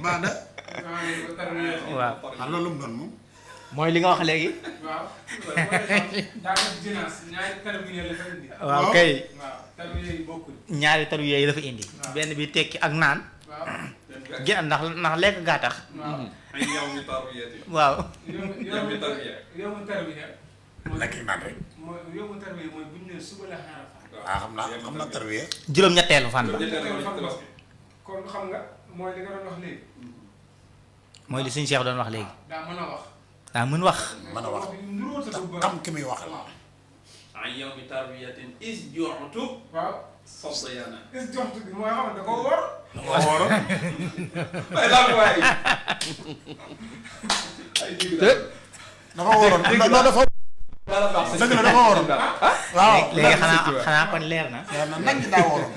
Speaker 7: maana
Speaker 8: waaw
Speaker 7: loolu mu doon moom
Speaker 8: mooy li nga wax léegi
Speaker 5: waaw daanaka jinaas ñaari tarbiya la fa indi.
Speaker 8: waaw kay
Speaker 5: waaw tarbiya yi bokkul.
Speaker 8: ñaari tarwiya yi dafa indi benn bi tekki ak naan
Speaker 5: waaw.
Speaker 8: ndax lekk gaa tax
Speaker 5: waaw.
Speaker 6: ay yow mi tarbiyati
Speaker 8: waaw
Speaker 5: yow mu tarbiya.
Speaker 7: lekk naan rek
Speaker 5: mooy yow mu tarbiya mooy bu ñu nee suba la Arafa.
Speaker 7: xam naa tarbiya
Speaker 8: juróom-ñetteelu fan ba
Speaker 5: kon xam nga mooy li nga doon wax léegi.
Speaker 8: mooy li suñu Cheikh doon wax léegi
Speaker 5: daa mën a wax.
Speaker 8: daa mën wax
Speaker 7: mën a wax xam ki muy waxal
Speaker 6: ay yow mi tarbiyatin is joxtu
Speaker 5: waaw.
Speaker 6: soxna yaana
Speaker 5: is joxtu bi mooy xam ne da ko wóor.
Speaker 6: ay laa ko waay
Speaker 7: dafa waroon dafa dëgg la dafa waroon waaw
Speaker 8: léegi xanaa kon leer na
Speaker 7: nag ñi daa waroon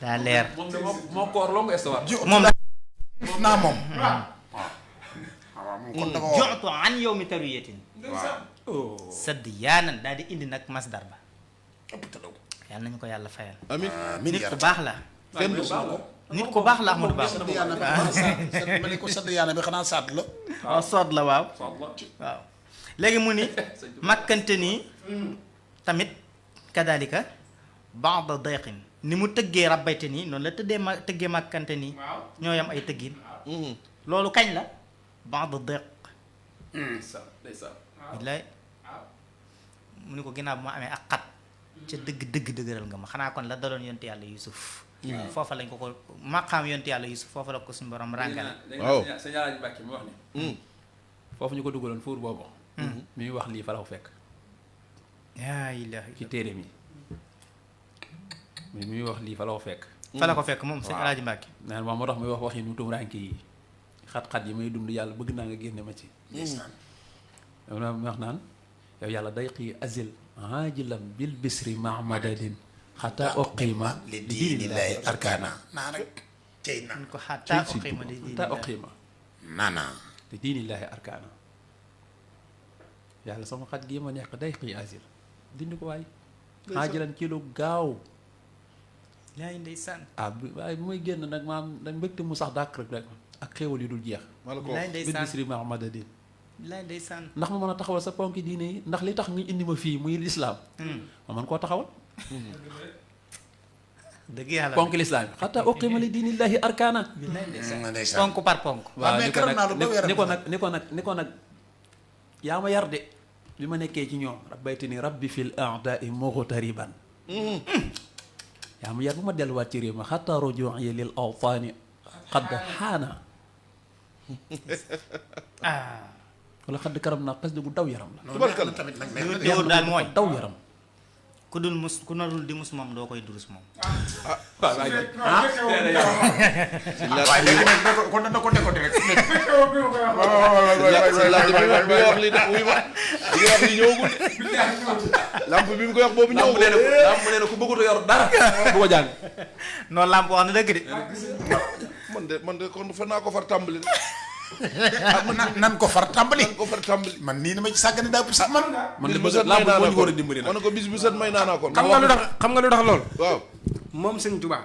Speaker 8: daa leer
Speaker 6: moom de moo koor longu histoire
Speaker 8: moom
Speaker 7: naa moom waaw moom kon dafa waroon
Speaker 8: joxtu an yow mi tarwiyatin sadd yaanan daal di indi nag masdar ba yàlla nañu ko yàlla fayal
Speaker 4: amin
Speaker 8: nit ku baax la
Speaker 4: kenn du
Speaker 8: nit ku baax la Ahmadou Ba
Speaker 7: sadd yaana bi ma ne ko sadd yaana bi xanaa saat la
Speaker 8: waaw sood la waaw waaw léegi mu ni makkante nii tamit kadalika ba'da dayqin ni mu tëggee rabbayte nii noonu la tëggee makkante nii ñoo yam ay tëggin loolu kañ la ba'da dayq billaay mu ni ko ginnaaw bu ma amee ak xat ca dëgg dëgëral nga ma xanaa kon la daloon yonte yàlla Yuusuf foofa lañ ko maqaam yonte yàlla Yuusuf foofa la ko suñu borom ràngale
Speaker 4: waaw
Speaker 6: sa ñaaraji Mbàkke mi wax ni foofu ñu ko dugaloon fuur boobu mi wax lii fa la ko fekk
Speaker 8: yaa ilaahi
Speaker 6: ci téere mi mi wax lii fa la ko fekk
Speaker 8: fa la ko fekk moom sëñ Alaaji Mbàkke
Speaker 6: naan moom moo tax muy wax wax yi nu tumuraanke yi xat-xat yi may dund yàlla bëgg naa nga génne ma ci yow na mi wax naan yow yàlla day xii azil ajilam bil bisri mahmadadin xata oqima
Speaker 7: li diinillahi arkaana naa rek tey na
Speaker 8: ko xataa uqima di
Speaker 6: xata oqima
Speaker 7: naana
Speaker 6: li diinillahi arkaana yàlla sama xat gii ma nekk day xii azil dindi ko waay ajilan ci lu gaaw
Speaker 8: yaay ndeysaan
Speaker 6: waaye bu may génn nag maam da mbégte mu sax dàkk rek ak xéewal yu dul jeex
Speaker 8: yaay
Speaker 6: bil
Speaker 8: ndeysaan
Speaker 6: bisri mahmadadin
Speaker 8: yaay ndeysaan
Speaker 6: ndax ma mën a taxawal sa ponki diine yi ndax li tax nga indi ma fii muy lislaam ma mën koo taxawal
Speaker 8: dëgg yàlla
Speaker 6: ponk lislaam yi xataa uqima li diinillahi arkaana
Speaker 8: yaay ndeysaan
Speaker 7: ndeysaan
Speaker 8: ponk par ponk
Speaker 6: waaw
Speaker 7: mais keroog naa lu ba weeram
Speaker 6: ni ko nag yaa ma yar de bi ma nekkee ci ñoom rabbaytini rabbi fil a'da'i mughtariban yaa ma yar bu ma delluwaat ci réew ma xataa ruju'i lil awtaani xadd xaana wala xadd karam naa xas gu daw yaram la
Speaker 7: tubarkalla tamit nag
Speaker 8: li ma dóor daal mooy
Speaker 6: daw yaram
Speaker 8: ku dul mus ku narul di mus moom doo koy durus moom
Speaker 7: waaye léegi nag kon na ko décoté rek
Speaker 4: bi nga wax li de wuy ma bi nga wax li ñëwagul de lamp bi mu koy wax boobu ñëwagul
Speaker 6: lamp nee na ku bëggut a yor dara bu ko jàng
Speaker 8: noonu làmp wax na dëgg de
Speaker 4: man de kon fa naa ko far tàmbali
Speaker 7: nan ko far tàmbali.
Speaker 4: ko far tàmbali.
Speaker 7: man nii dama ci sàggane daa sax man.
Speaker 6: man de
Speaker 4: bis bu set
Speaker 6: laa
Speaker 4: may naa
Speaker 6: moo
Speaker 4: naa
Speaker 6: ñu
Speaker 4: ko
Speaker 6: war a dimbali nag.
Speaker 4: man ko bis bu set may naa naa ko.
Speaker 5: xam nga lu tax lool.
Speaker 4: waaw.
Speaker 5: moom sëñ Tuubaa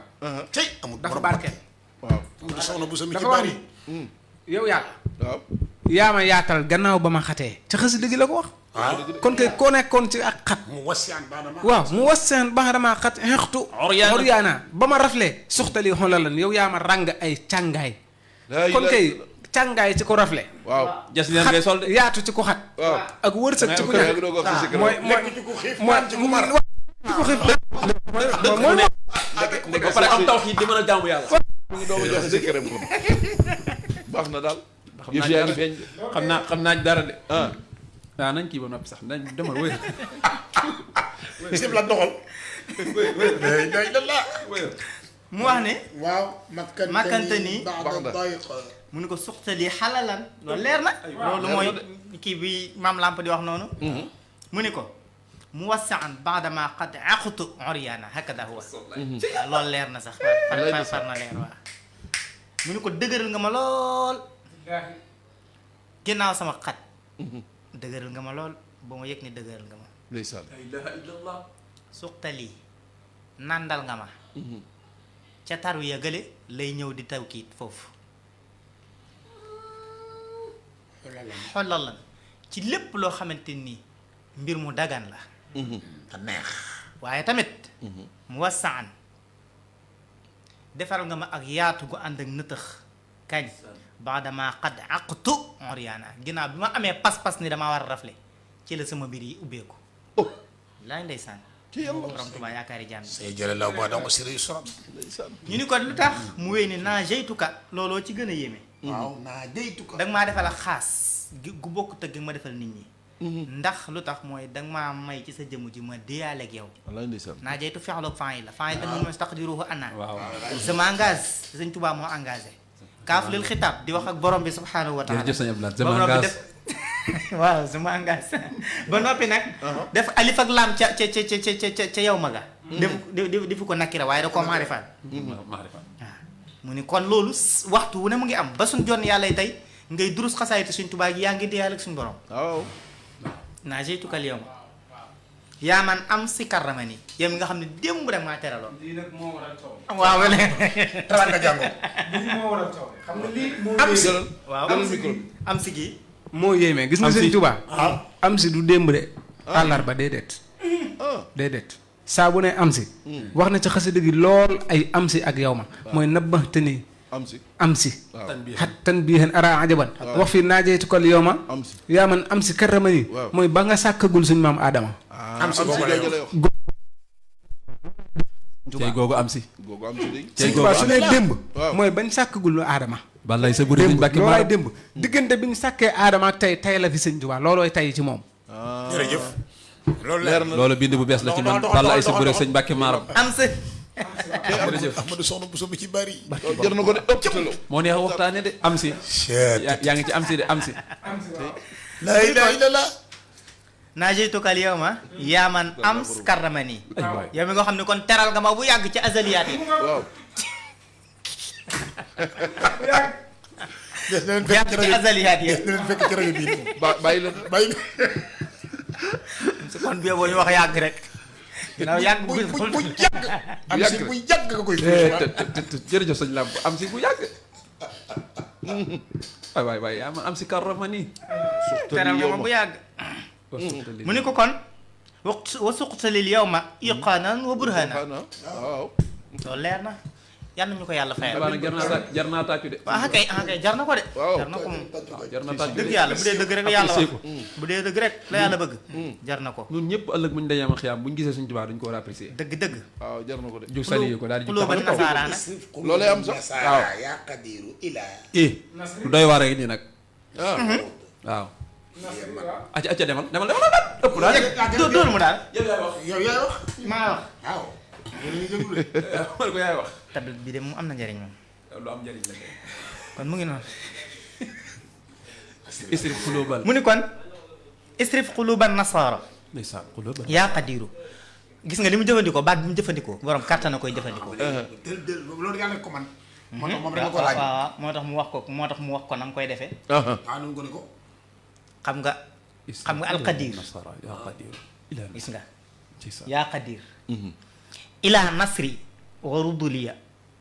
Speaker 7: tey amul
Speaker 5: dafa
Speaker 7: borom
Speaker 5: barkeel.
Speaker 4: waaw.
Speaker 7: soxna bu sama ci
Speaker 5: dafa wax
Speaker 7: bari.
Speaker 5: ni yow yàlla.
Speaker 4: waaw.
Speaker 5: yaa ma yaatal gannaaw ba ma xatee. ca xasida gi la ko wax. kon kay koo nekkoon ci ak xat.
Speaker 7: mu wasiyaan baanama.
Speaker 5: waaw mu waseen ba nga damaa xat xextu. oryaana ba ma raflee suxtali xolalan yow yaa ma ràng ay càngaay. kon kay càngaay ci ko rafle.
Speaker 4: waaw.
Speaker 6: jas leen ngay sol de.
Speaker 5: yaatu ci ko xat.
Speaker 4: waaw.
Speaker 5: ak wërsëg ci ko ñàkk. mooy
Speaker 7: lekk ci ku xiif
Speaker 5: mooy
Speaker 7: naan ci ku mar.
Speaker 5: ci ko xiif mooy
Speaker 6: ba pare am tawxiid di mën a jaamu yàlla.
Speaker 4: mu ngi doog a joxe secret kon. baax na daal. yëf yaa ngi feeñ.
Speaker 6: xam naa dara de. waaw nañ kii ba noppi sax nañ demal wéy.
Speaker 7: sib la doxal.
Speaker 8: mu wax ne
Speaker 7: waaw.
Speaker 8: makkante ni
Speaker 4: baax na.
Speaker 8: mu ni ko suqtali xalalan loolu leer na loolu mooy kii bi maam lamp di wax noonu mu ni ko mu wasaan baadama qad aqutu oriana hakada huwa waaw loolu leer na sax far na leer waaw mu ni ko dëgëral nga ma lool ginnaaw sama xat dëgëral nga ma lool ba ma yëg ni dëgëral nga ma
Speaker 4: ndeysaan.
Speaker 6: la ilaha illallah.
Speaker 8: suqtali nandal nga ma ca taru ya gële lay ñëw di tawkiit foofu xolalan ci lépp loo xamante ni mbir mu dagan la
Speaker 7: te neex.
Speaker 8: waaye tamit mu wasaan defal nga ma ak yaatu gu ànd ak nëtëx kañ baadama qad aqtu oriana ginnaaw bi ma amee pas-pas ni damaa war a rafle ci la sama mbir yi ubbeeku laay ndeysaan
Speaker 4: ci yàlla.
Speaker 8: borom Tuubaa yaakaari jàmm
Speaker 7: say jële law boo dama siri soram.
Speaker 4: ndeysaan.
Speaker 8: ñu ni ko lu tax mu wéy ni naa jeytuka looloo ci gën a yéeme
Speaker 7: waaw naa jeytu ko.
Speaker 8: danga maa defal ak xaas gu bokk tëgg ma defal nit ñi ndax lu tax mooy danga maa may ci sa jëmm ji ma déyaale ak yow
Speaker 4: wallaay ndeysaan.
Speaker 8: naa jeytu fexloog fan yi la fan yi da moom taqdiruhu anna
Speaker 6: waaw.
Speaker 8: je m'engage sëñ Tuubaa moo engagé kaaf lil xitaab di wax ak borom bi subhanahu wa taala
Speaker 6: jërëjëf sëñ Abdoulaye.
Speaker 8: ba noppi def waaw je m'engage ba noppi nag def alif ak laam ca yow ma ga def fi ko nakira waaye da koo maarifaal
Speaker 6: maarifa.
Speaker 8: waaw mu ni kon loolu waxtu wu ne mu ngi am ba suñ jon yàlla tey ngay durus xasaayiti suñ Tuubaa gi yaa ngi déyaale ak suñ borom
Speaker 4: waaw.
Speaker 8: naa jeytukal yow ma yaa man am si karramani yow mi nga xam ne démb rek maa teraloon
Speaker 5: lii nag moo waral coow.
Speaker 8: waaw ba ne
Speaker 7: talaat nga jàngoo.
Speaker 5: lii moo waral coow. xam nga lii moo
Speaker 7: am si.
Speaker 4: jëlal.
Speaker 8: waaw
Speaker 4: jëlal micro.
Speaker 8: am si gi
Speaker 5: moo yéeme gis nga
Speaker 6: am si.
Speaker 5: sëñ Tuubaa
Speaker 7: waaw.
Speaker 5: am si du démb de. àllarba déedéet. déedéet saa bu ne am si. wax na ci xasida gi lool ay am si ak yow ma. mooy nabbaxte ni
Speaker 4: am si.
Speaker 5: am si.
Speaker 4: waaw.
Speaker 5: xat tan bii ara ajaban. wax fi naajeytukal yow ma.
Speaker 4: am si.
Speaker 5: yaa man am si karramani.
Speaker 4: waaw.
Speaker 5: mooy ba nga sàkkagul suñ maam Adama.
Speaker 7: am si boobu lay wax.
Speaker 6: cey googu am si.
Speaker 4: googu am si léegi.
Speaker 6: cey
Speaker 5: sëñ
Speaker 6: googu
Speaker 5: Tuubaa su ne démb.
Speaker 4: waaw.
Speaker 5: mooy bañ sàkkagul lu Adama.
Speaker 6: balay sa guddi
Speaker 5: démb
Speaker 6: Mbàkke
Speaker 5: loolaay
Speaker 6: Maram.
Speaker 5: démb diggante bi ñu sàkkee Adama ak tey la fi sëñ Tuubaa loolooy tey ci moom.
Speaker 7: jërëjëf. loolu
Speaker 4: leer
Speaker 7: leer
Speaker 4: na.
Speaker 6: loolu bind bu bees la ci man.
Speaker 7: doxal,
Speaker 6: balay sa
Speaker 7: doxal,
Speaker 6: guddi
Speaker 7: doxal.
Speaker 6: sëñ Mbàkke Maram.
Speaker 8: am si
Speaker 6: jërëjëf.
Speaker 7: Ahmadou soxna bu sobi ci bari.
Speaker 4: jar na ko de ëpp talo.
Speaker 6: moo neex waxtaane de am si. yaa ngi ci am si de am si.
Speaker 7: la ilaha illallah.
Speaker 8: naa jeytukal yow ma yaa man am si karramani
Speaker 6: ay waay.
Speaker 8: yow mi nga xam ne kon teral nga ma bu yàgg ci azaliyaat yi
Speaker 4: waaw.
Speaker 7: des na leen fekk
Speaker 8: yàgg
Speaker 7: ci
Speaker 8: ci
Speaker 7: rajo
Speaker 8: azaliyaat yi
Speaker 7: des na leen fekk ci rajo bii.
Speaker 4: bàyyi leen.
Speaker 7: bàyyi
Speaker 8: si kon bi boo ñu wax yàgg rek ginnaaw yàgg
Speaker 7: bu yàgg. am si bu yàgg nga koy.
Speaker 6: jërëjëf sëñ Lamp am si bu yàgg. waay waay yaa man am si karramani.
Speaker 8: teral nga ma bu yàgg mu ni ko kon wa suqtalil yow ma iqaanan wa burhana
Speaker 4: waaw.
Speaker 8: loolu leer na yal na ñu ko yàlla fayal
Speaker 6: waaw nag jar naa tàccu de.
Speaker 8: ah kay jar na ko de
Speaker 4: waaw.
Speaker 8: jar na ko moom
Speaker 6: waaw jar naa tàccu de.
Speaker 8: dëgg yàlla bu dee dëgg rek la yàlla wax
Speaker 6: Apprécier ko.
Speaker 8: bu dee dëgg rek la yàlla bëgg jar na ko
Speaker 6: ñun ñëpp ëllëg bu ñu dajee ma xiyaam bu ñu gisee suñu tubaab dañu ko war a apprécier.
Speaker 8: dëgg
Speaker 4: waaw jar na ko de.
Speaker 6: jóg saluer ko daal di jóg
Speaker 8: xuloo ba
Speaker 6: taxaw kaw.
Speaker 8: nasaaraana
Speaker 4: loolee am sax.
Speaker 6: waaw.
Speaker 7: yaa qadiru ila.
Speaker 6: lu doy waar rek nii nag.
Speaker 4: ah.
Speaker 6: waaw. acca demal ëpp daal.
Speaker 8: dóor mu daal
Speaker 7: yow yaay wax.
Speaker 8: maa wax
Speaker 7: waaw. yéen a ngi déglu de.
Speaker 6: man ko yaay wax.
Speaker 8: tablet bi de moom am na njëriñ moom
Speaker 6: lu am njëriñ la kay.
Speaker 8: kon mu ngi noonu
Speaker 6: isrif xulóobal.
Speaker 8: mu ni kon isrif xuluban nasaara
Speaker 6: ndeysaan xulóobal.
Speaker 8: yaa qadiru gis nga li mu jëfandikoo baat bi mu jëfandikoo borom kàttan na koy jëfandikoo
Speaker 7: loolu yàlla ko man. moo tax moom rek ko laaj.
Speaker 8: waaw moo tax mu wax ko nam koy defee.
Speaker 7: nu ko ni ko.
Speaker 8: xam nga alqadir
Speaker 6: yaa qadir
Speaker 8: gis nga yaa qadir ila nasri wa ruduliya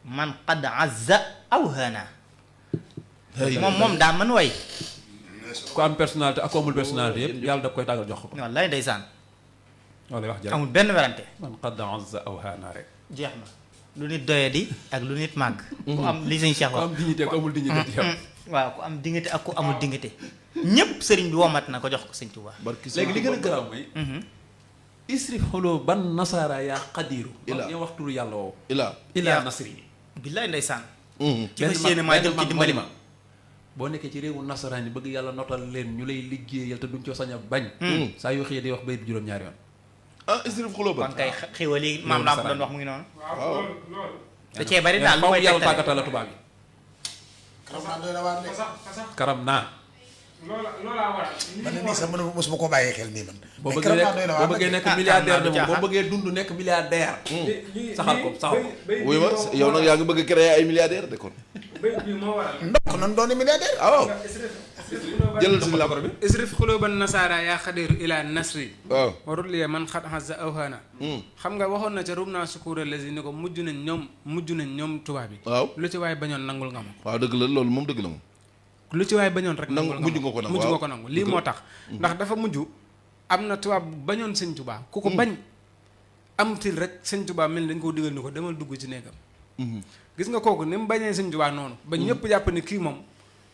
Speaker 8: man qad azza aw hana. moom daa mën way.
Speaker 6: ku am personnalité ak ku amul personnalité yëpp yàlla da koy tàggal jox ko.
Speaker 8: wallaay ndeysaan.
Speaker 6: loolu wax jërëjëf
Speaker 8: amul benn werante.
Speaker 6: man qad azza aw hana rek.
Speaker 8: jeex na lu nit doyadi ak lu nit màgg. ku am li sëñ Cheikh wax
Speaker 6: ku am dignité ku amul dignité ci yow.
Speaker 8: waaw ku am dignité ak ku amul dignité ñëpp sëriñ bi womat na ko jox ko sëñ Tuubaa.
Speaker 6: léegi li gën a garaaw mooy. isrif xoloo ban nasaara yaa qadiru. ñu wax turu yàlla woowu. ilaa nasri.
Speaker 8: billaay ndeysaan.
Speaker 6: ci fas yéene maa jëm ci dimbali ma. boo nekkee ci réewu nasaraan yi bëgg yàlla notal leen ñu lay liggéeyal te duñ ko sañ a bañ. saa yoo xëyee day wax bayit bi juróom-ñaari yoon.
Speaker 4: isrif xoloo ban
Speaker 8: kon kay xéwal yi maam laa ko doon wax mu ngi noonu.
Speaker 4: waaw
Speaker 8: da cee bari daal lu koy
Speaker 6: yàlla tàggatal la tubaab yi. karam naa.
Speaker 5: loolaa waral.
Speaker 7: man nii sax man mosuma koo bàyyee xel nii man.
Speaker 6: boo bëggee nekk milliardaire de moom boo bëggee dund nekk milliardaire. saxal ko.
Speaker 4: wuy ma yow nag yaa ngi bëgg créer ay milliardaire de kon.
Speaker 5: bi moo waral.
Speaker 7: ndokk nan doon milliardaire.
Speaker 4: waaw jëlal suñu labar bi.
Speaker 5: isrif xuluban nasaara yaa xadiru ila nasri.
Speaker 4: waaw
Speaker 5: warul liye man xat xasa awhana. xam nga waxoon na ca rub naa sukuura lesi ni ko mujj nañ ñoom tubaab yi.
Speaker 4: waaw
Speaker 5: lu ci waaye bañoon nangul nga ma.
Speaker 4: waaw dëgg la loolu moom dëgg la moom.
Speaker 5: lu ci waaye bañoon rek. nangul nga
Speaker 4: mujj nga ko nangu
Speaker 5: mujj nga ko nangu lii moo tax. ndax dafa mujj am na tubaab bañoon sëñ Tuubaa ku ko bañ. amtil rek sëñ Tuubaa mel ni dañ koo digal ni ko demal dugg ci néegam. gis nga kooku ni mu bañee sëñ Tuubaa noonu. ba ñëpp jàpp ni kii moom.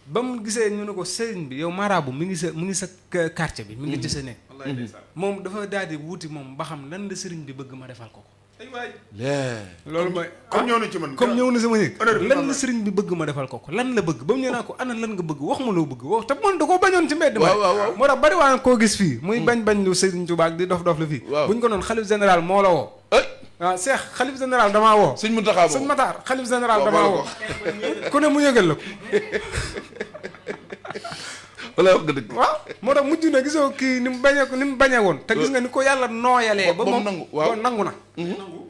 Speaker 5: ba mu gisee ñu ne ko sëriñ bi yow maraabu mi ngi sa quartier bi. mi ngi ci sa néeg. moom dafa daal di wuti moom ba xam lan la sëriñ bi bëgg ma defal ko ko. loolu mooy.
Speaker 7: comme ñëw na ci man
Speaker 5: comme ñëw na sama néeg lan la sëriñ bi bëgg ma defal ko ko lan la bëgg ba mu ñëw naa ko ana lan nga bëgg wax ma loo bëgg wax te man da koo bañoon ci mbedd ma.
Speaker 4: waaw
Speaker 5: moo tax bari waa na koo gis fii. muy bañ lu sëriñ Tuubaa di dof la fii. buñ ko noonu xalif général moo la woo. waaw Cheikh xalif général damaa woo.
Speaker 4: sëñ Muntaxa
Speaker 5: sëñ Matar xalif général damaa woo. ku ne mu yëgal la ko.
Speaker 4: wala wax nga dëgg.
Speaker 5: waaw moo tax mujj na gisoo kii ni mu bañee woon. te gis nga ni ko yàlla nooyalee. ba moom nangu na.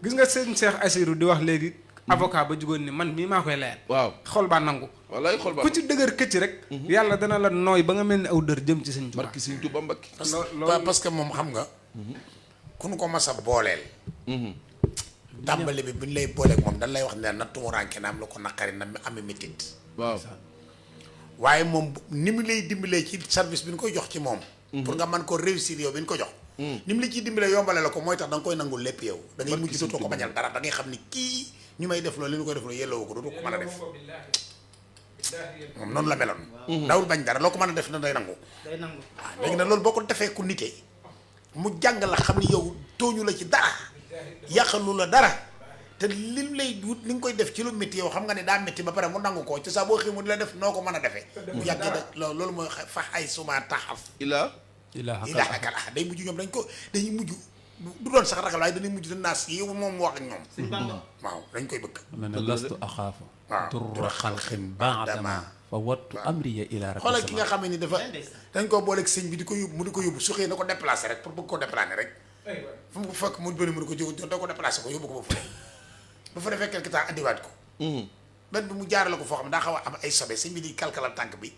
Speaker 5: gis nga sëñ Cheikh Assirou di wax léegi. avocat ba jugoon ni man mii maa koy layal.
Speaker 4: waaw
Speaker 5: xol baa nangu.
Speaker 4: wallaay xol baa
Speaker 5: ku ci dëgër këcc rek. yàlla dana la nooy ba nga mel ni aw dër jëm ci sëñ Tuubaa.
Speaker 4: barki sëñ Tuubaa mbakki.
Speaker 7: parce que moom xam nga. ku nu ko mas a booleel. tàmbali bi bu ñu lay booleeg moom dañ lay wax ne na tumuraanke na am lu ko naqari na ami métit.
Speaker 4: waaw.
Speaker 7: waaye moom ni mu lay dimbalee ci service bi ñu koy jox ci moom. pour nga mën ko réussir yow bi ñu ko jox. ni mu la ciy dimbalee yombale la ko mooy tax da nga koy nangul lépp yow. da ngay mujj dootoo ko bañal dara da ngay xam ni kii ñu may def loolu li ñu koy def loolu yelloo ko dootoo ko mën a def. moom noonu la meloon. dawul bañ dara loo ko mën a def na day nangu. waaw léegi nag loolu boo ko defee ku nitee mu jàng la xam ni yow tooñu la ci dara yàqalu la dara te lim lay wut li nga koy def ci lu métti yow xam nga ne daa métti ba pare mu nangu ko ci saa boo xëy mu di la def noo ko mën a defee. mu yàggee nag loolu mooy fax ay suma taxaf. ilaa akala day mujj ñoom dañuy mujj du doon sax ragal waaye dañuy mujj dañ naas yow moom mu wax ak ñoom. waaw dañ koy bëgg.
Speaker 6: man ne lastu axaafu.
Speaker 7: waaw
Speaker 6: turra xalqin baadama fa wattu amriya ila rabbi
Speaker 7: xoolal ki nga xam ne dafa dañ koo booleeg sëñ bi di ko yóbbu mu di ko yóbbu su xëyee na ko déplacé rek pour bëgg ko déplacer rek. fu mu ko fekk mu bëri mu di ko jóg da ko déplacé ko yóbbu ko ba fële ba fa defee quelque temps andiwaat ko. benn bi mu jaarale ko foo xam daa xaw a am ay sobe sëñ bi di kalkalal tànk bi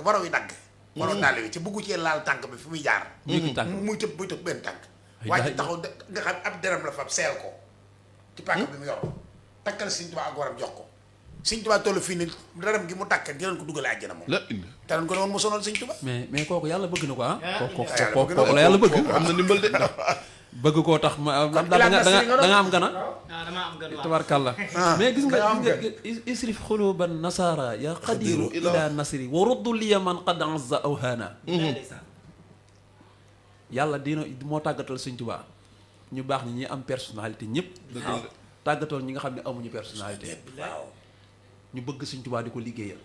Speaker 7: waraw yi dagg. waraw daal wi ci bëggu cee laal tànk bi fi muy jaar. muy tëb benn tànk. waaye taxaw nga xam ab deram la fa seel ko. ci pàkk bi mu yor takkal Sëñ Tuubaa ak waram jox ko. Sëñ Tuubaa tollu fii nii deram gi mu takk dinañ ko dugalee àjjana moom. te dañ ko ne woon mu sonal Sëñ Tuubaa.
Speaker 6: mais kooku yàlla bëgg na ko ah. kooku la yàlla bëgg.
Speaker 4: am na ndimbal de.
Speaker 6: bëgg koo tax ma da nga am gana. tabarkalla mais gis nga isrif xuluban nasara ya qadiru ila nasri wa ruddu liya man qad azza awhana. yàlla dina moo tàggatal Sëñ Tuubaa ñu baax ñi am personnalité ñëpp. tàggatal ñi nga xam ne amuñu personnalité. ñu bëgg Sëñ Tuubaa di ko liggéeyal.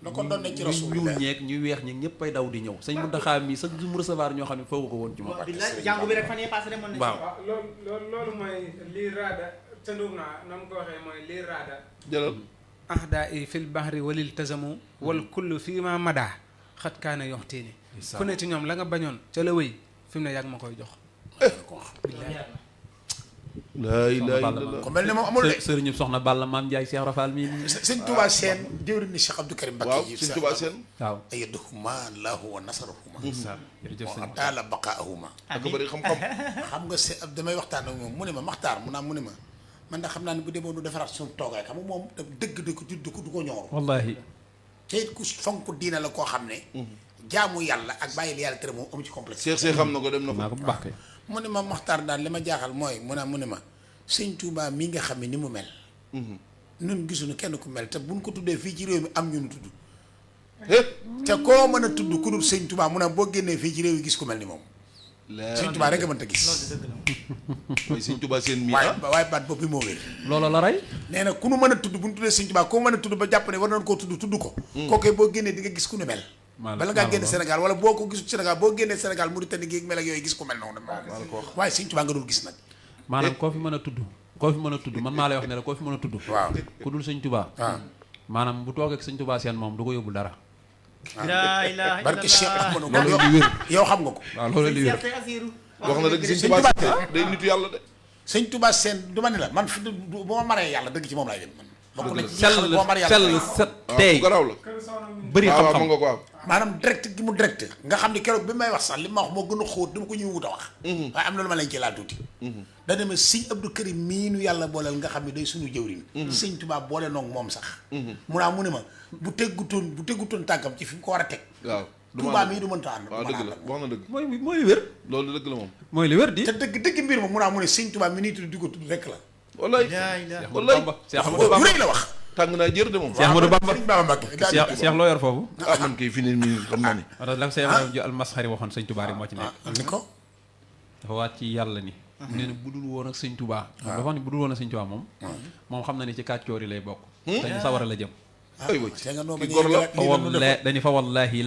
Speaker 7: na ko doon ci Rasul
Speaker 6: ñu ñeeg ñu weex ñeeg ñëpp ay daw di ñëw sëñ Muntaxa mi sax mu recevoir ñoo xam ne foogu ko woon ci moom.
Speaker 8: jàngu bi rek fan yii passé demoon na.
Speaker 6: waaw
Speaker 5: loolu mooy lii raada tënduug naa na mu ko waxee mooy lii raada.
Speaker 4: jëlal.
Speaker 5: ahdaa i fil bahri walil tazamu wal kullu fii ma madaa xat kaana yoxtiini ku ne ci ñoom la nga bañoon ca la wéy fi mu ne yàgg ma koy jox.
Speaker 4: laa ilaaha illallaah.
Speaker 7: ku mel ne moom amul de.
Speaker 6: sëriñu soxna Balla maam Ndiaye Cheikh Rafal mii.
Speaker 7: sëñ Touba Seen jëwriñ ni Cheikh Abdou Karim Mbacké.
Speaker 4: waaw sëñ Touba Seen.
Speaker 6: waaw.
Speaker 7: ayyadahuma Allahu wa nasarahuma.
Speaker 6: jërëjëf sëñ
Speaker 7: wa taala baqaahuma.
Speaker 4: ak bëri xam-xam.
Speaker 7: xam nga se damay waxtaan ak moom mu ne ma Maxtaar mu ne ma man da xam naa ne bu demoon du defaraat suñu toogaay xam nga moom dëgg du ko ñor.
Speaker 6: wallaahi.
Speaker 7: te it ku fonk diina la koo xam ne. jaamu yàlla ak bàyyi li yàlla tere moom amu ci complexe.
Speaker 4: Cheikh xam na ko dem na
Speaker 6: naa
Speaker 4: ko.
Speaker 6: ko bu baax kay.
Speaker 7: mu ne ma Maxtaar daal li ma jaaxal mooy mu ne ma sëñ Touba mii nga xam ne ni mu mel. ñun gisuñu kenn ku mel te buñ ko tuddee fii ci réew mi am ñu nu tudd. te koo mën a tudd ku dul sëñ Touba mu ne boo génnee fii ci réew yi gis ku mel ni moom. sëñ Touba rek nga mënta gis.
Speaker 4: mooy sëñ Touba Seen mii
Speaker 7: waaye baat boobu moo wér.
Speaker 6: loolu la rey.
Speaker 7: nee na ku nu mën a tudd bu ñu tuddee sëñ Touba koo mën a tudd ba jàpp ne war nañu koo tudd ko. kooku boo génnee di nga gis ku nu mel. bala ngaa génn Sénégal wala boo ko gisul Sénégal boo génnee Sénégal Mauritanie gi mel ak yooyu gis ku mel noonu waaye sëñ Touba nga dul gis nag.
Speaker 6: maanaam koo fi mën a tudd man maa lay wax ne la koo fi mën a tudd.
Speaker 7: waaw
Speaker 6: ku dul sëñ Touba.
Speaker 7: waaw
Speaker 6: maanaam bu toogee ak sëñ Touba Seen moom du ko yóbbul dara.
Speaker 8: laa ilaaha
Speaker 7: barke Cheikh
Speaker 8: illallaah.
Speaker 7: Ahmadou yow xam nga ko.
Speaker 6: waaw loolu li wér.
Speaker 4: wax na dëgg sëñ Touba Seen day nitu yàlla de.
Speaker 7: sëñ Touba Seen du ma ne la man fi bu ma maree yàlla dëgg ci moom laay dem man. bokk na ci boo maree yàlla
Speaker 6: sell set tey
Speaker 4: garaaw la.
Speaker 6: bëri xam-xam
Speaker 4: nga ko waaw.
Speaker 7: maanaam direct gi mu direct nga xam ne keroog bi may wax sax li ma wax moo gën a xóot dama ko ñuy wut a wax. waaye am na lu ma leen ci laal tuuti. da demee sëñ Abdou Karim mii nu yàlla booleel nga xam ne day suñu jëwriñ. sëñ Touba boole noog moom sax. mu ne ma bu teggutoon tànkam ci fi mu ko war a teg.
Speaker 4: waaw
Speaker 7: Touba mii du mënta ànd.
Speaker 4: waaw dëgg la wax na dëgg.
Speaker 6: mooy li wér.
Speaker 4: loolu dëgg la moom.
Speaker 6: mooy li wér di.
Speaker 7: te dëgg mbir ma mu ne sëñ Touba mi nii tudd di ko tudd rek la.
Speaker 4: wallaay wallaay
Speaker 6: Cheikh Ahmadou Bamba
Speaker 7: yu rëy la wax.
Speaker 4: tàng naa jër de moom.
Speaker 6: Cheikh Ahmadou Bamba
Speaker 7: Sëriñ Bamba Mbàkke.
Speaker 6: Cheikh loo yor foofu.
Speaker 4: man kay fi ne nii xam naa ni.
Speaker 6: wala la Cheikh Ibrahima almasxari waxoon sëñ Touba rek moo ci nekk.
Speaker 7: ni ko.
Speaker 6: dafa waat ci yàlla ni. nee na bu dul woon ak sëñ Touba. dafa wax ni bu dul woon ak sëñ Touba moom xam na ni ci kàccoor yi lay bokk. te ñu sawara la jëm.
Speaker 4: aywa
Speaker 7: te nga noo
Speaker 4: ki gor la.
Speaker 6: fa wallaahi dañu fa wallaahi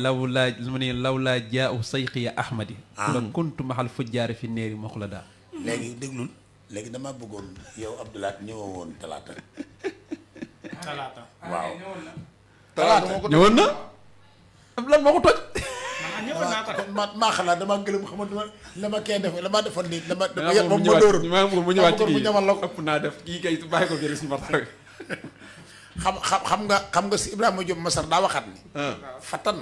Speaker 6: lawlaa jaa'u sayqiya ahmadi la kuntu maxal fujjaari fi neeri moxlada.
Speaker 7: léegi déglul léegi damaa bëggoon yow Abdoulaye ñëwoo woon talaata. waaw.
Speaker 4: talaata moo ko
Speaker 6: ñëwoon na. lan moo ko toj.
Speaker 7: maa xalaat damaa gëlëm xam nga la ma kee def la ma defoon nii la ma.
Speaker 6: moom mu ñëwaat mu ñëwaat ci
Speaker 7: mu ñamal la ko
Speaker 6: ëpp naa def kii kay bàyyi ko gërëm si martaba.
Speaker 7: xam nga si Ibrahima Diop Masar daa waxaat ni. fatan.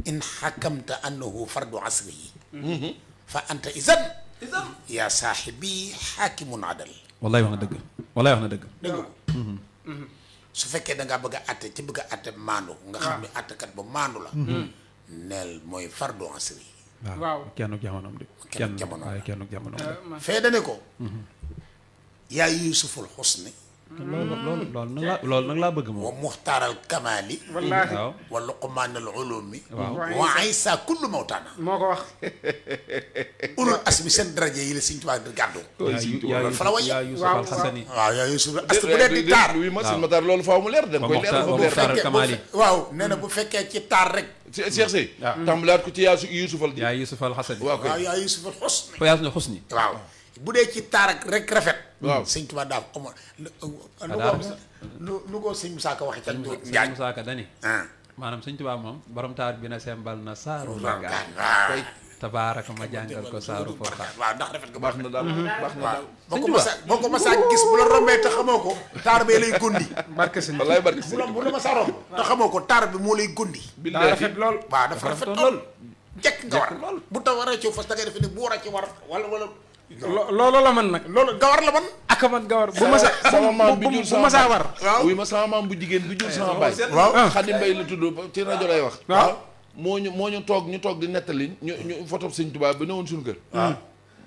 Speaker 7: in xakamta annahu fardu asri yi. fa anta izan. yaa saaxibi xaakimun adal.
Speaker 6: wallaay wax na dëgg. wallaay wax na dëgg.
Speaker 7: dëgg ko. su fekkee da ngaa bëgg a àtte ci bëgg a àtte maandu. nga xam ne àttekat ba maandu la. neel mooy fardu asri.
Speaker 5: waaw
Speaker 6: kenn jamonoom de.
Speaker 7: kenn jamonoom
Speaker 6: waaye kenn jamonoom de.
Speaker 7: fee dane ko. yaa yusuful xusni.
Speaker 6: loolu nag laa bëgg moom.
Speaker 7: wa muxtaaral kamaali.
Speaker 5: wallaahi
Speaker 6: waaw.
Speaker 7: wa luqmaanal ulumi.
Speaker 6: waaw
Speaker 7: wa aysa kullu mawtaana.
Speaker 5: moo ko wax.
Speaker 7: ulul asmi seen daraje yi la Sëñ Tuubaa di gàddu.
Speaker 6: yaa
Speaker 7: fa la way
Speaker 6: Yusuf
Speaker 5: waaw,
Speaker 6: al-Xasani.
Speaker 7: waaw yaa yusuf as bu dee di taar.
Speaker 4: wi ma Sëñ Matar loolu faaw mu leer da nga koy leer
Speaker 6: Ba
Speaker 4: dafa leer.
Speaker 6: Muxtaar al-Kamaali.
Speaker 7: waaw nee na bu fekkee ci taar rek.
Speaker 4: Cheikh Sey. tàmbalaat ko ci yaa Yusufal ji.
Speaker 6: yaa Yusuf al-Xasani.
Speaker 4: waaw kay
Speaker 7: waaw yaa yusuf al xusni.
Speaker 6: fa yaa suñu xusni.
Speaker 7: waaw bu dee ci taar ak rek rafet.
Speaker 4: waaw
Speaker 7: Sëñ Tuubaa daal amoon lu ko sëñ Musaa Ka waxee ca
Speaker 6: sëñ
Speaker 7: Njaañ.
Speaker 6: Musaa Ka dani
Speaker 7: ah
Speaker 6: maanaam sëñ Tuubaa moom borom taar bi na sembal na saaru
Speaker 7: waaw
Speaker 6: raga
Speaker 7: waaw
Speaker 6: tabaaraka ma jàngal ko saaru furqaan.
Speaker 7: waaw ndax rafet nga
Speaker 4: baax na daal baax na daal.
Speaker 7: boo ko masaa gis bu la rombee te xamoo ko taar bee lay gondi.
Speaker 5: barke sëñ
Speaker 4: wallaay barke si.
Speaker 7: bu la masaa romb te xamoo ko taar bi moo lay gondi.
Speaker 5: daa rafet lool.
Speaker 7: waaw dafa rafet lool jekk nga war bu taw waree ci fas da ngay defe ne bu war a ci war wala
Speaker 5: loolu la man nag.
Speaker 7: loolu gawar la man.
Speaker 5: ak man gawar bu masa
Speaker 4: sama maam bi jur
Speaker 5: bu masaa war.
Speaker 7: waaw
Speaker 4: wuy ma sama maam bu jigéen bi jur sama baay.
Speaker 7: waaw
Speaker 4: Xadi Mbay la tudd ci rajo lay wax.
Speaker 5: waaw
Speaker 4: moo ñu toog di nettali ñu photo Sëñ Tuubaa bi ne woon suñu kër.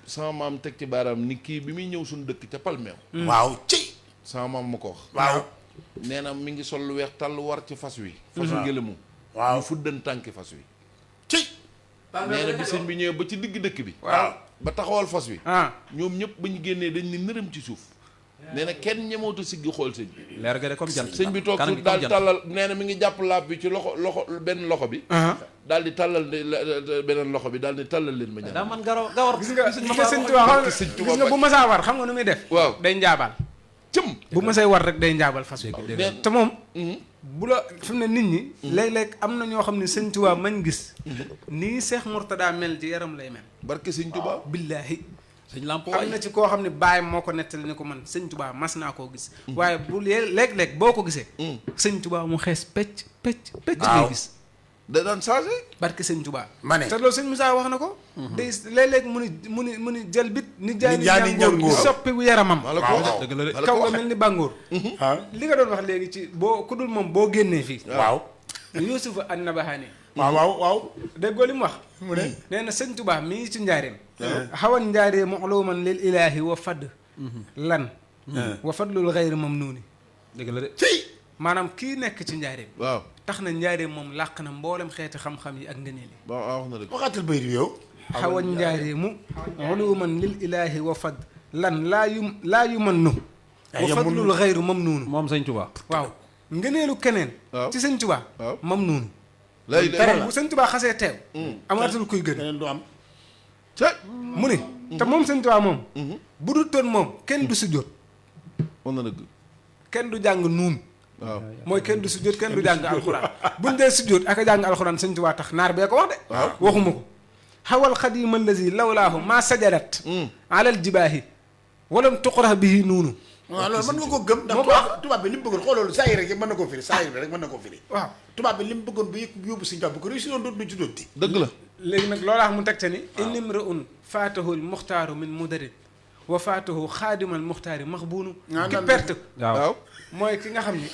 Speaker 4: sama maam teg ci baaraam ni kii bi muy ñëw suñu dëkk ca Palmeew.
Speaker 7: waaw ci
Speaker 4: sama maam ma ko wax.
Speaker 7: waaw
Speaker 4: nee na mi ngi sol lu weex tàll war ci fas wi. fasu ngelamu.
Speaker 7: waaw
Speaker 4: ñu fuddan tànki fas wi.
Speaker 7: ci
Speaker 4: nee na bi sëñ bi ñëwee ba ci digg dëkk bi.
Speaker 7: waaw
Speaker 4: ba taxawal fas wi.
Speaker 7: ñoom
Speaker 4: ñëpp ba ñu génnee dañ ni nërëm ci suuf. nee na kenn ñemootu siggi xool sëñ bi.
Speaker 6: leer ga de comme jant.
Speaker 4: sëñ bi toog
Speaker 6: kanam
Speaker 4: suuf
Speaker 6: gi comme
Speaker 4: daal
Speaker 6: jant.
Speaker 4: tàllal nee na mi ngi jàpp laab bi ci loxo benn loxo bi. daal di tàllal beneen loxo bi daal di tàllal leen ma ñaan.
Speaker 6: daa man gawar.
Speaker 5: gis nga sëñ Tuubaa
Speaker 4: Sëñ
Speaker 5: gis
Speaker 4: Tuubaa
Speaker 5: nga bu masaa war xam nga nu muy def.
Speaker 4: waaw
Speaker 5: day njaabal.
Speaker 4: cëm.
Speaker 5: bu masay war rek day njaabal fas wi. te moom. bu la fi mu ne nit ñi. léeg-léeg am na ñoo xam ne sëñ Tuubaa mañ gis. nii Seex Murtadaa mel ci yaram lay mel.
Speaker 4: barke sëñ Tuubaa.
Speaker 5: billaahi
Speaker 6: sëñ Lamp
Speaker 5: am na ci koo xam ne bàyyam moo ko nettali ne ko man sëñ Tuubaa mas naa koo gis waaye bu léeg-léeg boo ko gisee sëñ Tuubaa mu xees pecc ngay gis
Speaker 4: da daan changé.
Speaker 5: barke sëñ Tuubaa
Speaker 7: ma ne
Speaker 5: te loolu sëñ Moussa wax na ko day léeg-léeg mu ni jël bit ni jaay ni
Speaker 7: jaani
Speaker 5: njàngoor
Speaker 7: njàngoor.
Speaker 5: gi soppi bu yaramam
Speaker 4: maa la ko wax
Speaker 6: dëgg la de
Speaker 5: kaw nga mel ni bàngoor
Speaker 7: ah
Speaker 5: li nga doon wax léegi ci boo ku dul moom boo génnee fii
Speaker 7: waaw
Speaker 5: Yuusuf an-Nabahaani
Speaker 7: waaw
Speaker 5: déggoo li mu wax mu ne nee na sëñ Tuubaa mi ngi ci njaareem xawan njaareem uluman lil ilaahi wa fadd lan wa fadlul xayri mamnuuni
Speaker 6: dëgg la de
Speaker 5: maanaam kii nekk ci njaareem
Speaker 4: waaw
Speaker 5: tax na njaareem moom làq na mboolem xeeti xam-xam yi ak ngëneel yi
Speaker 4: waaw wax na dëgg.
Speaker 7: waxaatal bayit bi yow
Speaker 5: xawan njaareemu uluman lil ilaahi wa fadd lan laa yu man nu wa fadlul xayri mamnuunu
Speaker 6: moom sëñ Tuubaa
Speaker 5: waaw ngëneelu keneen
Speaker 4: waaw
Speaker 5: ci sëñ Tuubaa
Speaker 4: waaw
Speaker 5: mamnuunu
Speaker 4: lay
Speaker 5: bu sëñ Tuubaa xasee teew amaatul kuy gën
Speaker 7: keneen du am
Speaker 5: mu ne te moom sëñ Tuubaa moom bu dul toon moom kenn du sujjóot
Speaker 4: wax na dëgg.
Speaker 5: kenn du jàng nuun
Speaker 4: waaw
Speaker 5: mooy kenn du sujjóot kenn du jàng alxuraan buñ dee sujjóot ak a jàng alxuraan sëñ Tuubaa tax naar bee ko wax de waxuma ko xawal xadiima allazi lawlaahu maa sajadat alal jibaahi walam tuqra bihi nuunu
Speaker 7: waaw loolu mën nga ko gëm ndax tubaab bi li mu bëggoon xooloolu saa yi rek mën na koo firi saa yi rek mën na koo firi
Speaker 5: waaw
Speaker 7: tubaab bi li mu bëggoon bu yóbbu suñu tubaab bu ko réussir doon dootu ci doon ti
Speaker 4: dëgg la.
Speaker 5: léegi nag loolaa mu teg te ni inimraun faatahul muxtaaru min mudarin wa faatahu xaadimal muxtaari maxbuunu ki perte
Speaker 4: waaw.
Speaker 5: mooy ki nga xam ni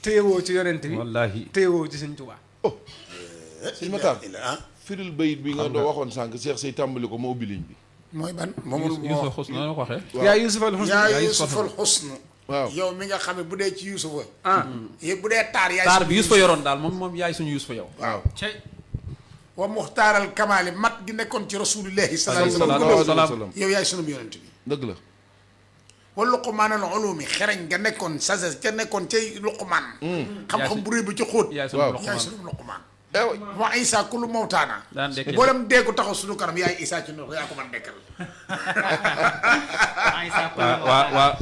Speaker 5: téyewoo ci yonent bi
Speaker 6: wallaahi
Speaker 5: téyewoo ci sëñ Tuubaa
Speaker 4: sëñ Matar
Speaker 7: ah
Speaker 4: firil bayit bi nga doo waxoon sànq Cheikh Sey tàmbali ko ma ubbi ligne bi.
Speaker 7: mooy ban moom
Speaker 6: Yuusuf xus na ko waxee
Speaker 5: yaa Yuusufal Xusn
Speaker 7: yaa Yuusufal Xusn
Speaker 4: waaw
Speaker 7: yow mi nga xam ne bu dee ci Yuusufa
Speaker 5: ah
Speaker 7: bu dee taar yaay
Speaker 6: taar bi Yuusufa yoroon daal moom yaay suñu Yuusufa yow
Speaker 7: waaw
Speaker 5: cey
Speaker 7: wa muxtaaral kamaali mat gi nekkoon ci rasulillahi sallallahu alayhi
Speaker 6: salaatu
Speaker 7: wa
Speaker 6: wa
Speaker 7: sallam
Speaker 6: salaam
Speaker 7: yow yaay sunum yonent bi
Speaker 4: dëgg la.
Speaker 7: wa luqmaanal ulumi xereñ nga nekkoon sagesse ca nekkoon cay luqmaan xam-xam bu réy ba ca xóot
Speaker 6: yaay suñu
Speaker 4: waaw.
Speaker 7: yaay
Speaker 6: Luqmaan
Speaker 7: sunum luqmaan wa Isa kullu mawtaana
Speaker 6: daan dekk
Speaker 7: boolem deeku taxaw suñu kanam yaay Isa ci ndox yaa ko man dekkal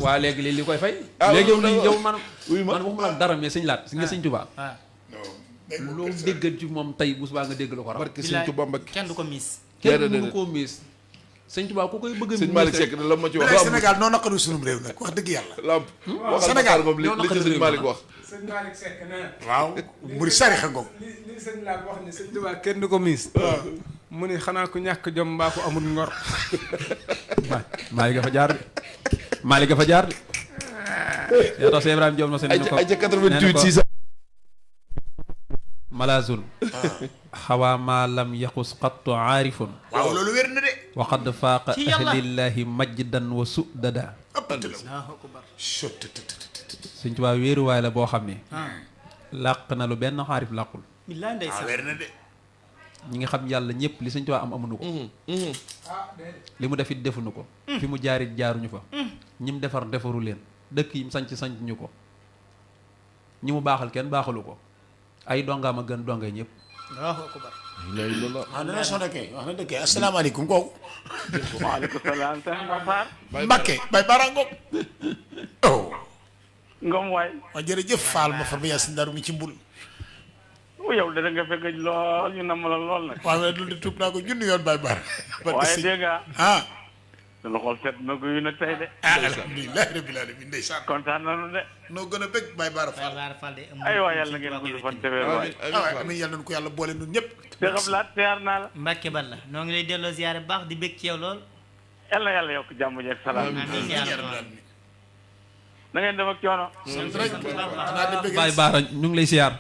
Speaker 6: waa léegi li koy fay léegi yow man waxuma la dara mais sëñ laat si nga sëñ Tuubaa loo déggal ci moom tey bu subaa nga dégg la ko raw
Speaker 4: barke sëñ Tuubaa Mbakke.
Speaker 8: kenn du ko miis
Speaker 6: kenn
Speaker 4: déedéet
Speaker 6: mënu koo miis sëñ Tuubaa ku koy bëgg a
Speaker 4: sëñ Malick Seck de la ma ci wax.
Speaker 7: mais Sénégal noo naqaru sunum réew nag wax dëgg yàlla
Speaker 4: Lamp.
Speaker 7: Sénégal
Speaker 4: moom li ci sëñ Malick wax.
Speaker 5: sëñ Malick Seck nee
Speaker 7: waaw muri sarixa ngoog
Speaker 5: li sëñ Laat wax ni sëñ Tuubaa kenn du ko miis mu ni xanaa ku ñàkk jom mbaa ko amul ngor
Speaker 6: Malick dafa jaar de Malick dafa jaar de yaa tax Cheikh Ibrahima Diop ma seen ko
Speaker 4: ay ca 88 600.
Speaker 6: malazul xawaa maa lam yaxus qattu aarifun
Speaker 7: waaw loolu wér na de
Speaker 6: waqad faaqa
Speaker 8: ci yàlla.
Speaker 6: ahlillahi majdan wa sudada
Speaker 7: ëppante la
Speaker 6: sëñ Tuubaa wéeruwaay la boo xam ne làq na lu benn xaarif làqul
Speaker 8: billaay ndeysaan
Speaker 7: wér na de
Speaker 6: ñi nga xam yàlla ñëpp li sëñ Tuubaa am amuñu ko li mu def it defuñu ko fi mu jaarit jaaruñu fa ñi mu defar defaru leen dëkk yi mu sanc ñu ko ñi mu baaxal kenn baaxalu ko ay dongaam a gën dongay ñëpp
Speaker 8: Allahu akbar
Speaker 7: waaw dana sonné kay wax na dëgg kay asalaamaaleykum kooku
Speaker 9: waaleykum salaam sëñ Maxtaar
Speaker 7: Mbakke bay bara ngoog oh
Speaker 9: Ngom waay
Speaker 7: waaw jërëjëf Fall ma fa ba yaa si ndaru mi ci mbul
Speaker 9: yow dana nga fekk lool ñu nam la lool nag
Speaker 7: waaw mais loolu di tuub naa ko junni yoon bay bar
Speaker 9: waaye dégg nga
Speaker 7: ah
Speaker 9: sunu xol set na ko yu nag tey de
Speaker 7: ah alhamdulilah rabbil alamin ndeysaan
Speaker 9: kontaan nañu de
Speaker 7: noo gën a bëgg bay bara Fall
Speaker 8: Baar Fall de
Speaker 9: ay waay yàlla ngeen gudd fan te wér waay
Speaker 7: waaw amiin yàlla nañu ko yàlla boole nun ñëpp
Speaker 9: te xam laat siyaar naa la
Speaker 8: Mbàkke Balla noo ngi lay delloo ziyaare bu baax di bég ci yow lool
Speaker 9: yàlla yàlla yokk jàmm jeeg salaam
Speaker 8: amiin yaa
Speaker 7: yàlla
Speaker 8: rabbal
Speaker 7: alamin
Speaker 9: na ngeen def ak coono
Speaker 7: sant rek xanaa di bëgg
Speaker 6: Baay Baara ñu ngi lay siyaar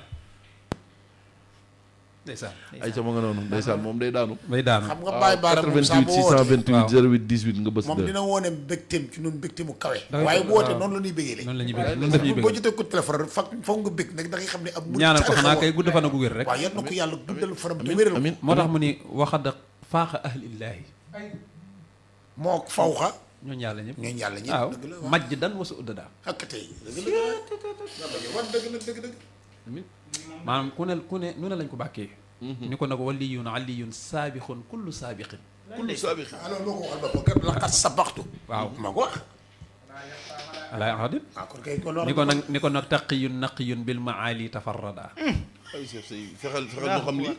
Speaker 6: ndeysaan
Speaker 4: ay ca ma nga noonu ndeysaan moom day daanu.
Speaker 6: day daanu
Speaker 7: xam nga Baye Baara moom saa
Speaker 4: 88
Speaker 7: boo woote
Speaker 4: 628 08 18 nga bës
Speaker 7: moom
Speaker 4: de.
Speaker 7: dina woone mbégteem ci noonu mbégte mu kawe
Speaker 6: Da ngay
Speaker 7: waaye
Speaker 6: ko-
Speaker 7: bu wootee
Speaker 6: waaw.
Speaker 7: noonu la ñuy bégee
Speaker 6: noonu la ñuy bëgg noonu daf ñuy
Speaker 7: boo
Speaker 6: bëgg
Speaker 7: jotee ko téléphone rek foog nga bég nag da ngay xam ne ab murid
Speaker 6: ñaanal ko
Speaker 7: sax
Speaker 6: xanaa
Speaker 7: la
Speaker 6: kay
Speaker 7: woon.
Speaker 6: gudd fan ak wér rek
Speaker 7: waaw yal na ko yàlla guddal faram te wéral ko
Speaker 4: amiin
Speaker 6: moo tax mu ni waxad faaqa ahlillaahi
Speaker 7: moo fawxa
Speaker 6: ñooñu yàlla ñëpp
Speaker 7: ñooñu yàlla ñëpp
Speaker 6: waaw
Speaker 7: dëgg la waaw
Speaker 6: majj dan wasu uddada
Speaker 7: ak tey dëgg la wan dëgg la dëgg
Speaker 6: maanaam ku ne nu ne lañ ko bàkkee ni ko nag waliyun aliyun saabixun kullu saabiqin
Speaker 4: kullu saabiq.
Speaker 7: alors moo ko waxal boppam kat laqad sabaxtu
Speaker 6: waaw
Speaker 7: ma ko wax
Speaker 6: ala axadin
Speaker 7: waaw kon kay kon
Speaker 6: ni ko nag taqiyun naqiyun bil maali tafarrada
Speaker 4: ay Cheikh Sey fexeel ñu xam lii.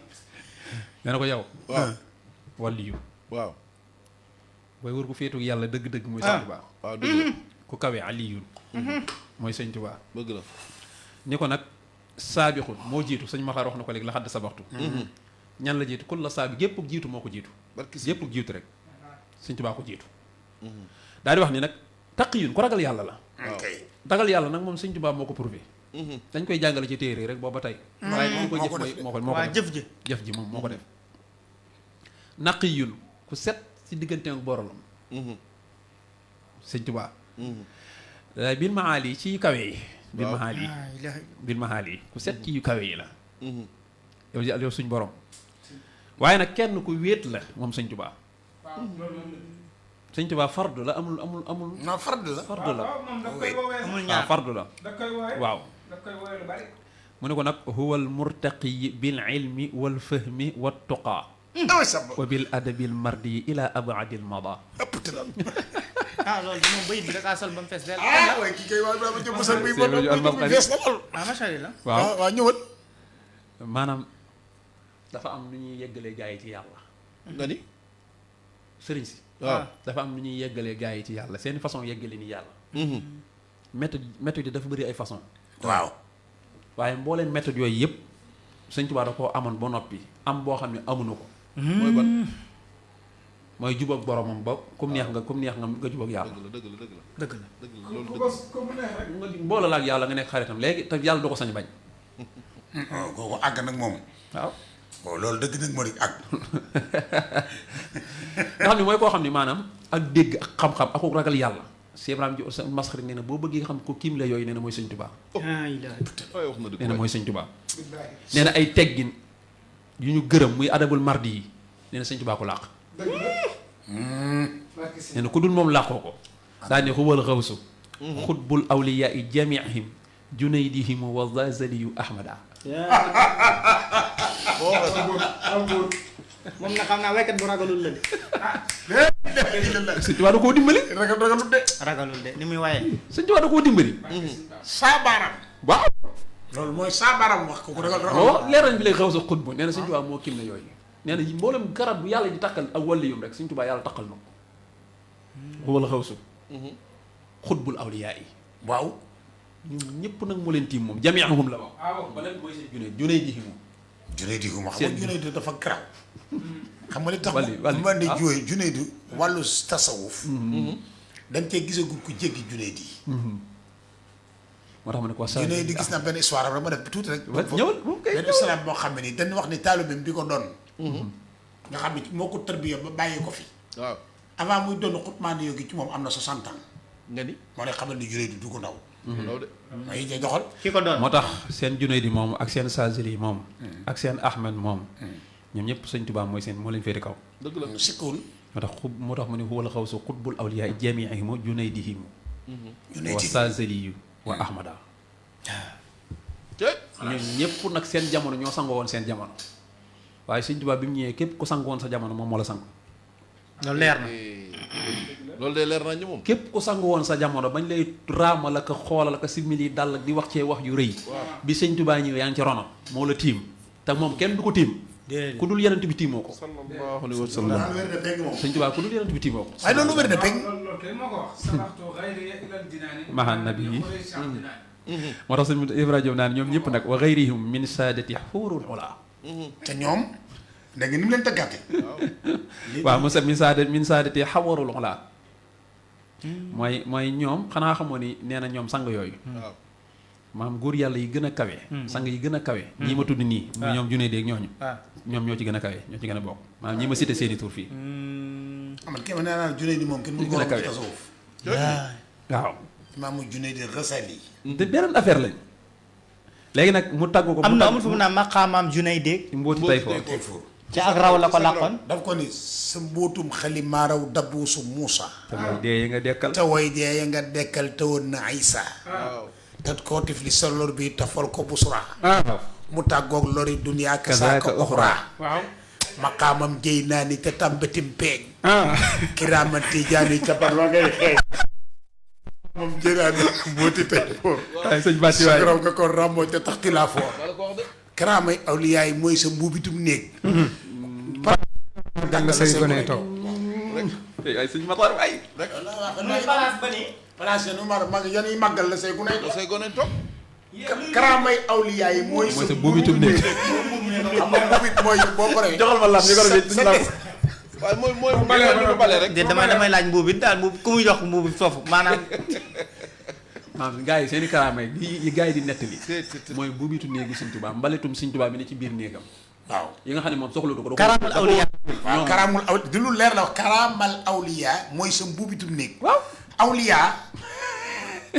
Speaker 6: nee na ko yow
Speaker 4: waaw
Speaker 6: waliyu
Speaker 4: waaw.
Speaker 6: waaye wër ku féetu yàlla dëgg-dëgg mooy sëñ Tuubaa.
Speaker 4: waaw dëgg la
Speaker 6: ku kawe aliyun mooy sëñ Tuubaa.
Speaker 4: dëgg la
Speaker 6: ni ko nag saabixun moo jiitu sëñ Maxtaar wax na ko léegi la xadd sabaxtu ñan la jiitu kul la saabi gépp jiitu moo ko jiitu gépp jiitu rek sëñ Tuubaa ko jiitu daal di wax ni nag taqiyun ku ragal yàlla la ragal yàlla nag moom sëñ Tuubaa moo ko prouvé dañ koy jàngale ci téere rek booba tey waaye ñu ko jëf moo ko def jëf ji moom moo ko def naqiyun ku set ci diggante ak borolam sëñ Tuubaa bil maali ci kawe yi bil maali yi ku set ci yu kawe yi la yow suñ borom waaye nag kenn ku wéet la moom sëñ Tuubaa sëñ Tuubaa fardu la amul
Speaker 7: non fardu la
Speaker 8: amul ñaar
Speaker 6: fardu la waaw mu ne ko nag huwa al murtaqi bil ilmi wal fahmi wat tuqaa wa bil adabil mardi ila abadil mada
Speaker 8: loolu moom bayit bi rek a sol ba mu fees del
Speaker 7: waaye kii kay waa dama jëm mosal bi fees na lool
Speaker 8: macha allah
Speaker 6: waaw
Speaker 7: ñëwal
Speaker 6: maanaam dafa am nu ñuy yeggalee gaa yi ci yàlla
Speaker 4: nga ni
Speaker 6: sëriñ si
Speaker 4: waaw
Speaker 6: dafa am nu ñuy yeggalee gaa yi ci yàlla seeni façon yeggale ni yàlla méthode yi dafa bëri ay façon
Speaker 7: waaw
Speaker 6: waaye mbooleen méthode yooyu yëpp sëñ Tuubaa da koo amoon ba noppi am boo xam ne amuñu ko
Speaker 4: mooy ban
Speaker 6: mooy jubóog boromam ba comme neex nga jubóog yàlla
Speaker 4: dëgg la
Speaker 8: dëgg la
Speaker 4: loolu dëgg
Speaker 6: nga boole la ak yàlla nga nekk xaritam léegi te yàlla du ko sañ bañ
Speaker 7: kooku àgg nag moom
Speaker 6: waaw
Speaker 7: loolu dëgg nag moo di àgg
Speaker 6: nga xam ne mooy koo xam ne maanaam ak dégg ak xam-xam ak ragal yàlla Cheikh Ibrahima ji sa masxari nee na boo bëggee xam ko kiim la yooyu nee na mooy sëñ Tuubaa
Speaker 4: waaye wax na dëgg
Speaker 6: nee na mooy sëñ Tuubaa nee na ay teggin yu ñu gërëm muy adabul mardi yi nee na sëñ Tuubaa ko làq nee na ku dul moom làqoo ko daa ne huwal xawsu xutbul awliyaa i jamiihim junaydihim wa zazaliyu ahmada
Speaker 8: moom na xam naa waykat bu ragalul la de
Speaker 6: sëñ Tuubaa da koo dimbali
Speaker 8: ragalul de ni muy waaye
Speaker 6: sëñ Tuubaa da koo dimbali
Speaker 7: saa baaraam
Speaker 6: waaw
Speaker 7: loolu mooy saa baaraam wax ko ragal
Speaker 6: waaw leer nañ bi lay xaw sa xutbu nee na sëñ Tuubaa moo kim ne yooyu nee na mboolem garab bu yàlla di takkal ak wàllu yum rek sëñ Tuubaa yàlla takkal na ko wala xaw su xutbul awliyaa yi
Speaker 7: waaw
Speaker 6: ñun ñëpp nag moo leen tiim moom jamiihum la wax ba leen mooy seen junee ji moom
Speaker 7: Junayd ma xam nga Junayd dafa garaaw xam nga li tax
Speaker 6: wàlli
Speaker 7: mu andi jooy Junayd wàllu tasawuf dañ cee gisagul ku jéggi Junayd
Speaker 6: moo tax ma ne ko
Speaker 7: Junayd gis na benn histoire am rek ma def tuuti rek
Speaker 6: ñëwal moom kay
Speaker 7: benn islam boo xam ne nii dañ wax ni taalibeem bi ko doon nga xam ne moo ko tërbiya ba bàyyi ko fi
Speaker 4: waaw
Speaker 7: avant muy doon xutmaani yogi ci moom am na 60 ans
Speaker 4: nga ni
Speaker 7: moo lay xamal ni Junayd du ko ndaw
Speaker 4: ndaw de
Speaker 7: may jee doxal
Speaker 8: ki ko doon
Speaker 6: moo tax seen Junayd moom ak seen Saazili moom ak seen Ahmed moom ñoom ñëpp sëñ Tuubaa mooy seen moo leen féete kaw
Speaker 4: dëgg la
Speaker 7: sikkul
Speaker 6: moo tax mu ne huwal xawsu xutbul awliyaa jamiihim junaydihim wa Saazili wa ahmada ñoom ñëpp nag seen jamono ñoo sangoo woon seen jamono waaye sëñ Tuubaa bi mu ñëwee képp ku sangu woon sa jamono moom moo la sang
Speaker 8: loolu leer na
Speaker 4: loolu de leer nañ ñu moom
Speaker 6: képp ku sangu woon sa jamono bañ lay raamal ak xoolal ak simili dal di wax cee wax yu rëy bi sëñ Tuubaa ñëwee yaa ngi ci ronam moo la tiim te moom kenn du ko tiim ku dul yenent bi tiimoo ko
Speaker 4: sallallahu alayhi wa sallam
Speaker 7: wér na pegg moom
Speaker 6: sëñ Tuubaa ku dul yenent bi tiimoo ko
Speaker 7: waaye loolu wér na pegg
Speaker 6: mahan nabi yi moo tax sëñ Ibrahima Diop naan ñoom ñëpp nag wa gayrihim min saadati xuurul ula
Speaker 7: te ñoom da nga ni mu leen tëggaate
Speaker 6: waaw Moussa min saadati xawarul ula mooy ñoom xanaa xamoo ni nee na ñoom sang yooyu maam góor yàlla yi gën a kawe sang yi gën a kawe ñii ma tudd nii muy ñoom junee déeg ñooñu ñoom ñoo ci gën a kawe ñoo ci gën a bokk maanaam ñi ma cité seeni tur fii
Speaker 7: man kii ma nee naa Junayd moom kenn mu ko
Speaker 6: gën a kawe
Speaker 7: tasawuf
Speaker 6: waaw
Speaker 7: imaamu Junayd Ghazali
Speaker 6: te beneen affaire lañ léegi nag mu tàgg ko
Speaker 8: am na amul fu mu naan maqaamaam Junayd
Speaker 6: mbooti tay foo
Speaker 7: tey fóor
Speaker 8: ci ak raw la ko làqoon
Speaker 7: daf ko ni sa mbootum xalimaaraw dabbuusu Muusa
Speaker 6: te mooy dee yi nga dekkal
Speaker 7: te way dee ya nga dekkal te woon na Isa te koo tifli sa lor bi tafal ko busra mu tàggoog lori duniyaa kasaaka oxra
Speaker 5: waaw
Speaker 7: maqaamam jëy naa ni te tambatim peeñ kiraaman tijaani ca bar wa ngay xeeñ moom jëy naa ni mbooti tey fóor
Speaker 6: ay sëñ Bàcci waay
Speaker 7: raw nga ko ràmmoo te tax ti laa foor karaamay awliyaay mooy sa mbuubitum néeg
Speaker 5: jàng say gone toog
Speaker 6: ay sëñ Matar ay
Speaker 7: rek
Speaker 8: muy place ba nii.
Speaker 7: place yenu mag yan yi màggal la say gu nay
Speaker 4: say gone toog
Speaker 7: karaamay awliyaa yi mooy
Speaker 6: sa buubitum néeg
Speaker 7: xam nga buubit mooy boo paree
Speaker 6: joxal ma lam ñu ko defee
Speaker 4: waaye mooy bale rek
Speaker 8: damay laaj mbuub bi daal mbuub ku muy jox mbuub bi foofu maanaam.
Speaker 6: maanaam gars yi seen i karaama yi gars yi di nettali mooy buubitu néegu Sëñ Tuubaa mbaletum Sëñ Tuubaa bi ne ci biir néegam
Speaker 7: waaw
Speaker 6: yi nga xam ne moom soxla du ko
Speaker 8: karaamul awliya.
Speaker 7: waaw karaamul awliya di lu leer la wax karaamal awliya mooy sa mbuubitum néeg
Speaker 6: waaw
Speaker 7: awliya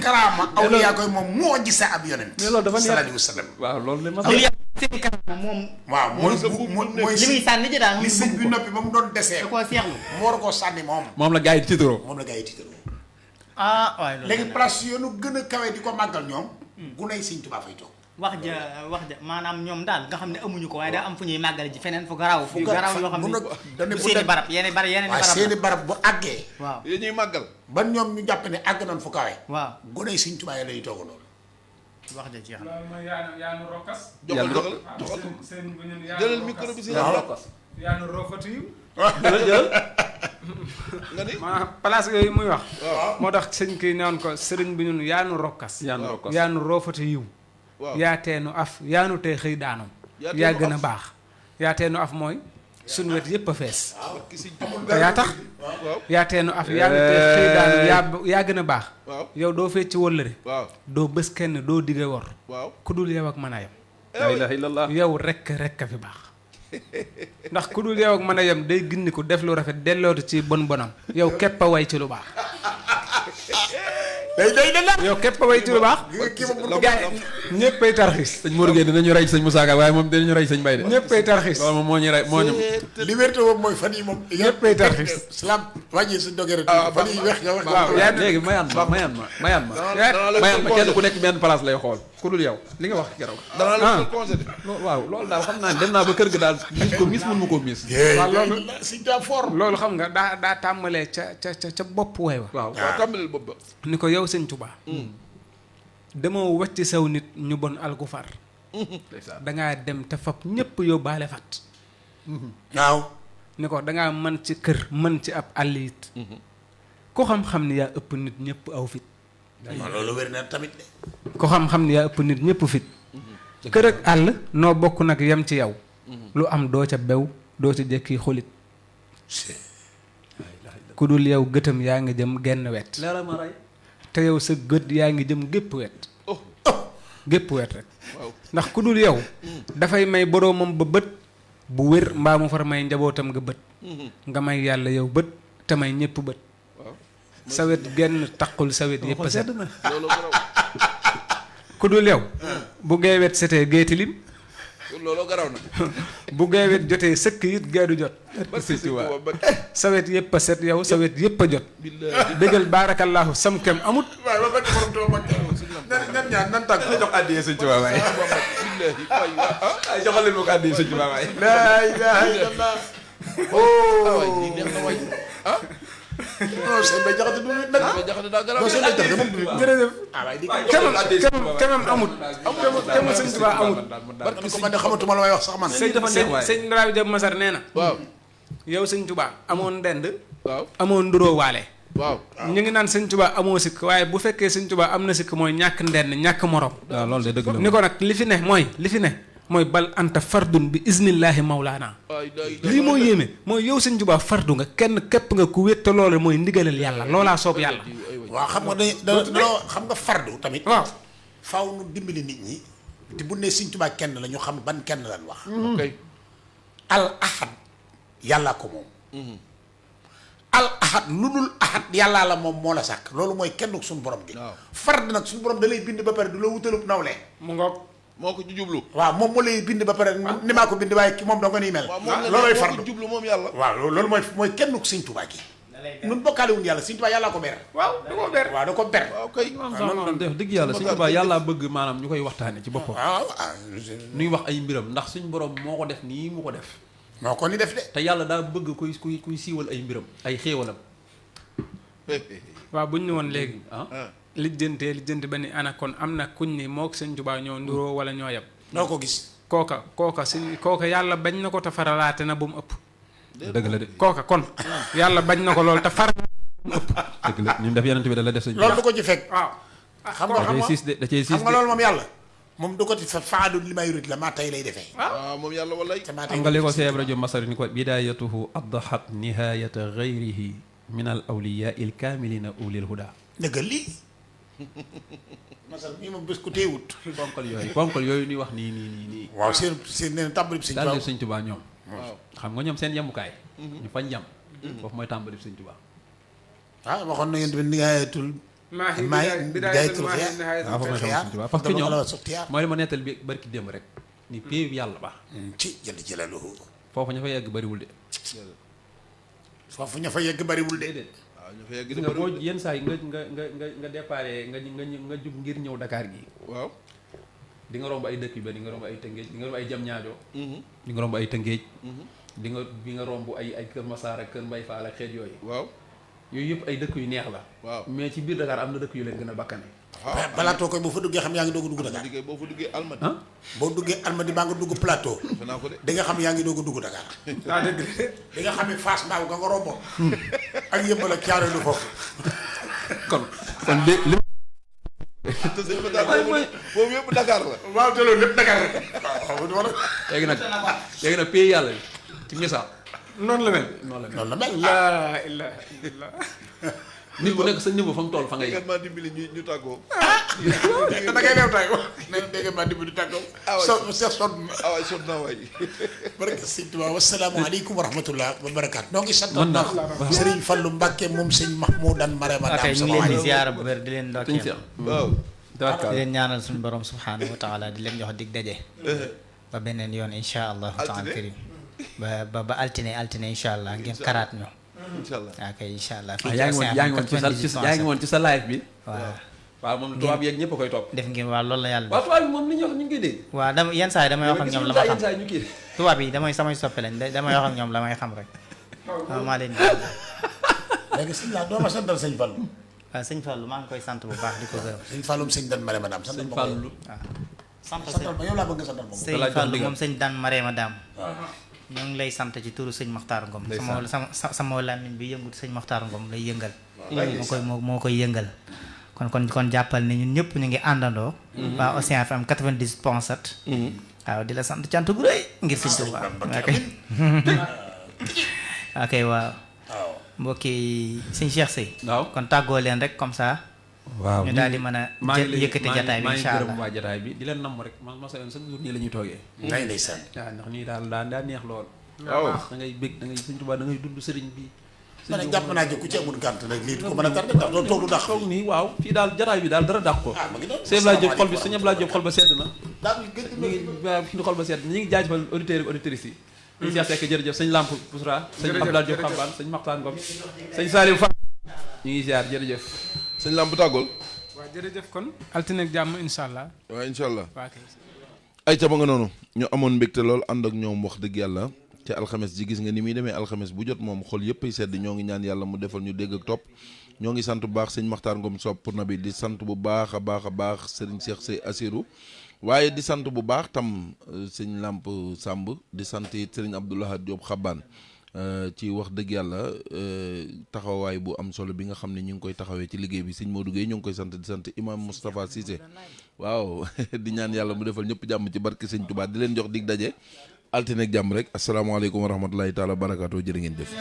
Speaker 7: karaama awliya koy moom moo gis sa ab yonent
Speaker 6: mais loolu dafa neex
Speaker 7: sallallahu alayhi wa sallam
Speaker 6: waaw loolu la ma
Speaker 8: awliya seen karaama moom.
Speaker 7: waaw mooy
Speaker 8: li muy sànni ji daal
Speaker 7: li sëñ bi noppi ba mu doon desee
Speaker 8: da koo seexlu.
Speaker 7: mu war koo sànni moom
Speaker 6: la gars yi di tiitaroo
Speaker 7: moom la gaa yi tiitaroo
Speaker 8: waaye loolu
Speaker 7: léegi place yoonu gën a kawe di ko màggal ñoom gunay Sëñ Tuubaa fay toog
Speaker 8: wax ja maanaam ñoom daal nga xam ne amuñu ko waaye daa am fu ñuy màggale ji feneen fu garaaw yoo xam ne seeni barab yeneen
Speaker 7: waaye
Speaker 8: barab
Speaker 7: seeni barab bu àggee
Speaker 8: waaw
Speaker 4: yéen ñuy màggal
Speaker 7: ba ñoom ñu jàpp ne àgg nañ fu kawe
Speaker 8: waaw
Speaker 7: gunay Sëñ Tuubaa yi lay toog loolu
Speaker 8: wax ja jeex na.
Speaker 5: loolu mooy yaanu rokkas.
Speaker 4: joxal
Speaker 5: seen bu ñu
Speaker 4: jëlal micro bi si
Speaker 5: yaanu roofatu yu.
Speaker 6: jël
Speaker 4: nga ni
Speaker 5: maanaam place yooyu muy wax. moo tax sëñ kii newoon ko sëriñ bi ñun yaanu rokkas. yaanu roofatu yiw.
Speaker 4: waaw
Speaker 5: yaa teenu af yaanu tey xëy daanam. yaa gën a baax. yaa teenu af mooy suñu wet yëpp a fees. te yaa tax. yaa teenu af yaanu tey xëy daanam yaa gën a baax. yow doo fecc wëllëre. doo bës kenn doo dige wor. ku dul yow ak mën a yem.
Speaker 6: la ilaha illallah
Speaker 5: yow rekk a fi baax. ndax ku dul yow ak mën a yem day gindi ko def lu rafet dellootu ci bon bonam yow képp a way ci lu baax. yow képp a way ci lu baax. gaa ñëppay tarxiis.
Speaker 6: sëñ Modou Gueye dinañu rey sëñ Moussa Ka waaye moom dinañu rey sëñ Baye de.
Speaker 5: ñëppay tarxiis.
Speaker 6: loolu moom moo ñu rey moo ñu.
Speaker 7: liberté boobu mooy fan yi moom.
Speaker 5: ñëppay tarxiis.
Speaker 7: salaam wàññi suñ dogee rek. fan yi weex nga wax.
Speaker 6: waaw yaa léegi mayaan ma kenn ku nekk benn place lay xool ku dul yow li nga wax keroog.
Speaker 4: danaa la conseillé
Speaker 6: waaw loolu daal xam naa ne dem naa ba kër ga daal mis ko mis mun ma koo mis.
Speaker 5: waaw loolu
Speaker 7: si daa fort.
Speaker 5: loolu xam nga daa tàmbalee ca bopp way wa.
Speaker 6: waaw
Speaker 4: tàmbaleel bopp ba
Speaker 5: ni ko yow Sëñ Tuubaa. demoo wacc saw nit ñu bon alku far. dangaa dem te fab ñëpp yóbbaale fat.
Speaker 7: waaw.
Speaker 5: ni ko dangaa mën ci kër mën ci ab àll it. ku xam-xam ni yaa ëpp nit ñëpp aw fit.
Speaker 7: loolu wér na tamit de.
Speaker 5: ku xam-xam ni yaa ëpp nit ñëpp fit. kër ak àll noo bokk nag yem ci yow. lu am doo ca bew doo ca jekki xolit. ku dul yow gëtam yaa ngi jëm genn wet. te yow sa gët yaa ngi jëm gépp wet. gépp wet rek. ndax ku dul yow. dafay may boroomam ba bët. bu wér mbaa mu far may njabootam nga bët. nga may yàlla yow bët te may ñëpp bët. sawet genn taqul sawet yëpp a set. ku dul yow. bu gee wet setee gee tilim.
Speaker 4: loolu garaw na
Speaker 5: bu gee wet jotee sëkk it gee du jot. sawet yëpp a set yow sawet yëpp a jot. dëggal baarakallaahu sam kem amut.
Speaker 7: waaw ba bëgg borom tool nan ñaan nan tàgg
Speaker 6: jox àddiyee Sëñ Tuubaa waay ay joxal leen ma ko àddiyee Sëñ Tuubaa waay
Speaker 7: laa ilaaha illallaah
Speaker 4: waay lii neex na waay
Speaker 7: non sëñ Bay Jaxate du nit nag
Speaker 4: jaxate daa garaw
Speaker 7: non sëñ Bay Jaxate moom du nit
Speaker 5: jërëjëf.
Speaker 7: waay di
Speaker 5: kemam amut. kemam Sëñ Tuubaa amut.
Speaker 7: barki ko man de xamatuma la may wax sax man
Speaker 5: sëñ Ndrawi Diop Masar nee na.
Speaker 4: waaw
Speaker 5: yow Sëñ Tuubaa amoon ndend.
Speaker 4: waaw
Speaker 5: amoon nduroo waale.
Speaker 4: waaw
Speaker 5: ñu ngi naan Sëñ Tuubaa amoo sikk waaye bu fekkee Sëñ Tuubaa am na sikk mooy ñàkk ndend ñàkk morom.
Speaker 6: waaw loolu de dëgg la
Speaker 5: ni ko nag li fi ne mooy bal anta fardun bi iznillaahi mawlaana. lii moo yéeme mooy yow Sëñ Tuubaa fardu nga kenn képp nga ku wét te loolu mooy ndigalal yàlla loolaa soob yàlla.
Speaker 7: waaw xam nga dañoo xam nga fardu tamit.
Speaker 5: waaw
Speaker 7: faaw nu dimbali nit ñi. te bu ne Sëñ Tuubaa kenn la ñu xam ban kenn lan wax.
Speaker 4: ok
Speaker 7: al ahad yàllaa ko moom. al ahad lu dul ahad yàllaa la moom moo la sàkk loolu mooy kenn suñu borom gi. fard nag suñu borom da lay bind ba pare du la wutalub nawle.
Speaker 5: mu ngoog.
Speaker 4: moo ko jublu
Speaker 7: waaw moom moo lay bind ba pare ni maa ko bind waaye moom dong nii mel. loolooy fardu
Speaker 4: jublu moom yàlla
Speaker 7: waaw loolu mooy kenn ku Sëñ Tuubaa gi. nun bokkaale wuñ yàlla Sëñ Tuubaa yàllaa ko ber.
Speaker 5: waaw da koo ber.
Speaker 7: waaw da ko ber.
Speaker 4: waaw kay
Speaker 6: def dëgg yàlla Sëñ Tuubaa yàlla bëgg maanaam ñu koy waxtaane ci boppam
Speaker 7: waaw
Speaker 6: nuy wax ay mbiram ndax suñ borom moo ko def nii mu ko def
Speaker 7: moo ko ni def de.
Speaker 6: te yàlla daa bëgg kuy siiwal ay mbiram ay xéewalam
Speaker 5: waaw bu ñu woon léegi. lijjanti ba ni ana kon am na kuñ ni moog Sëñ Tuubaa ñoo nduroo wala ñoo yab.
Speaker 7: noo ko gis.
Speaker 5: kooka yàlla bañ na ko te faralaate na bu mu ëpp.
Speaker 6: dëgg la de
Speaker 5: kooka kon yàlla bañ na ko lool te far
Speaker 6: dëgg la ni mu def yonent bi da la def sëñ
Speaker 7: loolu du ko ci fekk
Speaker 5: waaw
Speaker 7: xam nga
Speaker 6: da cay siis de da cay siis
Speaker 7: xam nga
Speaker 6: de
Speaker 7: loolu moom yàlla moom du ko ci fa faadu li may yurit la maa tey lay defee
Speaker 4: waaw moom yàlla walay
Speaker 7: te maa
Speaker 6: xam nga li ko Cheikh Ibrahima Masari ni ko bidayatuhu addahat nihayata gayrihi min al awliya il kamilina ulil huda
Speaker 7: dëgg lii masal mii moom bés ku téewut
Speaker 6: ponkal yooyu ñuy wax nii
Speaker 7: waaw seen nee na tàmbali bi sëñ
Speaker 6: daal
Speaker 7: Tuubaa
Speaker 6: def sëñ Tuubaa ñoom xam nga ñoom seen yemukaay ñu fañ yem foofu mooy tàmbali sëñ Tuubaa
Speaker 7: ah waxoon na yéen tamit nihayatul bidayatul xiyaar
Speaker 6: waaw foofu mooy tàmbali sëñ Tuubaa parce que ñoom mooy li ma nettali bi barki démb rek ni péew yàlla ba
Speaker 7: ci jënd jëlaluhu
Speaker 6: foofu ña fa yegg bariwul de
Speaker 7: foofu ña fa yegg bariwul de
Speaker 4: waaw ñu fa yegg
Speaker 6: gis nga boo yenn saa yi nga déparé nga jug ngir ñëw Dakar gi
Speaker 4: waaw
Speaker 6: di nga romb ay dëkk yu bari di nga romb ay Tëngéej di nga romb ay Diamniadio di nga romb ay Tëngéej di nga romb ay Kër Massar ak Kër Mbay Faal ak xeet yooyu
Speaker 4: waaw
Speaker 6: yooyu yëpp ay dëkk yu neex la
Speaker 4: waaw
Speaker 6: mais ci biir Dakar am na dëkk yu leen gën a bakkane
Speaker 7: plateau koy boo fa duggee xam yaa ngi doog a dugg Dakar
Speaker 4: liggéey boo fa duggee Almadi
Speaker 7: boo duggee Almadi baa nga dugg plateau
Speaker 4: defe naa ko de
Speaker 7: di nga xam yaa ngi doog a dugg Dakar
Speaker 5: daa dëgg
Speaker 7: di nga xam ne Fass Mbao nga romboon ak yëmbal ak caaro lu foofu
Speaker 6: kon de li
Speaker 4: te sëñ ba daal boobu yëpp Dakar la
Speaker 7: waaw te loolu lépp Dakar rek waaw
Speaker 6: léegi nag pays yàlla bi ci misaal
Speaker 5: noonu la mel
Speaker 7: noonu la mel
Speaker 5: laa ilaaha illallah
Speaker 6: nit ku nekk sa niveau fa mu toll fa ngay
Speaker 4: également dimbali ñu tàggoo
Speaker 7: da ngay dew tay ne dégg ma dimbali tàggoo sa sonn
Speaker 4: awaay sonn naa waay
Speaker 7: barke sëñ Tuubaa wasalaamaaleykum wa rahmatullah wa barakaatu noo ngi sant ndax Sëriñ Fallu Mbàkke moom sëñ Mahmoudan Marema
Speaker 8: ok ñu ngi leen di ziyaara bu wér di leen ndokkeel
Speaker 4: waaw
Speaker 8: di leen ñaanal suñu borom subhaanahu wa taala di leen jox dig daje ba beneen yoon insha allahu taala karim ba altine insha allah ngeen karaat ñu
Speaker 4: inshallah
Speaker 8: ok insha allah
Speaker 6: yaa ngi woon ci sa live bi waaw moom tubaab yeeg ñëpp a koy topp
Speaker 8: def ngeen waaw loolu la yàlla
Speaker 6: waaw tubaab yi moom li ñuy wax ñu ngi koy dégg
Speaker 8: waaw dama yenn saa yi damay wax ak ñoom la ma xam
Speaker 6: ñu kii
Speaker 8: tubaab yi damay samay soppe lañ damay wax ak ñoom la may xam rek maa leen di
Speaker 7: léegi sëñ laa doo ma santal sëñ Fallu
Speaker 8: waaw sëñ Fallu maa ngi koy sant bu baax di ko gërëm
Speaker 7: sëñ Fallum sëñ Dan Marema Daam santal ma
Speaker 6: Fallu
Speaker 7: santal ma yow laa bëgg nga santal moom
Speaker 8: sëñ Fallu moom sëñ Dan Marema Daam ñoo ngi lay sant ci turu sëñ Maxtaar Ngom sama làmmiñ bi yëngut sëñ Maxtaar Ngom lay yëngal moo koy yëngal kon jàppal ne ñun ñëpp ñu ngi àndandoo waa Océan FM 90.7 waaw di la sant cant gu rëy ngir sëñ Tuubaa ok waaw mbokki sëñ Cheikh Sey
Speaker 6: waaw
Speaker 8: kon tàggoo leen rek comme ça
Speaker 6: waaw
Speaker 8: ñu daal di mën a yëkkati jataay bi insha Allah
Speaker 6: waa jataay bi di leen namm rek ma sa yoon chaque jour nii la ñuy toogee
Speaker 7: ngay ndeysaan
Speaker 6: waaw ndax nii daal daa neex lool
Speaker 4: waaw
Speaker 6: da ngay bég da ngay sëñ Tuubaa da ngay dund sëriñ bi
Speaker 7: ma ne jàpp naa ku ci amul gànt nag lii ko mën a tardé ndax loolu toog du dàq
Speaker 6: toog nii waaw fii daal jataay bi daal dara dàq ko
Speaker 7: ma ngi doon
Speaker 6: sëñ Abdoulaye Diop xol bi sëñ Abdoulaye Diop xol ba sedd na
Speaker 7: daal gëj
Speaker 6: ñu ngi waaw fi ñu xol ba sedd ñi ngi jaajëfal auditeurs yi auditrices yi sëñ Cheikh Seck jërëjëf sëñ Lamp Pousra sëñ Abdoulaye Diop Xambaan sëñ Maxtaan Ngom sëñ Saliou Fall ñu ngi ziar jërëjëf
Speaker 4: sëñ Lamp tàggool
Speaker 5: waaw jërëjëf kon altine ak jàmm insha allah
Speaker 4: waaw inshallah
Speaker 5: waa kay
Speaker 4: ay ca ba nga noonu ñu amoon mbégte lool ànd ak ñoom wax dëgg yàlla ci alxames ji gis nga ni muy demee alxames bu jot moom xol yëpp ay sedd ñoo ngi ñaan yàlla mu defal ñu dégg ak topp ñoo ngi sant bu baax sëñ Maxtaar Ngom sopp pour na bi di sant bu baax a baax sëriñ Cheikh Sey Assirou waaye di sant bu baax tam sëñ Lamp Samb di sant it sëriñ Abdoulahad Diop Xabaan ci wax dëgg yàlla taxawaay bu am solo bi nga xam ne ñu ngi koy taxawee ci liggéey bi sëñ Modou Gueye ñu ngi koy sant di sant imam Moustapha Cissé waaw di ñaan yàlla mu defal ñëpp jàmm ci barke sëñ Touba di leen jox dig daje altine ak jàmm rek asalaamaaleykum wa rahmatulahi taala wa barakaatu jërë ngeen jëf